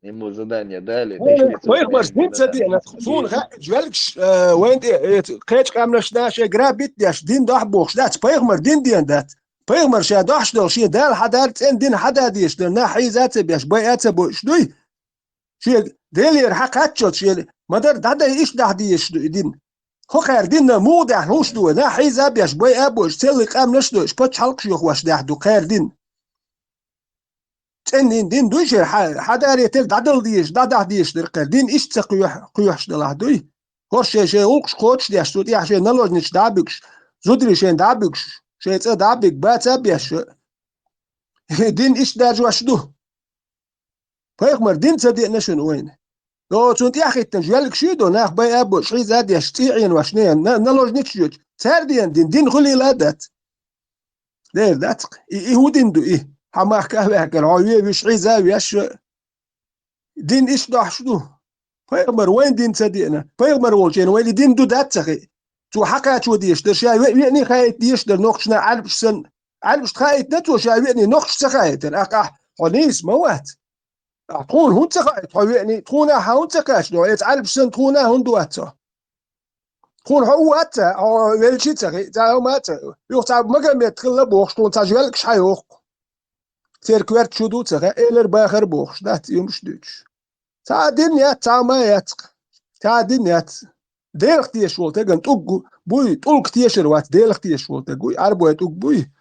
Ему задание дали. Пайхамарш дин ца деана, суна хаьа, жоьлгаш, э, вайн тӀе, э, кхечу къаьмнаш да, шайн грабить деш, дин дохь бохуш дац, пайхамар дин деана дац. Пайхамар ша дохьуш долу, шен Дала хьадаьлла, цӀена дин хьададеш дара, нах хьийза ца беш, байа ца бойуш дуй. Шен Делера хьан кхаччалц, шен ма-дарра дӀадай иштта дахь дезаш ду и дин. ХӀокхара динна муха даьхьна хӀуш ду вай, нах хьийза беш, байа бойуш, целлиг къаьмнаш а дойуш, пачхьалкхаш йохош даьхьа ду кхара дин. ЦӀеннийн дин дуй шера, хьа-, хьадаре тера дӀадала дезаш, дӀадахьа дезаш дара кхара. Дин иштта ца кхоьх-, кхоьхьуш далахь дуй. ХӀорш шайн, шайн гӀуллакхаш кхочушдеш, цу тӀехь шайн наложничаш дӀа а буьгуш, зударий шайн дӀа а буьгуш, шайн цӀа дӀа а буьгу, баца а беш. Дин иштта даьржош ду. Пайхамар дин ца деана шуна вайна. Йо, цунна тӀаьхьахӀиттина жоьлгаш ю до, нах байа а бойуш, хьийза а деш, цӀий Ӏенош, не, на-, наложничаш йоьдуш. Цара деана дин, дин хуьлийла а дац. Дера дац-кх. И, и хӀун дин ду и? Хьан махка а ваьхкара, хьо ве вуьш хьийза а веш, дин иштта дохьуш ду. Пайхамар вайн дин ца деана. Пайхамар волчеран вайна дин ду дац ца хи. Цо хьан кхачо дезаш дара, ша ве-, веаний хаийта дезаш дара, нохчашна Ӏаьрбаш санна. Ӏаьрбашна хаийтина цо, ша веаний нохчаш ца хаийтина. Ахь, ахь, хьо нийса ма вац. Ахь, тхуна хӀунда ца хаийта, хьо веаний, тхуна ахьа хӀунда ца кхачадо, эца Ӏаьрбаш санна тхуна хӀунда вац хьо? Тхуна хьо ву вац ца, хьо велчи ца хи, ца хӀума ца. Юха цхьа Магомед хилла бохуш, тхуна цхьа жоьлгаш хьайоху. Церан коьрта шу ду ца хаьа, элар бахар бохуш, дац юмаш дуьйцуш. Цхьа а дин яц, цхьа а ма яц-кх. Цхьа а дин яц. Делах тешаш волу теган тӀулг буй, тӀулг тешар вац, Делах тешаш волу тег вуй, Ӏарбой тӀулг буй.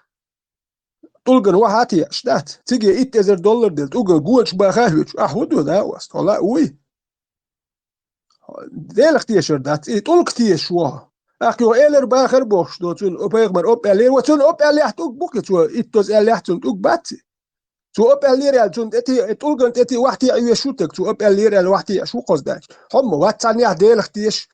тӀулган вахьа а теӀаш дац. Цига итт эзар доллар дела, тӀулган гонаш баха а хьоьцуш, ахьа хӀун ду, да, васт? Хьо лаа вуй? Делах тешар дац, и тӀулг тешаш ву хьо. Ахьа хьо элар бахар бохуш ду, цунна пайхамар оппа аьллера, ва цунна оппа аьллехь тӀулг бу-кх, цо итт эзар аьллехь цунна тӀулг бац. Цо оппа аьллера аьлла, цунна тӀе те-, тӀулган тӀе те вахьа теӀа веш ву таг, цо оппа аьллера аьлла вахьа теӀаш ву кхоза даьлча. Хьо-м вац цхьаннехь Делах тешаш.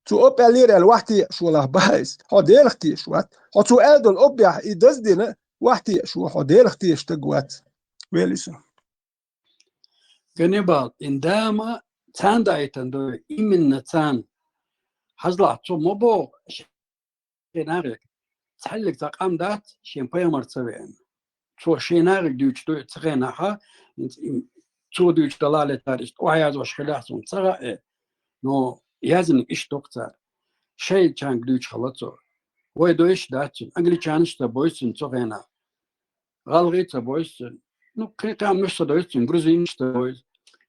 Цо оппа аьллера аьлла вахьа теӀаш валахь бахьа иза. Хьо Делах тешаш вац. Хьо цо аьлла долу оппа яхь и даздина, вахьа теӀаш ву, хьо Делах тешаш таг вац. Вели со. Ганнибал, ин дама царна даийтина ду, именно царна. Хьажалахь, цо ма боху, шен нахе, цхьаьллиг цхьа къам дац, шен пайхамар ца веана. Цо шен нахе дуьйцуш ду, цу хенахьа, цо дуьйцуш далале цара иштта охьаязош хилахь суна ца хаьа, но яздинарг иштта ду-кх цара. Шайчарга дуьйцуш хилла цо. Вай дойуш дац цуьнан, англичанаш а ца бойу цуьнан цу хенахь. ГӀалгӀай ца бойу цуьнан. Ну, кхин къаьмнаш ца дойу цуьнан, грузинаш ца бойу.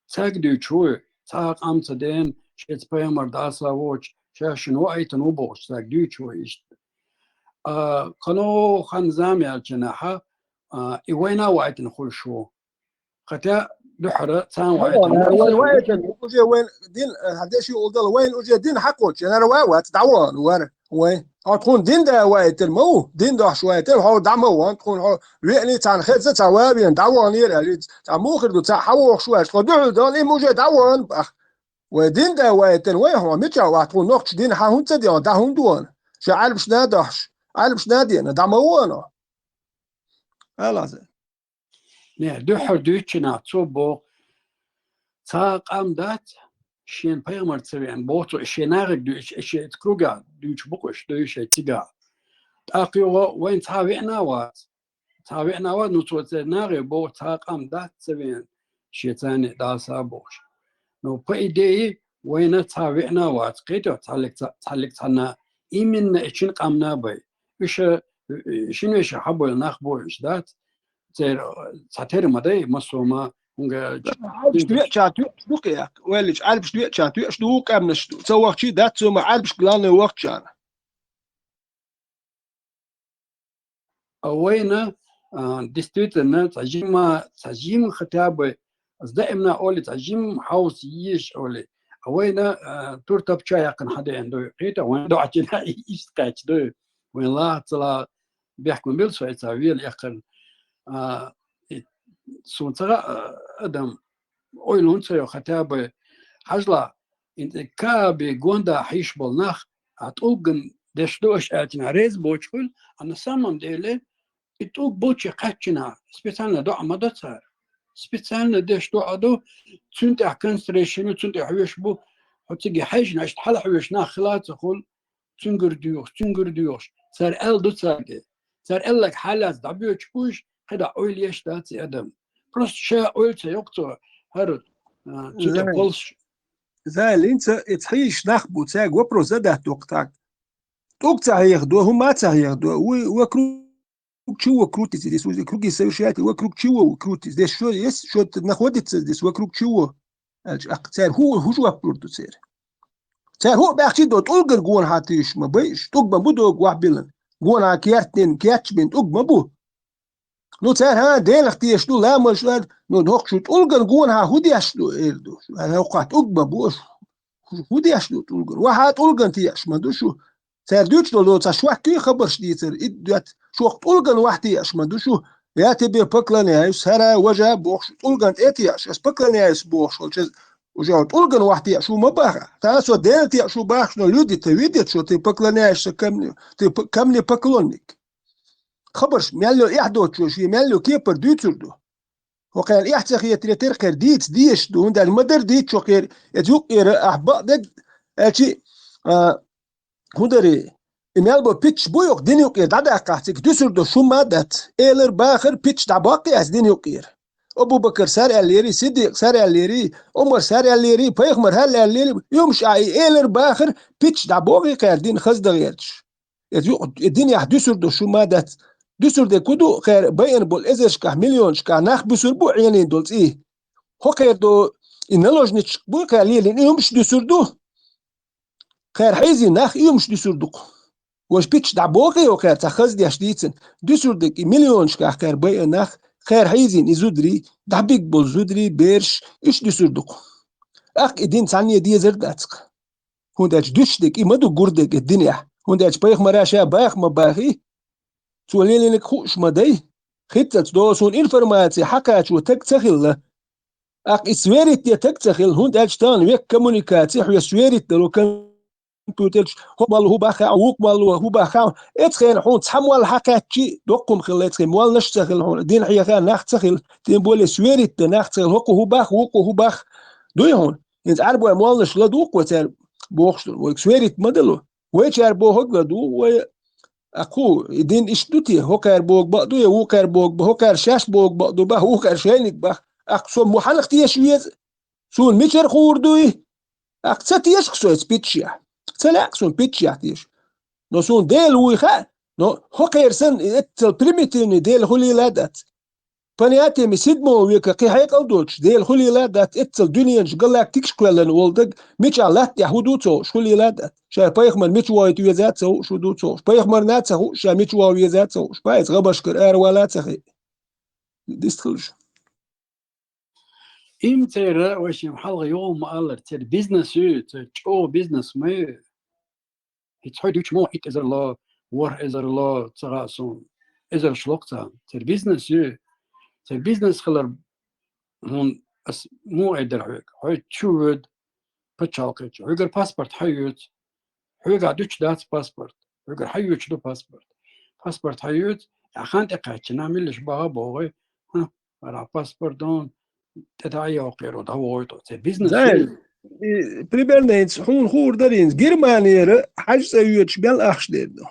Цаьрга дуьйцуш ву, цхьа а къам ца деана, шеца пайхамар дӀаса а воцуш, ша шуна ваийтина ву бохуш, цаьрга дуьйцуш ву иштта. А, кхано хан зама яьлча нахьа, а, и вайна а ваийтина хуьлуш ву. Хотя дуьххьара царна ваийтина ву. Вайн ваийтина, уже вайн дин, а, хьан деши улдала, вайн уже дин хьакхочу, яра ва вац, дӀавахана вара. Вай. Хьо тхуна дин да ваийтина ма ву, дин дохьуш ваийтина, хьо дӀа ма ван, тхуна хьо веъний цхьана хеза, цхьа ван вена, дӀаваханера аьлла, цхьа муха хир ду, цхьа хьавохуш вац, тхо дуьхьал дала, и мужа дӀавахана бах. Вай дин да ваийтина, вай хьо мича вац, тхуна нохча дин хьан хӀунда ца дена, дӀа хӀунда вахана? Ша Ӏарбашна дохьуш, Ӏарбашна дена, дӀа ма вахана. Алаза. Не, дуьххьара дуьйцучу нах цо боху, цхьа а къам дац, шена пайхамар ца веана, боху цо, шен нахе дуьйцуш, шен круга дуьйцуш бу-кх уьш, дуьйцуш шайн цигахь. ТӀаккха юха вайн цхьа а веана а вац. Цхьа а веана а вац, ну, цо церан нахе боху, цхьа а къам дац ца веана, шен царна дӀаса а бохуш. Ну, по идее, вайна цхьа а веана а вац, кхетий, цхьаллиг ца-, цхьаллиг цхьанна, именно и шина къамна бай. Уьш, э, шина вешин хьабойла нах бу уьш, дац? Церан, э, цхьа тера ма дай, массо а ма, хӀунга Хьалбаш доьча тоьаш ду кхе, ваьллачу Ӏарбаш доьча тоьаш ду, къаьмнаш ду. Ца вахчий дац, цо ма Ӏарбаш главное вахчана. А вайна, а, действительно, цхьа жимма, цхьа жимма хотя бы, ас даимна оли, цхьа жимма хьовса езаш оли. А вайна, а, тур тапча яьккхина хьадеана ду, кхета, вайн доӀачина иштта кхаьча ду. Вайн лаха ца лаха бехк ма билла шайца вела эккхарна. А, и, суна ца хаьа, а, адам ойла хӀунда ца йо, хотя бы хьажалахь, ин тӀе каби гонда хьийш болу нах, а тӀулган деш ду аша аьлча, реза боцуш хуьлу, а на самом деле и тӀулг болче кхаьччина, специально доӀа ма до цара. Специально деш доӀа ду, цуьнан тӀехь концентрейшн ю, цуьнан тӀехь хьоьжуш бу, хьо цига хьаьжжина, иштта хьала хьоьжуш нах хила а ца хуьлу, цуьнгара доьхуш, цуьнгара доьхуш. Цара аьлла ду цаьрга. Цара аьлларг хьалаца дӀабоьдуш бу уьш, кхидӀа ойла еш дац и адам. Просто ша ойла ца йо-кх цо, хӀара, а, цу тӀе Зай. полш. Зай, линца, и цхьа йиш нах бу, цаьрга вопрос задать доккху так. ТӀулг ца хьехадо, хӀума ца хьехадо, вуй, вокруг чего крутится здесь, вот круги совершаете, вокруг чего вы крутитесь? Здесь что есть? Что-то находится здесь, вокруг чего? Аьлча, аккха цара хӀу, хӀу жоп лур ду церан? Цара хӀу баьхчи до тӀулган гонахьа тийш ма бай, тӀулг ма бу дог вахь билан. Гонахьа кертнин, кертчбин тӀулг ма бу. Ну, цара хӀа, Делах теш ду, ламаз шу ад, ну, нохчу тӀулган гонахьа хӀу деш ду, эр ду. Шу, хӀа, хӀокхахь тӀулг ма бу, шу, хӀу деш ду тӀулган? Вахьа тӀулган теш ма ду шу. Цара дуьйцуш долу цхьа шоьхкий хабарш дийцар, и доьт, шух тӀулган вахь теш ма ду шу. Я тебе поклоняюсь, хӀара, важа бохуш, тӀулган тӀе теш, ас поклоняюсь бохуш, волчу, уже тӀулган вахь теш ву ма баха. Та со Дела теш ву бахаш, но люди-то видят, что ты поклоняешься ко мне, ты п-, ко мне поклонник. Хабарш мелло эхь доцучо шен мелло кепара дуьйцур ду. ХӀокхеран эхь ца хетаре тера кхера дийца дезаш ду, хӀунда аьлча ма-дарра дийца хӀокхера, эца юкъера ахь бакъдерг, аьлчи, а, хӀун дарий? И мел бо питчаш бу юкъ, дина юкъера дӀадаккхахь цига дуьсур ду, шун ма дац. Элар бахар питчаш дӀабоккхий ас дина юкъера? Абу-Бакар сар аьллерий, Сиддикъ сар аьллерий, Умар сар аьллерий, пайхамар хьал аьллерий, юмаш а и элар бахар питчаш дӀабоккхий кхера дина хаза дан гӀерташ? Эца юкъ, и динехь дуьсур ду, шун ма дац. Дуьсур де ку ду, кхера байина болу эзаршкахь, миллионашкахь нах буьсур бу Ӏенийна долу цӀий. ХӀокхера ду, и наложничек бу, кхера лелийна, и юмаш дуьсур ду. Кхера хьийзий нах, и юмаш дуьсур ду-кх. Ваш питча дӀабохий йо кхаьра, цхьа хаза деш дийцина. Дуьсур дерг и миллионашкахь кхаьра байа нах, кхаьра хьийзийна и зударий, дӀабигболу зударий, бераш, иштта дуьсур ду-кх. ТӀаккха и дин цхьанне дезар дац-кх. ХӀунда аьлча дуьсуш дерг и ма ду гур дерг и динехь. ХӀунда аьлча пайхамара ша баха ма бахий, цо лелийнарг хууш ма дай. ХӀинццалц дола суна информаци хьакхачо таг ца хилла. ТӀаккха и сверить де таг ца хилла, хӀунда аьлча тахана век коммуникаци хьоьсуш сверить дало компьютерчу, хӀокху молло хӀун бах хаьа, вукху молло хӀун бах хаьа. Эцу хенахь хьуна цхьа молла хьакхаьччи, доккха хӀума хилла эцу хенахь, молланаш а ца хилла хьуна, дин хьеха нах а ца хилла, тем более сверить де нах а ца хилла, хӀокхо хӀун бах, вукхо хӀун бах, дуй хьуна. ХӀинца Ӏарбой молланаш ладугӀу-кх вай цара бохуш долу, вайга сверить ма дало. Вайчара бохург ладугӀу вай, а кху, и дин иштта ду те, хӀокхара бохург бакъ ду, я вукхара бохург бакъ, хӀокхара шаьш бохург бакъ ду бах, вукхара шайниг бах. ТӀаккха со ма хьанах теша веза? Суна мичара хуур дуй? ТӀаккха ца теша-кх со эцу питчехь. Ца лаьа-кх суна питчехь теша. Но суна Дела вуй хаьа, но хӀокхера санна эццал примитивный Дела хуьлийла а дац. Понятиями седьмого века кхин хьекъал доцуш Дела хуьлийла а дац, эццал дуьненаш галактикаш кхоьллина волу дерг, мичахь латта тӀехь хӀун ду ца хууш хуьлийла а дац. Ша пайхамар мича вохуьйту веза а ца хууш, хӀун ду ца хууш. Пайхамар а ца хууш, ша мича воху веза а ца хууш. Баьза гӀамашкара аравала а ца хиъ. Дистхилаш. Им церан, вайшимма хьалха юха ма аллара, церан бизнес ю, церан чӀогӀа бизнес ма ю. ХӀинца хьой дуьйцуш мо итт эзар ло, ворхӀ эзар ло, ца хаьа суна, эзарш ло-кх царна. Церан бизнес ю. Церан бизнес хилар, хӀун, ас муха эр дара хьоьга? Хьой чу воьду пачхьалкхе чу. Хьоьгара паспорт хьайоьцу. Хьоьгахь дуьтуш дац паспорт. Хьоьгара хьайоьцуш ду паспорт. Паспорт хьайоьцу, ахьа хан тӀекхаьччина, миллеш баха а бохий, хӀа, ара паспорт дон, тӀе дӀа а йоккхийра, дӀавогӀуьйту. Церан бизнес ю. И, примерно хӀинца хьуна хуур дара хӀинца. Германера хьаьжа цӀа йоьдуш мел ахча дер ду?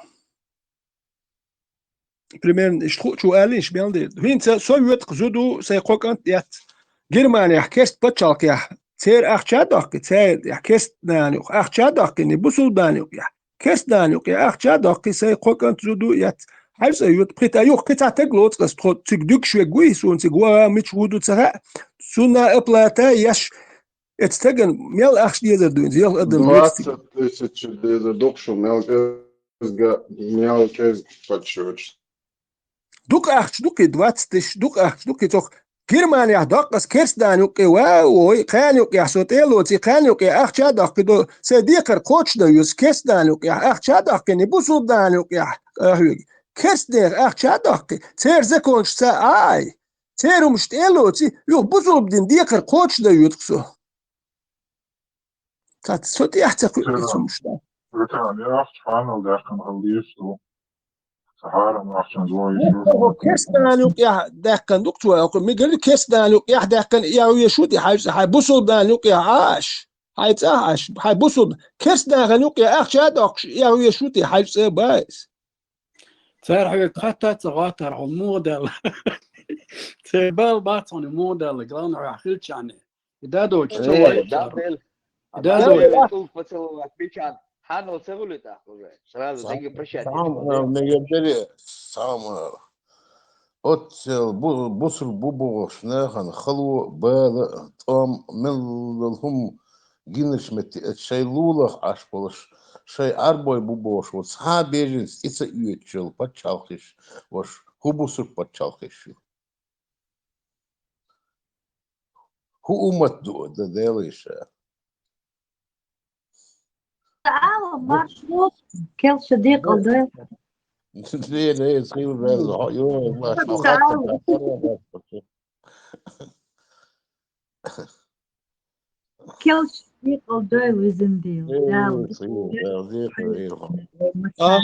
Примерно иштта хуучо аьлла, иштта мел дер ду. ХӀинца со воьду-кх зуда, сайн кхо кӀант а эцна. Германехь керста пачхьалкхехь церан ахча а доккхий, церан тӀехь керста нахана юкъахь ахча а доккхий, бусулба нахана юкъахь. Керста нахана юкъахь ахча а доккхий, сайн кхо кӀант, зуда эцна. Хьаьжа цӀа йоьду, пхи та юха кхин цхьа таг лоцу ас тхо цига дуьгуш вегуй, суна цига ваха мича хӀун ду ца хаьа. Цунна оплата еш, эцу стагана мел ахча дезар ду, иза ялх адам вуьйцу цига. Двадцать тысяч дезар ду-кх шу, мел кӀезга, мел кӀезга подсчёташ. Дукха ахча ду-кх и, двадцать тысяч, дукха ахча ду-кх и цох. Германехь доккху ас керста нахана юккъе ван а вой, кхана юккъехь со тӀе а лоций, кхана юккъехь ахча а доккхий до, сайн декхар кхочушдан веза, керста нахана юккъехь ахча а доккхий, бусулба нахана юккъехь, а, хьоьга. Керста нехан ахча а доккхий, церан законашца а ай. Церан хӀумаш тӀе а лоций, юха бусулба дин декхар кхочушдан веза-кх со. Цац, со тӀехь ца кхуьу, Церан, цу муьста. Церан яхча хьанал даьккхина хила дезаш ду. Ца хьарам ахчанца вон йиш ю. Керста нахана юккъехь даьккхина ду-кх цо, оха мегар ду, керста нахана юккъехь даьккхина эгӀавеш ву те хьаьжа цӀа, хьайн бусулба нахана юккъехь Ӏаш. Хьайн цӀахь Ӏаш, хьайн бусулба. Керста нахана юккъехь ахча а доккхуш эгӀавеш ву те хьаьжа цӀа, баьс. Цара хьоьга хатта а ца гӀоттара хьуна муха даьлла. Церан бала бац хьуна муха даьлла, главное, хьоьгахь хилчахьана. И да доцуш, ца вай, да, цара. Бел. И да доцуш. Поцеловать бичан. Хьанал ца хуьлу тӀаккха уже. Сразу дагге прощать. Сам, а, мегар даре, сам, а, оццел бу-, бусул бу бохуш нахана хало а, бала а, тӀом, меллал хӀума гинарш метте, эцу шайн лулахь Ӏаш болуш, шайн Ӏарбой бу бохуш, ву цхьа а беженца тӀе ца оьцуш йолу пачхьалкхаш, ваша, хӀун бусург пачхьалкхаш ю? ХӀун уммат ду дан Делан иша? Ала, марш ву, келша декъал дай. Ле, ле, схил веза, хьо, ё, марш, хьо, хатта, хатта. Келш декъал дойла везан Дела. Э, Дала. Схьа, э, декъал, э, хьо. А,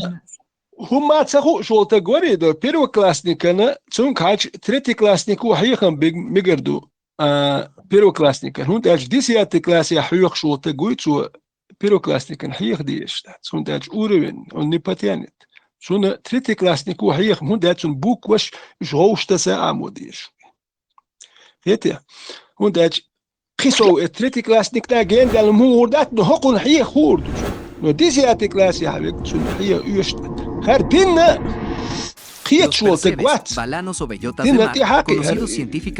хӀумма ца хууш волу таг варий до первоклассникана, цунга хьаьжча третьекласснико хьехам биг-, мегар ду, а, первоклассникана. ХӀунда аьлча десятый классехь хьоьхуш волу таг вуй, цо первоклассникана хьеха дезаш дац. ХӀунда аьлча уровень, он не потянет. Цунна третьекласснико хьехам, хӀунда аьлча цунна букваш, уьш гӀовшта са а мо дезаш. Хетий? ХӀунда аьлча кхин сов эцу третьеклассникна гендаьлла муха хуур дац, но хӀокхунна хьеха хуур ду. Но десятый классехь вега цунна хьеха оьшуш дац. ХӀара динна, Кхеташ волу стаг вац. Дина тӀехьа а кхиар,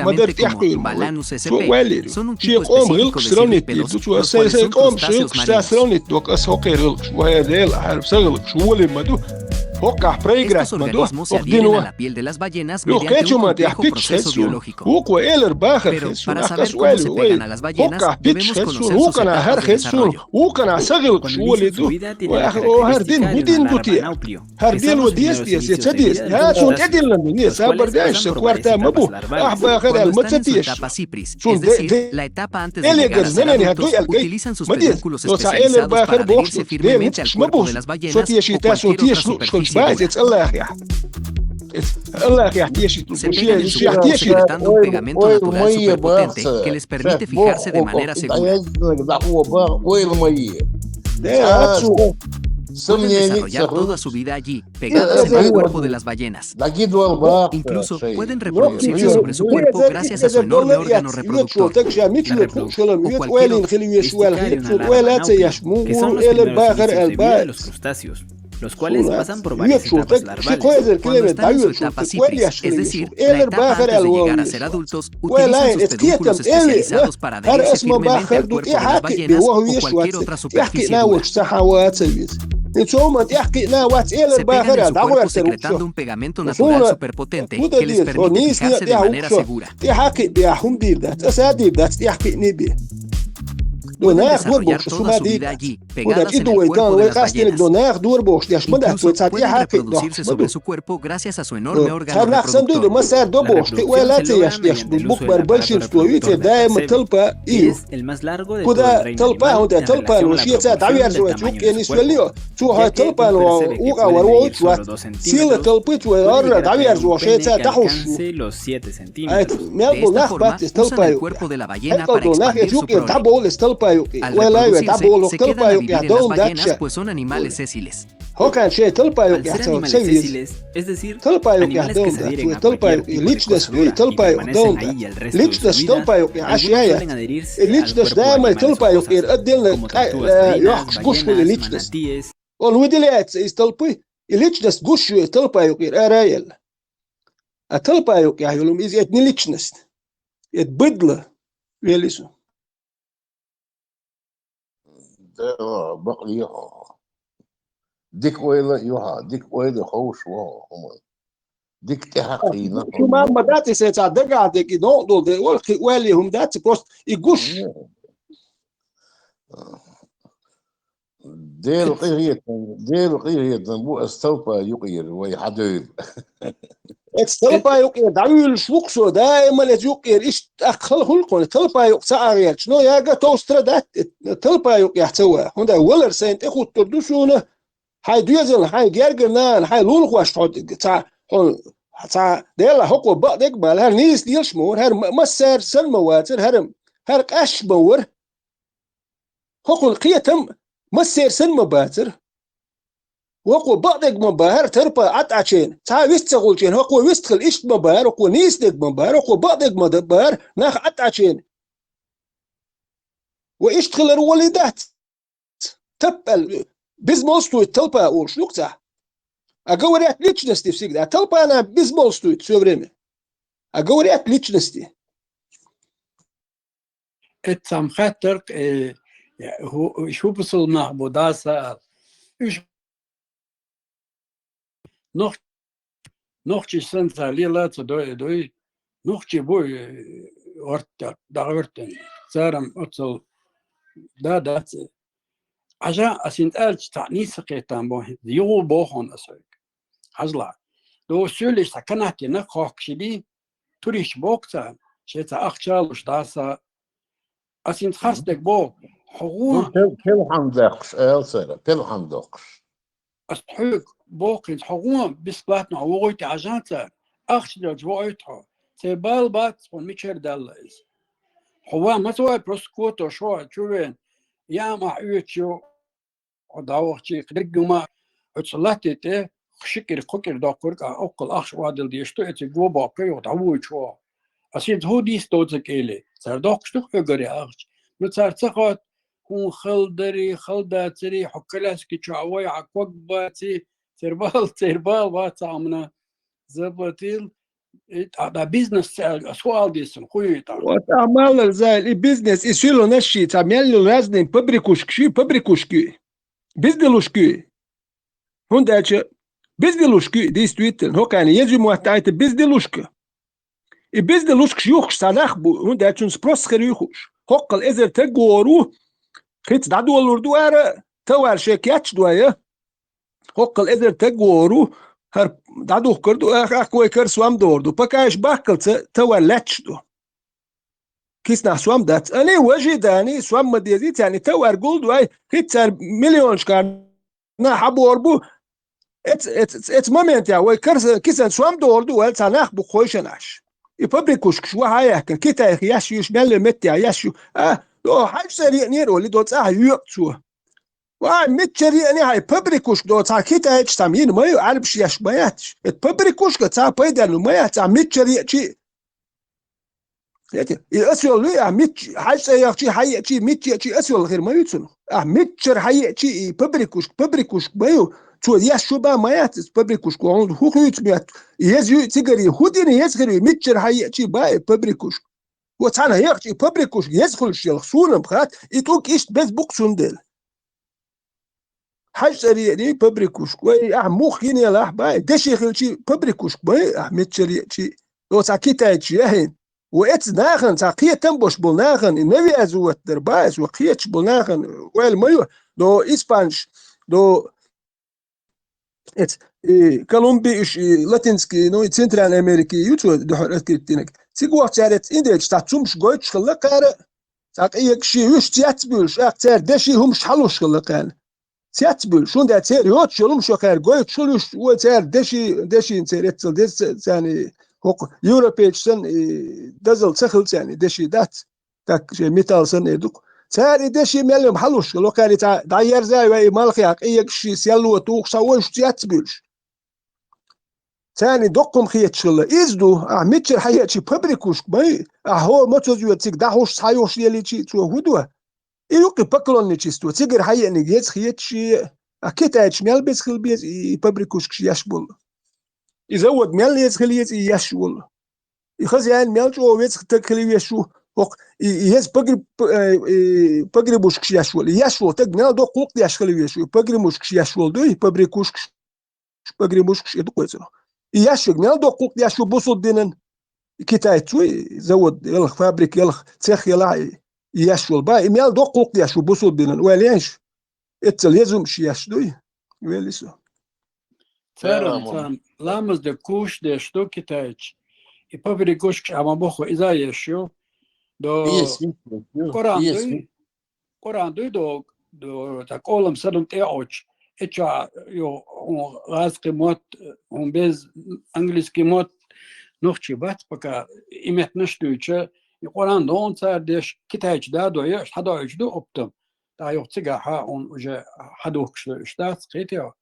ма-дарра тӀехь кхуьйла ма вай. Цо оьллера. Шен къоман гӀиллакхаш сравнить дийр ду цо, сайн, сайн къоман гӀиллакхаш цхьа сравнить до-кх ас, хӀокхеран гӀиллакхаш, вай Дела, хӀара сан гӀиллакхаш волийна ма ду. ХӀокхахь проиграть ма до, хӀокху дино. Юха кхечу хӀуманна тӀехь питча хеза суна. Вукхо элар бахар хеза суна, ахь ас оьллера вай. ХӀокхахь питча хеза суна, вукханахь хӀара хеза суна, вукханахь сан гӀиллакхаш волийна ду. Вай, ахь, о, хӀара дин, хӀун дин ду те? ХӀара дин ву деза, деза, я ца деза? ХӀа, цунна тӀедиллина ду, не, сабар де, сан кхоьрта ма бу. Ахь бахар аьлла ма ца теша. Цунна де, де, элегара знамени хӀара дуй аьлла гайта ма деза. Но цхьа элар бахар бохуш ду, Дела ницкъаш ма бу. Со тешийта, суна тешаш лууш хилча бац, эца Аллахьехь. Эца Аллахьехь тешийта лууш, шех тешийта. Ойла ма е, баха, шех, боху, дӀаяздарг дӀахо баха, ойла ма е. Де, а, цу сомнений ца хуьлу. Pegadas en el cuerpo de las ballenas. Incluso pueden reproducirse sobre su cuerpo gracias a su enorme órgano reproductor. La reproducción o cualquier otra, esticar una larva náuplia, que son los primeros indicios de vida de los crustáceos, los cuales pasan por varias etapas larvales. Cuando están en su etapa cipris, es decir, la etapa antes de llegar a ser adultos, utilizan sus pedúnculos especializados para adherirse firmemente al cuerpo de las ballenas o cualquier otra superficie dura. Цо ма тӀехь кхиъна вац, элар бахар аьлла, дӀагӀоьртар ву цо. Суна хӀун дан деза, хьо нийсса тӀехь ву цо. ТӀехь а кхиъ бехь хӀума дийр дац, аса а дийр дац, тӀехь кхиъний бен. До нах дора бохуш, аса хӀума дийр дац. ХӀунда и ду вай кан, вай къастинарг до нах дора бохуш деш ма дац, вай цхьа тӀехь а кхиъ дохкуш ма ду. Цхьа нах санна дуй ду, массара до бохуш, кхин ойла а ца еш деш ду, буквально большинство, вицера даима талпа и ю. Куда талпа, хӀунда талпано шеца дӀаверзо вац юккъе нисвеллио. Цо хьайн талпано вукъа вар волчу вац. Сила талпи цо гӀорра дӀаверзо шеца дӀахьуш ву. Ай, мел бу нах бац иза талпа юкъе. Хьекъал до нах эца юкъера дӀабовла иза талпа юкъе. Вай лайве дӀабовла хӀокху талпа юкъехь долун дац ша. ХӀокхарна шайн талпа юкъехь ца веза. Талпа юкъехь долун дац. Вай талпа юкъе личность ю, и талпа юкъе долун дац. Личность талпа юкъехь Ӏаш яц. И личность даиман талпа юкъера отдельно къа-, э, йохкуш гуш хуьлу и личность. Ола ву дилаьца иза талпи, и личность гуш ю и талпа юкъера ара а елла. А талпа юкъехь йолу иза эта не личность. Эта быдло, вели со. Да, бакъ ле хьо. Дика ойла а ю хьан, дика ойла а ховш ву хьо хӀуманна. Дика тӀаьхьакхийна хьо. Шу ма ма дац, и сайн цхьа дагахь дерг и новкъа долу дерг, вала кхин ойла е хӀума дац, просто и гуш. Дела къинхетам, Дела къинхетам бу ас талпа юкъера вай хьадевлла. Эцу талпа юкъера дӀавуьйлуш ву-кх со, даиман эцу юкъера иштта тӀаккха хала хуьлу-кх хьуна, талпа юкъа ца Ӏа гӀерташ, но яга товстра дац, талпа юкъехь ца ван. ХӀунда валар сайна тӀехуттур ду суна, хьайн доьзална, хьайн гергара нана, хьайн лулахошна хьо цхьа, хьо цхьа, Дела, хӀокхо бакъдерг ма ала, хӀара нийса лелаш ма вара, хӀара ма-, массара санна ма вацара, хӀара, хӀара къаьсташ ма вара. ХӀокхуьнан кхетам массеран санна ма бацара. ХӀокхо бакъдерг ма бахара, талпа Ӏа тӀечу, цхьа вист ца хуьлучу, хӀокхо вист хила иштта ма бахара, хӀокхо нийса дерг ма бахара, хӀокхо бакъдерг ма д-, бахара, нах Ӏа тӀечу. Ва иштта хилар волий дац? Таппал безмолвствует толпа олуш ду-кх цхьа. А говорят личности всегда. Толпа она безмолвствует всё время. А говорят личности. Эццахь ма хаьттара-кх, э, хӀу-, уьш хӀу бусалба нах бу, даса аьлла. Уьш нох-, нохчий санна цара лела а ца дой, дой, нохчий бу, э, гӀорта, дӀагӀортина. Цара-м оццул да, дац. Хьажа, ас хӀинца аьлча, цхьаъ нийса кхетам бу, юха боху хьуна ас хьоьга. Хьажал. Дош соьлуш цхьа канаттина кхоккхуш и, туристаш боху цара, шайн цхьа ахча а луш даса. Ас хӀинца харцдерг боху, хьо гӀо. Ну, тел-, телхьан доккхуш, ала цара, телхьан доккхуш. Ас хьоьга боху хӀинца, хьо гӀо бесплатно хьо вогӀуьйту хьажа цара, ахча делча вогӀуьйту хьо. Церан бала бац хьуна мичара даьлла иза. Хьо ван маца вай просто кото шо чу вен, яам ахь оьцучу хьо дӀавахчий, кхидерг юма оцу латте тӀе ши кӀира, кхо кӀира доккхург а, оккхул ахча охьадилла дезаш ду, эциг го боккхур юха дӀавуьйчу хьо. Ас хӀинца хӀун дийца доцург эле, цара доккхуш ду хьоьгара ахча. Ну, цара ца хотту, хӀун хала дарий, хала дацарий, хьо коляски чохь вай, хьан ког баций, церан бала, церан бала вац хьан амна. заплатил, и тӀаккха бизнес цӀа-, суал дийцина, хуй тӀаккха. Вот, а малар зай, и бизнес, и силу наши, цӀа меллил разный пабрикушкаш, пабрикушки. Безделушки. ХӀунда аьлча безделушки, действительно, хӀокхарна еза мотт айта безделушка. И безделушкаш юхкаш цӀа нах бу, хӀунда аьлча цунца спрос хир ю хууш. ХӀоккхал эзар таг вору, хица дӀадолалур ду ара, товар шек кечдоя. ХӀоккхал эзар таг вору, хӀара дӀадухкар ду, ах, ах, вай кара сом дор ду. Пока иш бахкалца товар лаьтташ ду. Киснахь сом дац. Ани, важи дани, сом ма дези, царни товар гулдой, хица цар миллионашкар нах хьабор бу. Эц, эц, эц, эц момент я, вай карса, кисан сом дор ду, вай цӀа нах бу хойшан аш. И пабрикушкаш ва хьаяхкан, Китайх яш юш, мелле метте яш ю. А, до хьаж цӀа риънер, оли до цӀа хьаюкъ цо. Ва, мичча риъни хьай пабрикушка до цхьа китайча там йин ма ю, Ӏарбаш яш ма яц. Эт пабрикушка цхьа пайденну ма яц, а мичча риъчи. Эти, и ас йолу, а мичча, хьаж цӀа яхчи, хьаечи, мичча ечи ас йолу хир ма ю цунах. А миччар хьаечи, и пабрикушка, пабрикушка ма ю. Цо яш шу ба ма яц, пабрикушка, он хӀу хуьйцу мет. Ез ю цигари, хӀу дина ез хир ю, миччар хьаечи ба и пабрикушка. Во цхьана яхчи пабрикушка ез хуьлуш ялх, суна-м хац, и тӀуг иштта беза букъ цундела. Хьаж цӀа риъни пабрикушка, вай, ахь мух йинелахь бай, деши хилчи пабрикушка бай, ахь мичча риъчи. До цхьа китайча яхьин. Во эца нахана, цхьа кхетам бош болу нахана, и навязывать дар бай, во кхеташ болу нахана, вайл ма ю, до испанш, до эц, и Колумбия уьш, и Латинский, ну, и Центральная Америка, ю цо дуьхьал открыть динарг. Цига вахча цара эц индейча, цхьа цумаш гойтуш хилла кхара, цхьа къегаш ши уьш цецбуьйлуш, ах, цара деши хӀумаш хьалуш хилла кхарна. Цецбуьйлуш, хӀунда церан йоцуш йолу хӀумаш кхара гойтуш хилла уьш, вай цара деши, дешина церан эццал деза царна, хӀокху европейчу санна, и дазал ца хилла царна, и деши дац. Так, шен металл санна эр ду-кх. Цара и деши мел йома хьалуш хилла, кхаьрий цхьа дӀаерзай вай и малхехь къегаш ши селло тухуш цхьа вайшца яц буьйлуш. Царна и доккхум хеташ хилла. Иза ду, ахь миччара хьаеачи пабрикушка бай, ахь хӀора мацоза йоцу цига дӀахьуш, схьаюхуш елийчи, цо хӀу до? И юккъе поклонничество, цигара хьаеаниг еза хеташ и, а китайча мел беза хила беза и пабрикушкаш еш болу. И завод мел еза хила еза и еш волу. И хозяин мел чӀогӀа веза таг хила веш ву, хӀокху и, и еза погреб-, п-, э, и погребушкаш еш волу. И еш волу таг мел доккха гӀуллакх деш хила веш ву. И погребушкаш еш волу дуй, погребушкаш, погребушкаш и ду-кх вай цунах. И еш верг мел доккха гӀуллакх деш ву бусулба динан. И китайцуй, завод ялх, фабрика ялх, цех ялахь и, и еш волу. Ба, и мел доккха гӀуллакх деш ву бусулба динан. Вай леш, эццал еза хӀумаш еш дуй? Вели со. Церан царна ламаз де куш деш ду китайча. И пабрикушкаш а ма боху иза еш ю. До Къуран дуй, Къуран дуй до, до, та къолам садам тӀеӀочу. Эча ю, хӀун гӀазкхи мотт, хӀун без английский мотт, нохчий бац пока и меттанаш дуьйча, и Къуран дон цара деш, китайча да дой, аш хьадоуьйтуш ду оптом. ТӀаккха юха цигахь хьан уже хьадухкуш ду, уьш дац, кхетий хьо?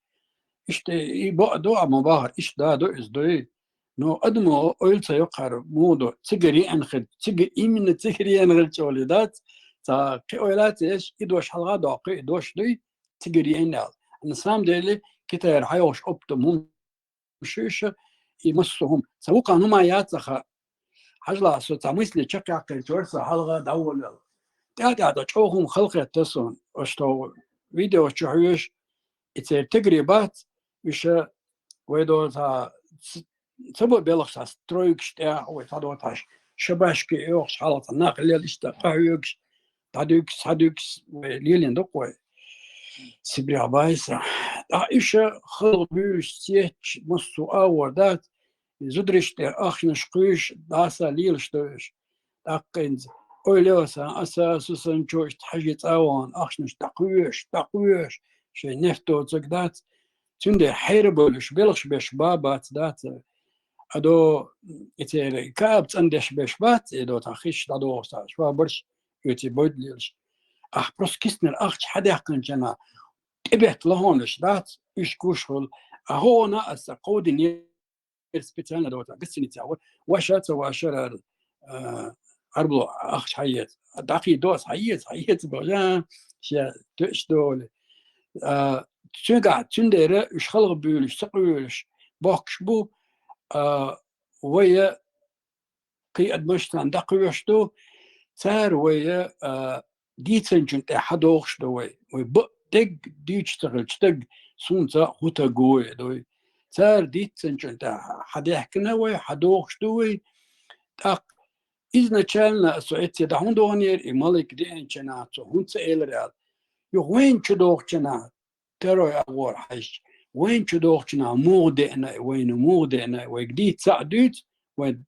Иштта и бакъ ду, амма бахар, иштта да ду, иза дуй. Но адамо ойла ца йоккхура, муха ду, цигара еана хир, цига, именно цигара еана хир чӀогӀа дац, цхьа кхин ойла ца еш, и дош хьалха доккху, и дош дуй, цигара еана аьлла. На самом деле, китайра хьайогӀуш оптом хӀума шуьйша, и массо а хӀума. Ца вукхана хӀума яц аха. Хьажал, со цхьа мысли чекхъяьккхинчуьра сан хьалха дӀаволавелла. ТӀаьхьа-тӀаьхьа чӀогӀа хӀума халахетта суна, аша тхо видео чу хьоьжуш, и церан тигари бац, уьш вай до цхьа ц-, ца бо белхаш цхьа стройкаш тӀехь, вай цхьа до цхьа шабашки йохуш хьалха цхьа нах лела иштта къахьоьгуш, дӀадуьгуш, схьадуьгуш, вай лелийна ду-кх вай. Сибрехь байса. ТӀаккха уьш халха буьйлуш цецча, массо а агӀор дац, и зударшна тӀера ахчанаш кхуьйсуш, дӀаса лелаш ду уьш. ТӀаккха хӀинца ойла йо сан, аса, аса санна чу иштта хьажий цӀа а вахана, ахчанаш дӀакхоьхьуш, дӀакхоьхьуш, шайн нефть доцург дац. Цундела хьайра болуш, белхаш беш ба бац, дац. Адо и церан каба цӀандеш беш бац, и до цхьа хиш дӀадохуш цхьа швабарш, оьций бойда лелаш. Ахь просто киснара ахча хьадаьккхинчу хенахь, тӀебетта лахьонаш дац, уьш гуш хуьлу. А хӀокхунна аса кховдина специально до цхьа гостиница вара, ваша ца вашара, а, Ӏарбало ахча хьаэца. ДӀакхийдо аса, хьаэца, хьаэца бохуш, а, ша тоьаш долу. А, цуьнгахь, цуьндера уьш халха буьйлуш, ца къуьйлуш бохкуш бу, а, вай кхы адамаш царна дӀакхоьхьуш ду, цара вай, а, дийцинчун тӀа хьадохуш ду вай. Вай бакъдерг дуьйцуш ца хилча, стаг сунца хӀу стаг ву вай ду. Цара дийцинчун тӀа хьадаьхкина вай, хьадохуш ду вай. ТӀаккха изначально со эцце дӀа хӀунда ваханера, и малик деанчунна цо хӀунда ца элира аьлла. Юха вайна чу дохучунна, второй агӀор хьаьжча, вайна чу дохучунна муха деана, вайна муха деана, вайга дийца ца а дуьйцу, вайн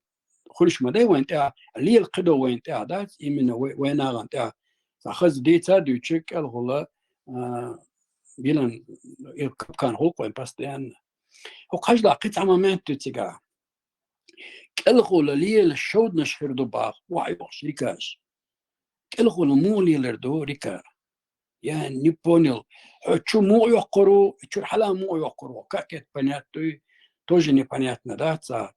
хуьлуш ма дай вайна тӀехь, лела кхидо вайна тӀехь дац, именно вай, вайн нахана тӀехь. Цхьа хаза дийца а дуьйцу, кӀелхула, а, билан, и капкан хӀуллакх вайн постоянно. ХӀокху хьажал кхин цхьа момент ду цигахь. КӀелхула лела шовданаш хир ду боху, охьайохуш рикаш. КӀелхула муха лелар ду рика? Я не понял. Хьо чу муха йоккхур ву, чуьра хьала муха йоккхур ву? Как это понятно дуй? Тоже непонятно, да, цхьа?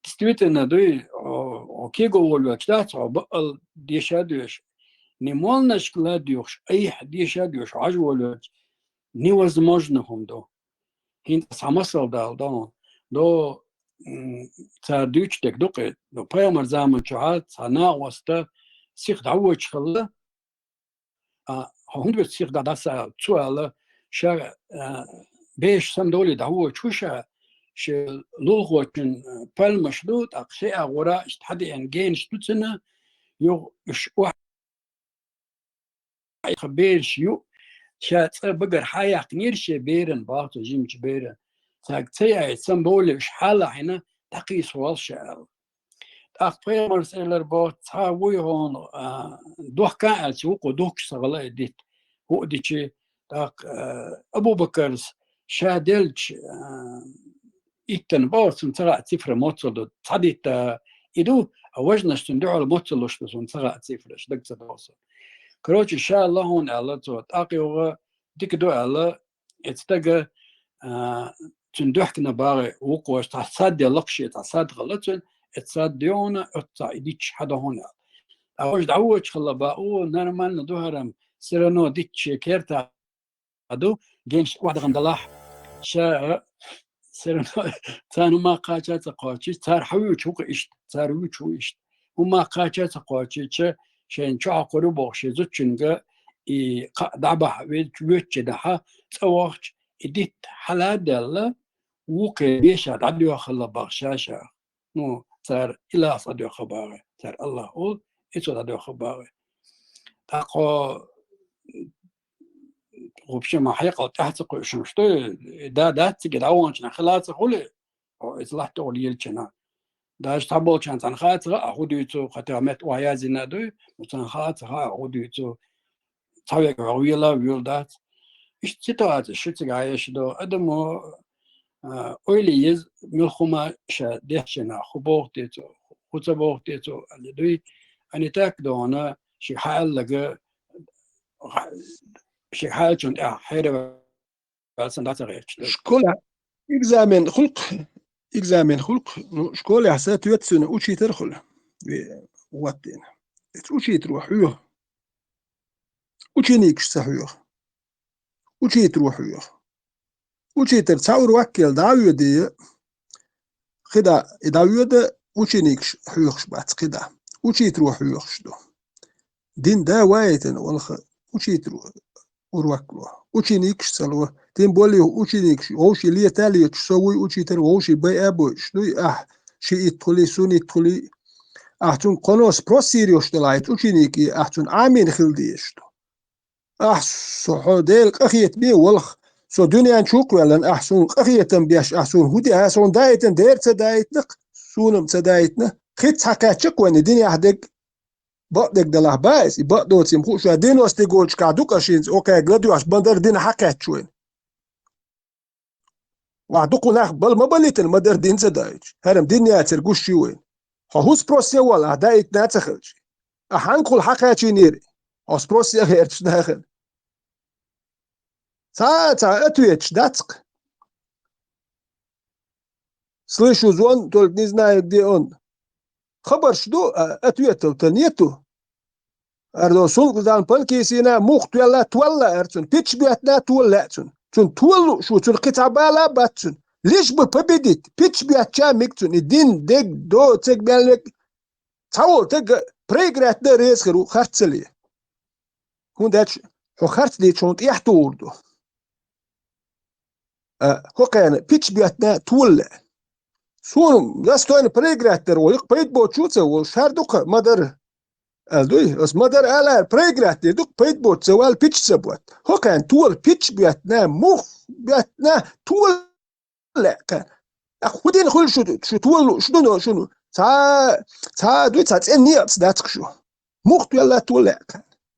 Действительно дуй, о, о, кего волавелча, да, цхьа бакъал деша а доьшу. Немалнашка ладоьгӀуш, айхьа деша а доьшу, хьажа волавелча, невозможно хӀума ду. ХӀинца цхьа масал дала дан. До, м, цара дуьйцуш дерг ду кхин. До пайхамар заман чохь цхьа накъост сиха дӀавоьдуш хилла. А, хьо хӀунда вуьту сиха дӀа-, дӀаса аьлла? Цо аьлла, ша, а, бераш самадовлий дӀавоьдуш ву ша, шен лулахочун, а, пальмаш ду, тӀаккха шен агӀора иштта хьадеана генаш ду цуьнан, юха уьш охьа Айхьа бераш ю, ша цӀа багара хьаяьккхинера шен беран, боху цо жимачу беран. Цаьрга ца яйта, самабовлий уьш хьалахьийна, дӀакхийса воллу ша аьлла. ТӀаккха пайхамарс элар боху, цхьа вуй хьуна, а, дохка аьлча, вукхо духкуш ца хилла и дитт. ХӀуъа дичи, тӀаккха, а, Абу-Бакарс ша делча, а, иттана боху, цунна ца хаьа цифра моццал ду. Цхьа дитта и ду, а важнаш цунна дуьхьал моццал луш ду, суна ца хаьа цифраш, дага ца догӀу суна. Короче, ша лахьуна аьлла цо, тӀаккха юха дика ду аьлла, эцу стага, а, цуьнан дуьхкана багӀи вукхо, цхьа сад я лакхаше, цхьа сад хилла цуьнан, эцу сад доьхна, оццахь и дича хьадохуна аьлла. Ткъа важа дӀавоьдуш хилла боху, нормально ду хӀара-м, всё равно дитта шен керта а ду, генаш охьадахана далахь. Ша, а, всё равно, царна хӀумма кхача а ца кхочуьйту, цара хьан вуьйцу хӀу-кх иштта, цара вуьйцу хӀу иштта. ХӀумма кхача а ца кхочуьйту, шайна чохь кхуьру боху шен зудчуьнга, и кхаъ дӀабахьа ве-, воьдучу дӀахьа цӀа вахча, и дитт хьала а даьлла, вукхе беша дӀадоьххалла боху ша-ша. Ну, цара и лаца дӀадоьхха боху, цара Аллах олу, и цо дӀадоьхха боху. ТӀаккха хӀу, вообще, ма хьекъал тӀаьхьа ца кхуьуш хӀума, что, да, дац цига дӀаваханчу нах хила ца хуьлу, хьо иза латта тӀе лелачу нах. Даже цхьаболчарна цхьаьна хаа ца хаьа, хӀу дуьйцу, хӀетахь метта охьа яздина дуй, ну, царна хаа ца хаьа, хӀу дуьйцу. Цхьаверг хьо вела а, воьлла дац. Иштта ситуацеш шу цига Ӏаш ду. Адамо, а, ойла е еза, муьлхха хӀума ша дешча нах, хӀу боху те цо, хӀу ца боху те цо, аьлла дуй. А не так дохана, шига хьааллага, шига хьааллачунна тӀехь хьераваьлла санна дӀа ца гӀерташ ду. Школехь экзамен хуьлу-кх, экзамен хуьлу-кх, ну, школехь соответственно учитель хуьлу. Ве-, вот дена. Эцу учитело хьоьху. Ученикаш ца хьоьху. Учитело хьоьху. Учитель цхьа урок елла дӀа а воьдий, кхидӀа и дӀавоьду, ученикаш хьоьхуш бац кхидӀа. Учитело хьоьхуш ду. Дин да ваийтина валха учитело урок ло. Ученикаш ца ло. Тем более ученикаш вовший лета а леташ, со вуй учитель, вовший байа а бойуш дуй, ахь шиитта хуьлий, суннитта хуьлий. Ахь цунга кхано спрос йийр йолуш делахь, и ученик, и ахь цунна Ӏамийна хила дезаш ду. Ахь со хьо Дела къахетаме валха, со дуьнен чу ваьллина, ахь суна къахетам беш, ахь суна хӀу де, ахь суна даийтина дера ца даийтина-кх, суна-м ца даийтина. Хица хьакхаьчча-кх вайна динехь дерг, бакъдерг делахь бац иза, и бакъдоцийла хууш вац, девяностые годашкахь ду-кх аш хӀинца, окхаьрга ладоьгӀуш, ма-дарра дин хьакхаьчча вайна. Вахь дукха нах бала ма балийтина, ма-дарра дин ца даийтуш. ХӀара-м дин яцара гуш ю вайна. Хьо хӀун спрос ян воллу, ахь даийтина а ца хилча? Ахь хьаьнгахула хьакхачийнера, хьо спрос ян гӀерташ нахана? Цхьа а, цхьа а ответаш дац-кх. Слышу звон, только не знаю, где он. Хабарш ду, а ответов-то нету. Ардо сулкъадан панкисина мух тоьлла, толла ар цунна. Питч боьттина, тола лаьа цунна. Цунна тола лууш ву, цунна кхин цхьа бала а бац цунна. Лишь бы победить, пич беттача мега цунна, и дин дег, до цег мел век, цхьавола таг проиграть дан реза хир ву харц ца ле. ХӀунда аьлча хьо харц дича хьуна тӀехьа тухур ду. А, хӀокхарна пич беттана тола лаьа. Суна достойно проиграть дар ву, юкъа пайда боцуш ву ца ву, шар дукха ма дара. Аьлла дуй, ас ма дара ала, проиграть дир дукха пайда боцуш ца вала, пич ца бетта. ХӀокхарна тола пич беттана, мух беттана, тола лаьа кхарна. Ах, хӀун дина хуьлу шу, шу тола, шу дуно, шуна? Цхьа, цхьа дуй, цхьа цӀена некъаца дац-кх шу. Мух тоьлла тола лаьа кхарна.